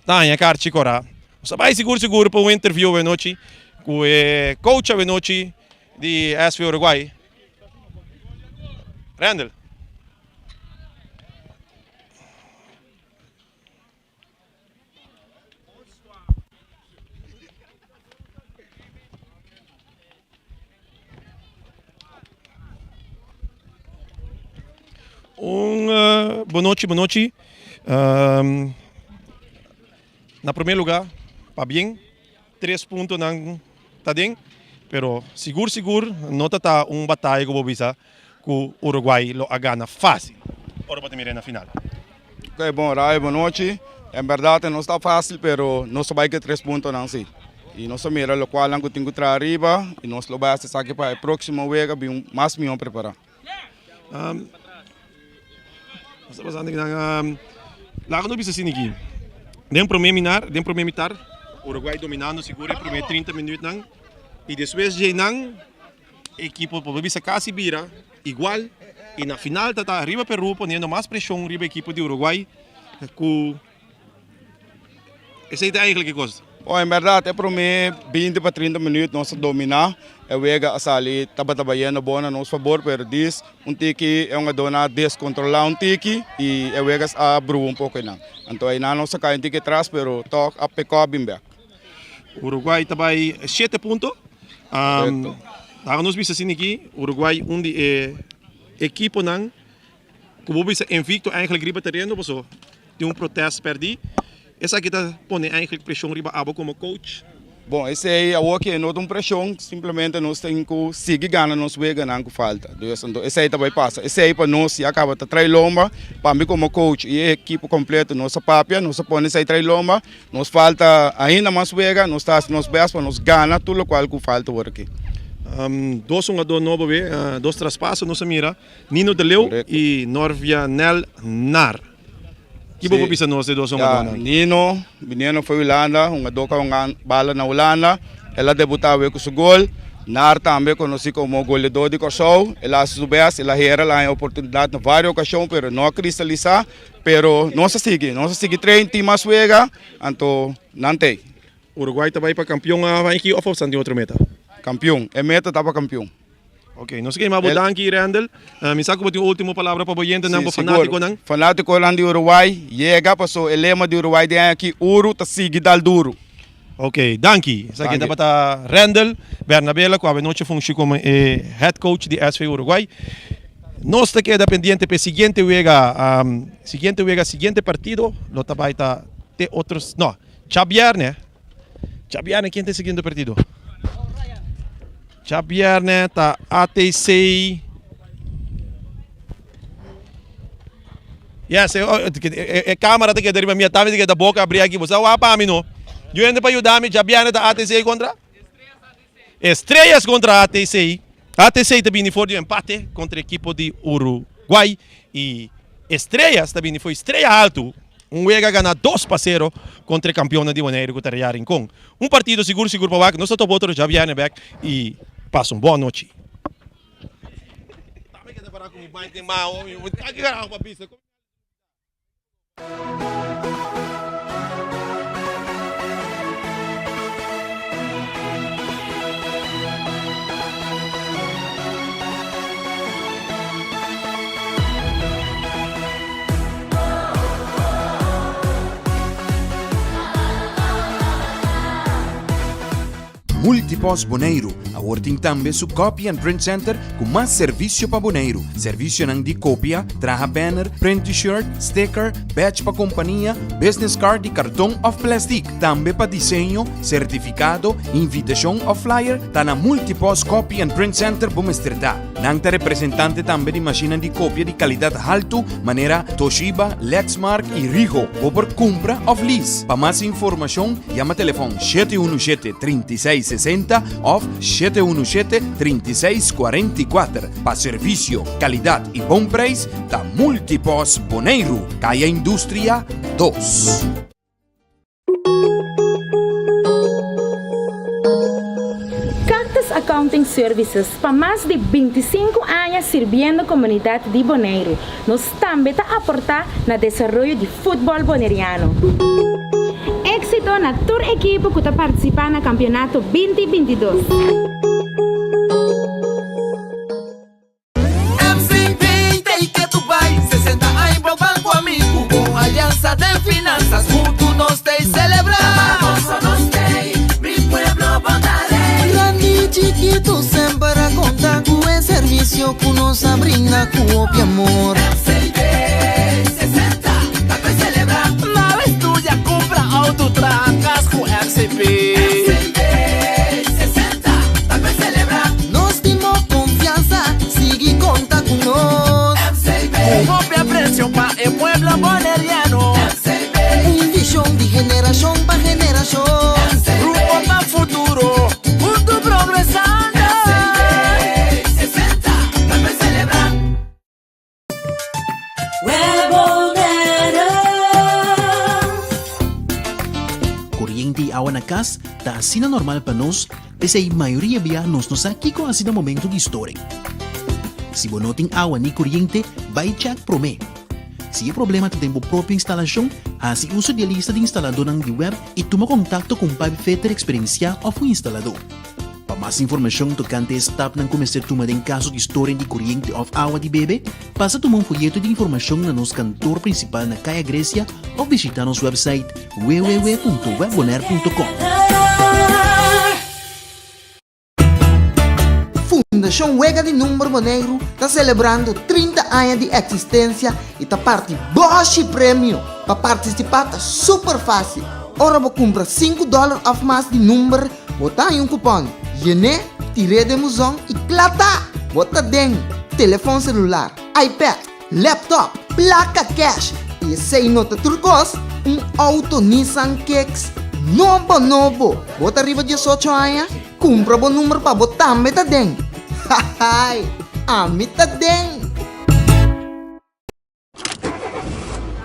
ta haña karchi kora. Nos a bai sigur sigur pa un interview awenochi ku e coach awenochi di SV Uruguay, Randall. Un bon nochi, bon nochi. Na primer lugar, pabien, tres puntonan ta den, pero sigur sigur no ta ta un bataya ku bo bisa ku Uruguay lo a gana fácil ora bo ta mira na final. Ok bon Ray bon nochi, en berdad e no sta fácil pero nos ta bai ku e tres puntonan si y nos ta mira lokualnan ku tin ku traha ariba y nos lo bai hasi esaki pa e próksimo wega bin mas mihó prepará. Nos ta pasando akinan, laga nos bisa asina aki, den prome minar, den prome mitar, Uruguay dominando sigur e prome 30 minuutnan y despues djeinan ekipo por bisa casi bira igual y na final ta ta riba Peru poniendo mas presion riba ekipo di Uruguay cu Esei ta eigenlijk e kos. Oh, en berdad e prome 20 pa 30 minuut nos a domina. E wega a sali tabata bayendo bon na nos fabor, pero dis un tiki e hungadornan a descontrola un tiki y e wega a brua un poco einan. Anto einan nos a cay un tiki atras, pero toch a pick up bin bek. Uruguay ta bay shete punto. Correcto. Laga nos bisa asina aki, Uruguay un di e ekiponan Ku bo bisa invicto eigenlijk riba tereno paso tin un protest perdi. Esaki ta pone eigenlijk presion riba abo komo coach? Bon, esei awor ke no ta un presion, simplemente nos tin ku sigui gana nos weganan ku falta. Dus anto esei ta bai pasa. Esei pa nos ya kaba ta trai lomba, pa mi komo coach i e ekipo kompleto nos a papia, nos a pone esei trai lomba. Nos falta ainda mas wega, nos ta hasi nos best pa nos gana tur lokual ku falta awor aki. Dos hungadó nobo be, dos traspaso nos a mira. Nino de Leeuw y Norvianel Nar. Ki bo por bisa nos de dos hungadónan? Nino, biniendo for Hulanda, hungadó ku a hunga bala na Hulanda. El a debutá awe ku su gol. Nar tambe konosí komo goleadó di Kòrsou. El a hasi su bèst, el a hera, el a haña oportunidat na vários okashon, pero no a kristalisá. Pero nos a sigui, nos a sigui train, tin mas wega, anto nan t'ei. Uruguay ta bai pa kampion aki òf nan tin otro meta? Kampion, e meta ta pa kampion. Ok, nos a kema bo danki Randall. Mi sa ku bo tin un ultimo palabra pa bo yentenan, bo fanatikonan. Fanatikonan di Uruguay, yega paso e lema di Uruguay den aña aki, Uru ta sigui dal duru. Ok, danki. Esaki tabata Randall Bernabela ku awenochi funshi komo e head coach di SV Uruguay. Nos ta keda pendiente pa e siguiente wega, siguiente wega, siguiente partido lo ta bai ta te otro, no, djabièrnè, djabièrnè ken ta e siguiente partido? Djabièrnè ta ATC. Yes, e, e, e camera ta keda riba mi, tambe ta keda boca abri aki. Bo sa wak pa mi no. Yu hende pa yuda mi, djabièrnè ta ATC kontra? Estrellas kontra ATC. ATC ta bini for di un empate kontra ekipo di Uruguay i Estrellas ta bini for Estrella Alto. Un wega gana 2-0 kontra e kampionnan di Boneiru ku ta Real Rincon. Un partido sigur sigur pa wak. Nos ta topa otro djabièrnè bèk i pasa un bon anochi. Multipost Boneiru awor tin tambe su Copy and Print Center ku mas servisio pa Boneiru. Servisionan di kopia, traha banner, print t-shirt, sticker, badge pa kompania, business card di karton òf plèstik. Tambe pa diseño, sertifikado, invitashon òf flyer, ta na Multipost Copy and Print Center bo mester ta. Nan ta representante tambe di mashinnan di kopia di kalidat haltu manera Toshiba, Lexmark i Rigo. Bo por kumpra òf lease. Pa mas informashon yama telefòn 717 36 60 òf 717 36 44. Pa servisio, kalidat i bon preis ta Multipost Boneiru, Kaya Industria 2. Cactus Accounting Services pa mas di 25 aña sirbiendo komunidat di Boneiru. Nos tambe ta aportá na desaroyo di futbòl boneriano. Éksito na tur ekipo ku ta partisipá na kampionato 20 22. MCB ta i ke tu bai 60 aña bo ban ku ami Ku bon aliansa den finansas Huntu nos ta i selebrá Goso nos tei, mi pueblo bo ta rei. Grandi i chikitu semper a konta ku e servisio ku nos a brinda ku hopi amor. MCB 60 ta pa selebrá. Nada studia, kumpra outo, traha kas ku MCB. MCB 60 ta pa selebrá. Nos tin bo confianza, sigui conta cu nos. MCB. Cu hopi aprecio pa e pueblo boneriano. MCB. Un vision di generacion pa generacion. MCB. Rumbo pa futuro, hunto progresando. MCB 60 ta pa celebra. Koriente i awa na kas ta asina normal pa nos, p'esei mayoria bia nos no sa kiko hasi na momento di storing. Si bo no tin awa ni koriente, bai chèk promé. Si e problema ta den bo propio instalashon, hasi uso di e lista di instaladónan di web i tuma kontakto ku un pipefitter eksperensiá òf un instaladó. Pa mas informashon tokante e stapnan ku mester tuma den kaso di storing di koriente òf awa di bebe, pasa tuma un foyeto di informashon na nos kantor prinsipal na Kaya Grecia òf bishitá nos wèpsait www.webbonaire.com. Fundashon Wega di Number Boneiru ta selebrando 30 aña di eksistensia i ta parti bòshi premio! Pa partisipá ta super fásil! Ora bo kumpra sinku dòler òf mas di number, bo ta haña un kupòn. Yen'é, tir'é den buzon i kla ta! Bo ta den telefòn selular, iPad, laptop, plaka kèsh i esei no ta tur kos, un outo Nissan Kicks nobo nobo! Bo ta riba diesocho aña? Kumpra bo number pa bo tambe ta den! Hahaai! Ami ta den!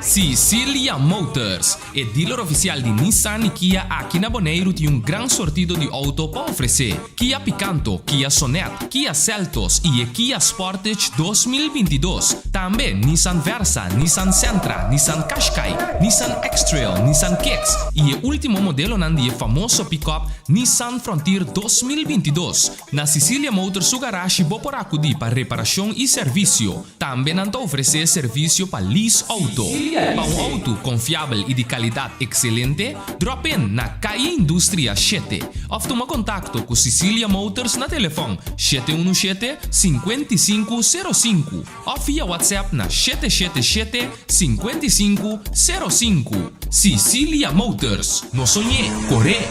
Sicilia Motors, e dealer oficial di Nissan y Kia aki na Boneiru tin un gran sortido di auto pa ofrece. Kia Picanto, Kia Sonet, Kia Seltos y e Kia Sportage 2022. Tambe Nissan Versa, Nissan Sentra, Nissan Qashqai, Nissan X-Trail, Nissan Kicks y e ultimo modelonan di e famoso pick-up Nissan Frontier 2022. Na Sicilia Motors su garashi bo por acudi pa reparacion y servicio. Tambe nan ta ofresé servisio pa lease outo. Pa un outo konfiabel i di kalidat ekselente, drop in na Calle Industria shete òf tuma kontakto ku Sicilia Motors na telefòn 717 55 05 òf via WhatsApp na 777 55 05. Sicilia Motors, no soñ'é, kor'é!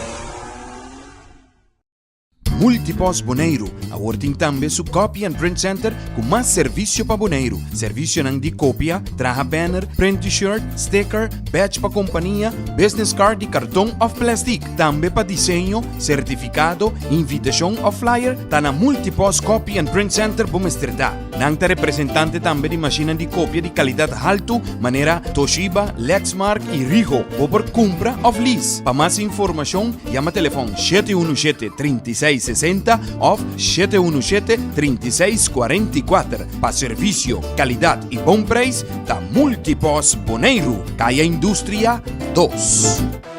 Multipost Boneiru awor tin tambe su Copy and Print Center ku mas servisio pa Boneiru. Servisionan di kopia, traha banner, print T-shirt, sticker, badge pa kompania, business card di karton òf plèstik. Tambe pa diseño, sertifikado, invitashon òf flyer ta na Multipost Copy and Print Center bo mester ta. Nan ta representante tambe di mashinnan di kopia di kalidat haltu manera Toshiba, Lexmark i Ricoh. Bo por kumpra òf lease. Pa mas informashon yama telefòn 717 36 60 òf 717 36 44. Pa servisio, kalidat i bon preis ta Multipost Boneiru, Kaya Industria 2.